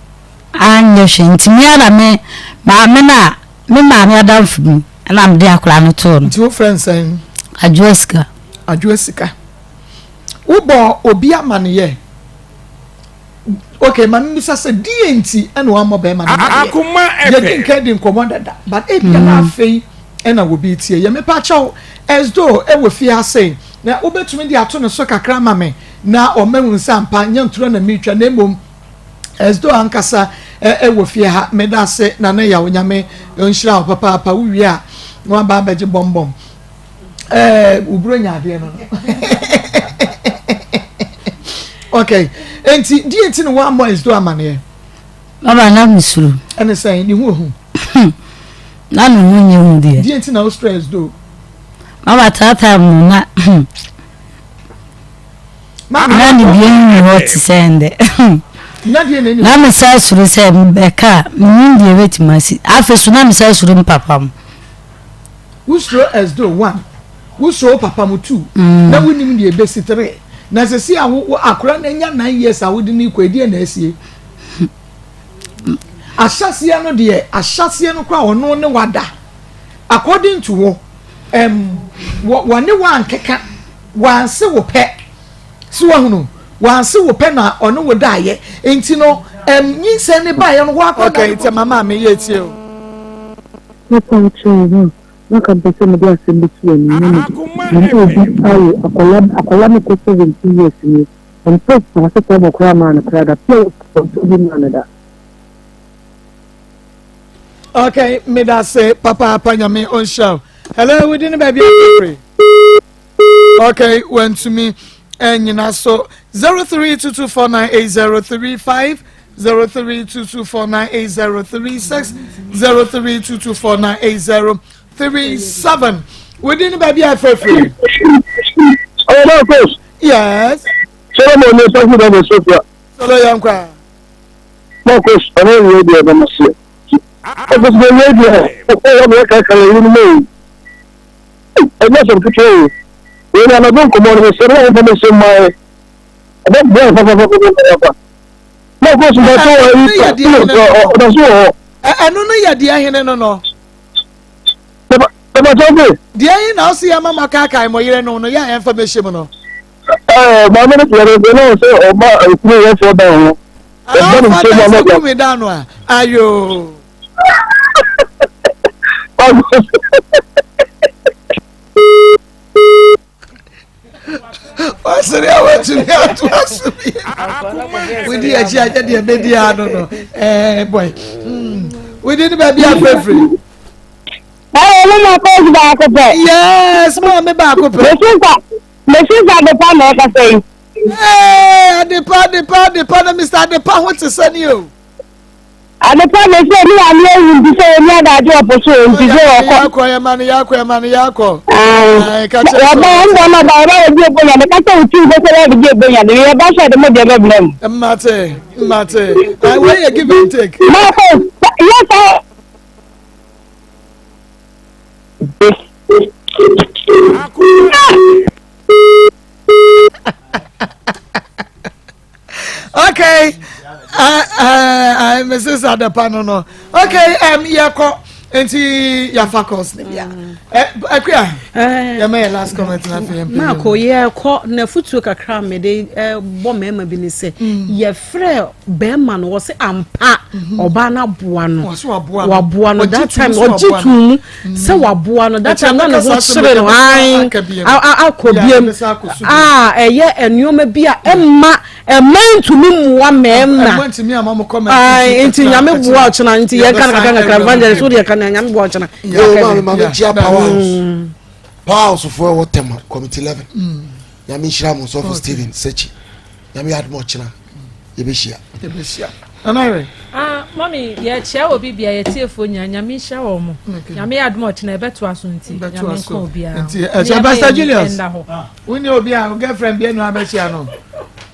anyɛ hwee nti me ara na me maame no a me maame adamfo bi ɛna mede akwadaa no too no. Nti wo frɛ no sɛn? Adwoa Sika. Adwoa Sika. Wobɔ obi amaneyɛ. Okay, ma mebisa sɛ deɛ nti ɛna wammɔ bɛrima no amaneɛ? Yɛdi nka di nkɔmmɔ dada, but ebia na mm. afei ɛna obi tie. Yɛ mepa kyɛw ɛsdo ɛwɔ fie ase na wobɛtumi de ato ne so kakra ma me na ɔmahu nsa mpa nyɛ ntorɔ na meretwa na mmom Esdo ankasa wɔ fie ha. Meda ase Nana Yaw Nyame nhyira wo papaapa wo wie a na waba abɛgye bɔmbɔm ɛɛ wo buro nya adeɛ no no okay enti deɛ nti na woammɔ Esdo amaneɛ? Mama na mesuro. Ɛne sɛn ne ho ohu? Na ne ho nyɛ hu deɛ. Deɛ nti na wo suro Esdo? Mama taataa mu na Na ne bie nni hɔ te sɛ ndɛ. Na mesan suro sɛ mebɛka a, mennim deɛ ɛbɛtumi asi. Afei so na mesan suro me papa mo. Wosuro Esdo one, wosuro wo papa mo two, mm. na wonim deɛ ɛbɛsi three. Na sɛsi a wo akora no anya nine years a wode no kɔ ɛdeɛ na asie. Ahyɛseɛ no deɛ ahyɛseɛ no koraa ɔno ne wada. According to wo, um, wɔne wo ankeka. Wanse wo pɛ. So wahunu? Wanse wo pɛ na ɔne wo daeɛ. Nti no, ɛm, nyinsɛn ne baeɛ no, woakɔ Okay, nti mama me yɛ tie o. Mɛka akyerɛ wo ho a, na anka mepɛ sɛ mede asɛm bi to w'anim na mede me ne obi awo akwadaa, akwadaa no kɔ 17 years nie, ɔmpɛ paracetamol koraa maa no koraa da, pure water ɔntɔ bi maa no da. Okay, medase papaapa nyame ɔnhyira wo. Hello, wodi ne baabi a Okay, wantumi anyina so 0322498035 0322498036 0322498037 within ne baabi a afirafiri. Ɔwɔ náà coach. Yes. Solomon ní sọ́kùn bẹ́ẹ̀ ní sọ́kùn. Sọlọ yẹn kọ́ a. Náà coach ọ̀rọ̀ ìwé deɛ ɛbɛn mo seɛ. Ɔkò sọ ìwé deɛ ɔkò wọ́n bẹ̀rẹ̀ kàkàlẹ̀ yìí ni mọ̀ yìí. Ɛnyɛ asɛm ketewa o. Wei na anadwo nkɔmmɔ no mesrɛ mo momfa me nhyɛ mmaeɛ. Ɛbɛboa yɛn papapapapapa. Na ɔkɔ so da so wɔ ayi ɔda so wɔ hɔ. Ɛno no yɛ deɛ hene no no. Bàbá tó dé. Deɛ yi na ɔsi ama mo akaakae mo yere no no yɛ a yɛmfa mɛhyɛ mu no. Ɛɛ maame no tiɛ no na ɔsɛ ɔba ekunu yɛ fɔ dan ho. Ɔbɔ ne nsɛm ama ɔda. Ɔfa dan no a ayoo. Wasere a watumi ato aso bi. Wodi akyi agye deɛ bɛdi ano no. Ɛɛ boy. Wodi ne baabi afirafiri. Ɛyɛ ne ma kɔɔsu baako pɛ. Yes, maame baako pɛ. Mesisa mesisa adepa na ɛkasa yi. Ee adepa adepa adepa na Mr Adepa ho te sɛ ni o. Adepa na sɛ ne maame awu nti sɛ ɔni adagye wɔ po so nti sɛ ɔkɔ. Yɛakɔ yɛma no yɛakɔ yɛma no yɛakɔ. Wɔba wɔn ma ba wɔba wɔdi ebonya de kasa wo tiw bɛsɛ wɔde di ebonya de yɛ ba sɛ de mo deɛ bɛbrɛ mu. Mmate mmate wɔn yɛ give and take. Maako yɛ saa. Okay uh, uh, uh, mrs adepa no no okay um, yɛkɔ nti yɛafa calls ne bia akua yɛma yɛ last comment na afei yɛmpɛ maako yɛkɔ na afotuo kakra a mede bɔ mmarima bi ne sɛ yɛfrɛ bɛrima no wɔ sɛ ampa ɔbaa no aboa no waboa no that time ɔgye to mu sɛ waboa no that time na ne ho kyerɛ no an akɔ biam a ɛyɛ nneɛma bi a ɛmma ɛmma ntumi mmoa mmarima nti nyame boa ɔkyena nti yɛka no kakra kakra evangelist wo deɛ ka no nyame boa ɔkyena yɛ maame kyia power house power house foɔ ɛwɔ tɛma committee 11 nyame nhyira mo sɔfo Steven Sechi nyame yɛ adom ɔkyena yɛbɛhyia yɛbɛhyia nana ah mami yɛkyia wɔ bibia yɛtiefoɔ nyinaa nyame nhyira wɔ mo nyame yɛ adom ɔkyena yɛbɛtoa so nti nyame nka obiara nti ɛkyɛ pastor Julius wone obi a girlfriend bi anu abɛhyia no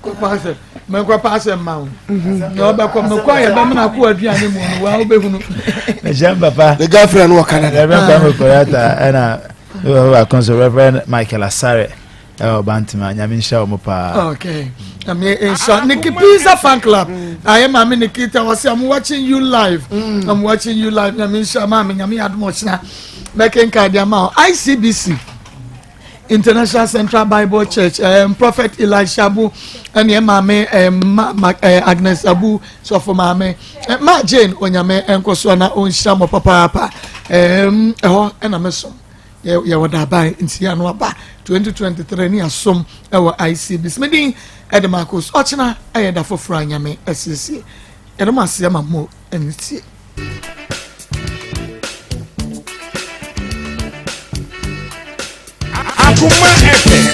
kɔpa asɛm mɛkɔpa asɛm ma wo na ɔbɛkɔ mɛkɔ a yɛbɛmena ko aduane mu no wa wobɛhunu mehyɛ papa the girlfriend wɔ Canada Reverend Kwame Korata ɛna baako nso Reverend Michael Asare ɛwɔ bantama nyame nhyira wɔn paa. okay nyame nhyira Nikki Pizza fan club ayɛ maame Nikita wɔsi i'm watching you live mm. i'm watching you live nyame nhyira maame nyame yɛ adum ɔkyena mɛkenka adi ama o ICBC. International Central Bible Church, Prophet Elisha Abu, ɛne maame ma, ma, Agnes Abu, sɔfo maame, ma Jane Onyame nkɔsoɔ na ɔnhyira mo papaapa. Ɛhɔ ɛna mesom. Yɛwɔ daban nti ano aba 2023 ne asom ɛwɔ ICB. Medin ɛde Marcos ɔkyena ɛyɛ da foforɔ a Nyame asiesie. Yɛde mo ase ama mo ɛne tie. Akoma FM.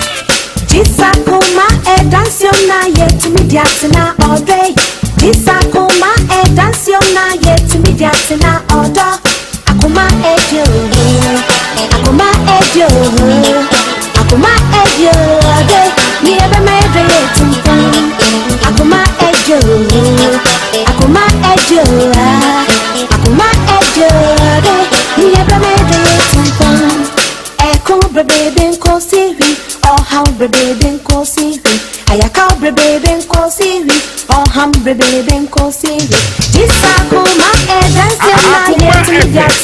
Jisa kuma e dance na ye to me diatina all day. Jisa kuma e dance na ye to me diatina all Akoma e dio, akoma e dio, akoma e dio day. Ni ebe me de ye tumtum. Akoma e dio, akoma e dio, akoma e dio day. Ni ebe me de ye tumtum. Ẹkún bèbè nkó sí rí, ọ̀hán bèbè nkó sí rí, àyàká bèbè nkó sí rí, ọ̀hán bèbè nkó sí rí. Jísàkùnmá ẹ̀dá ń ṣe máa yẹ tí mi dí àti.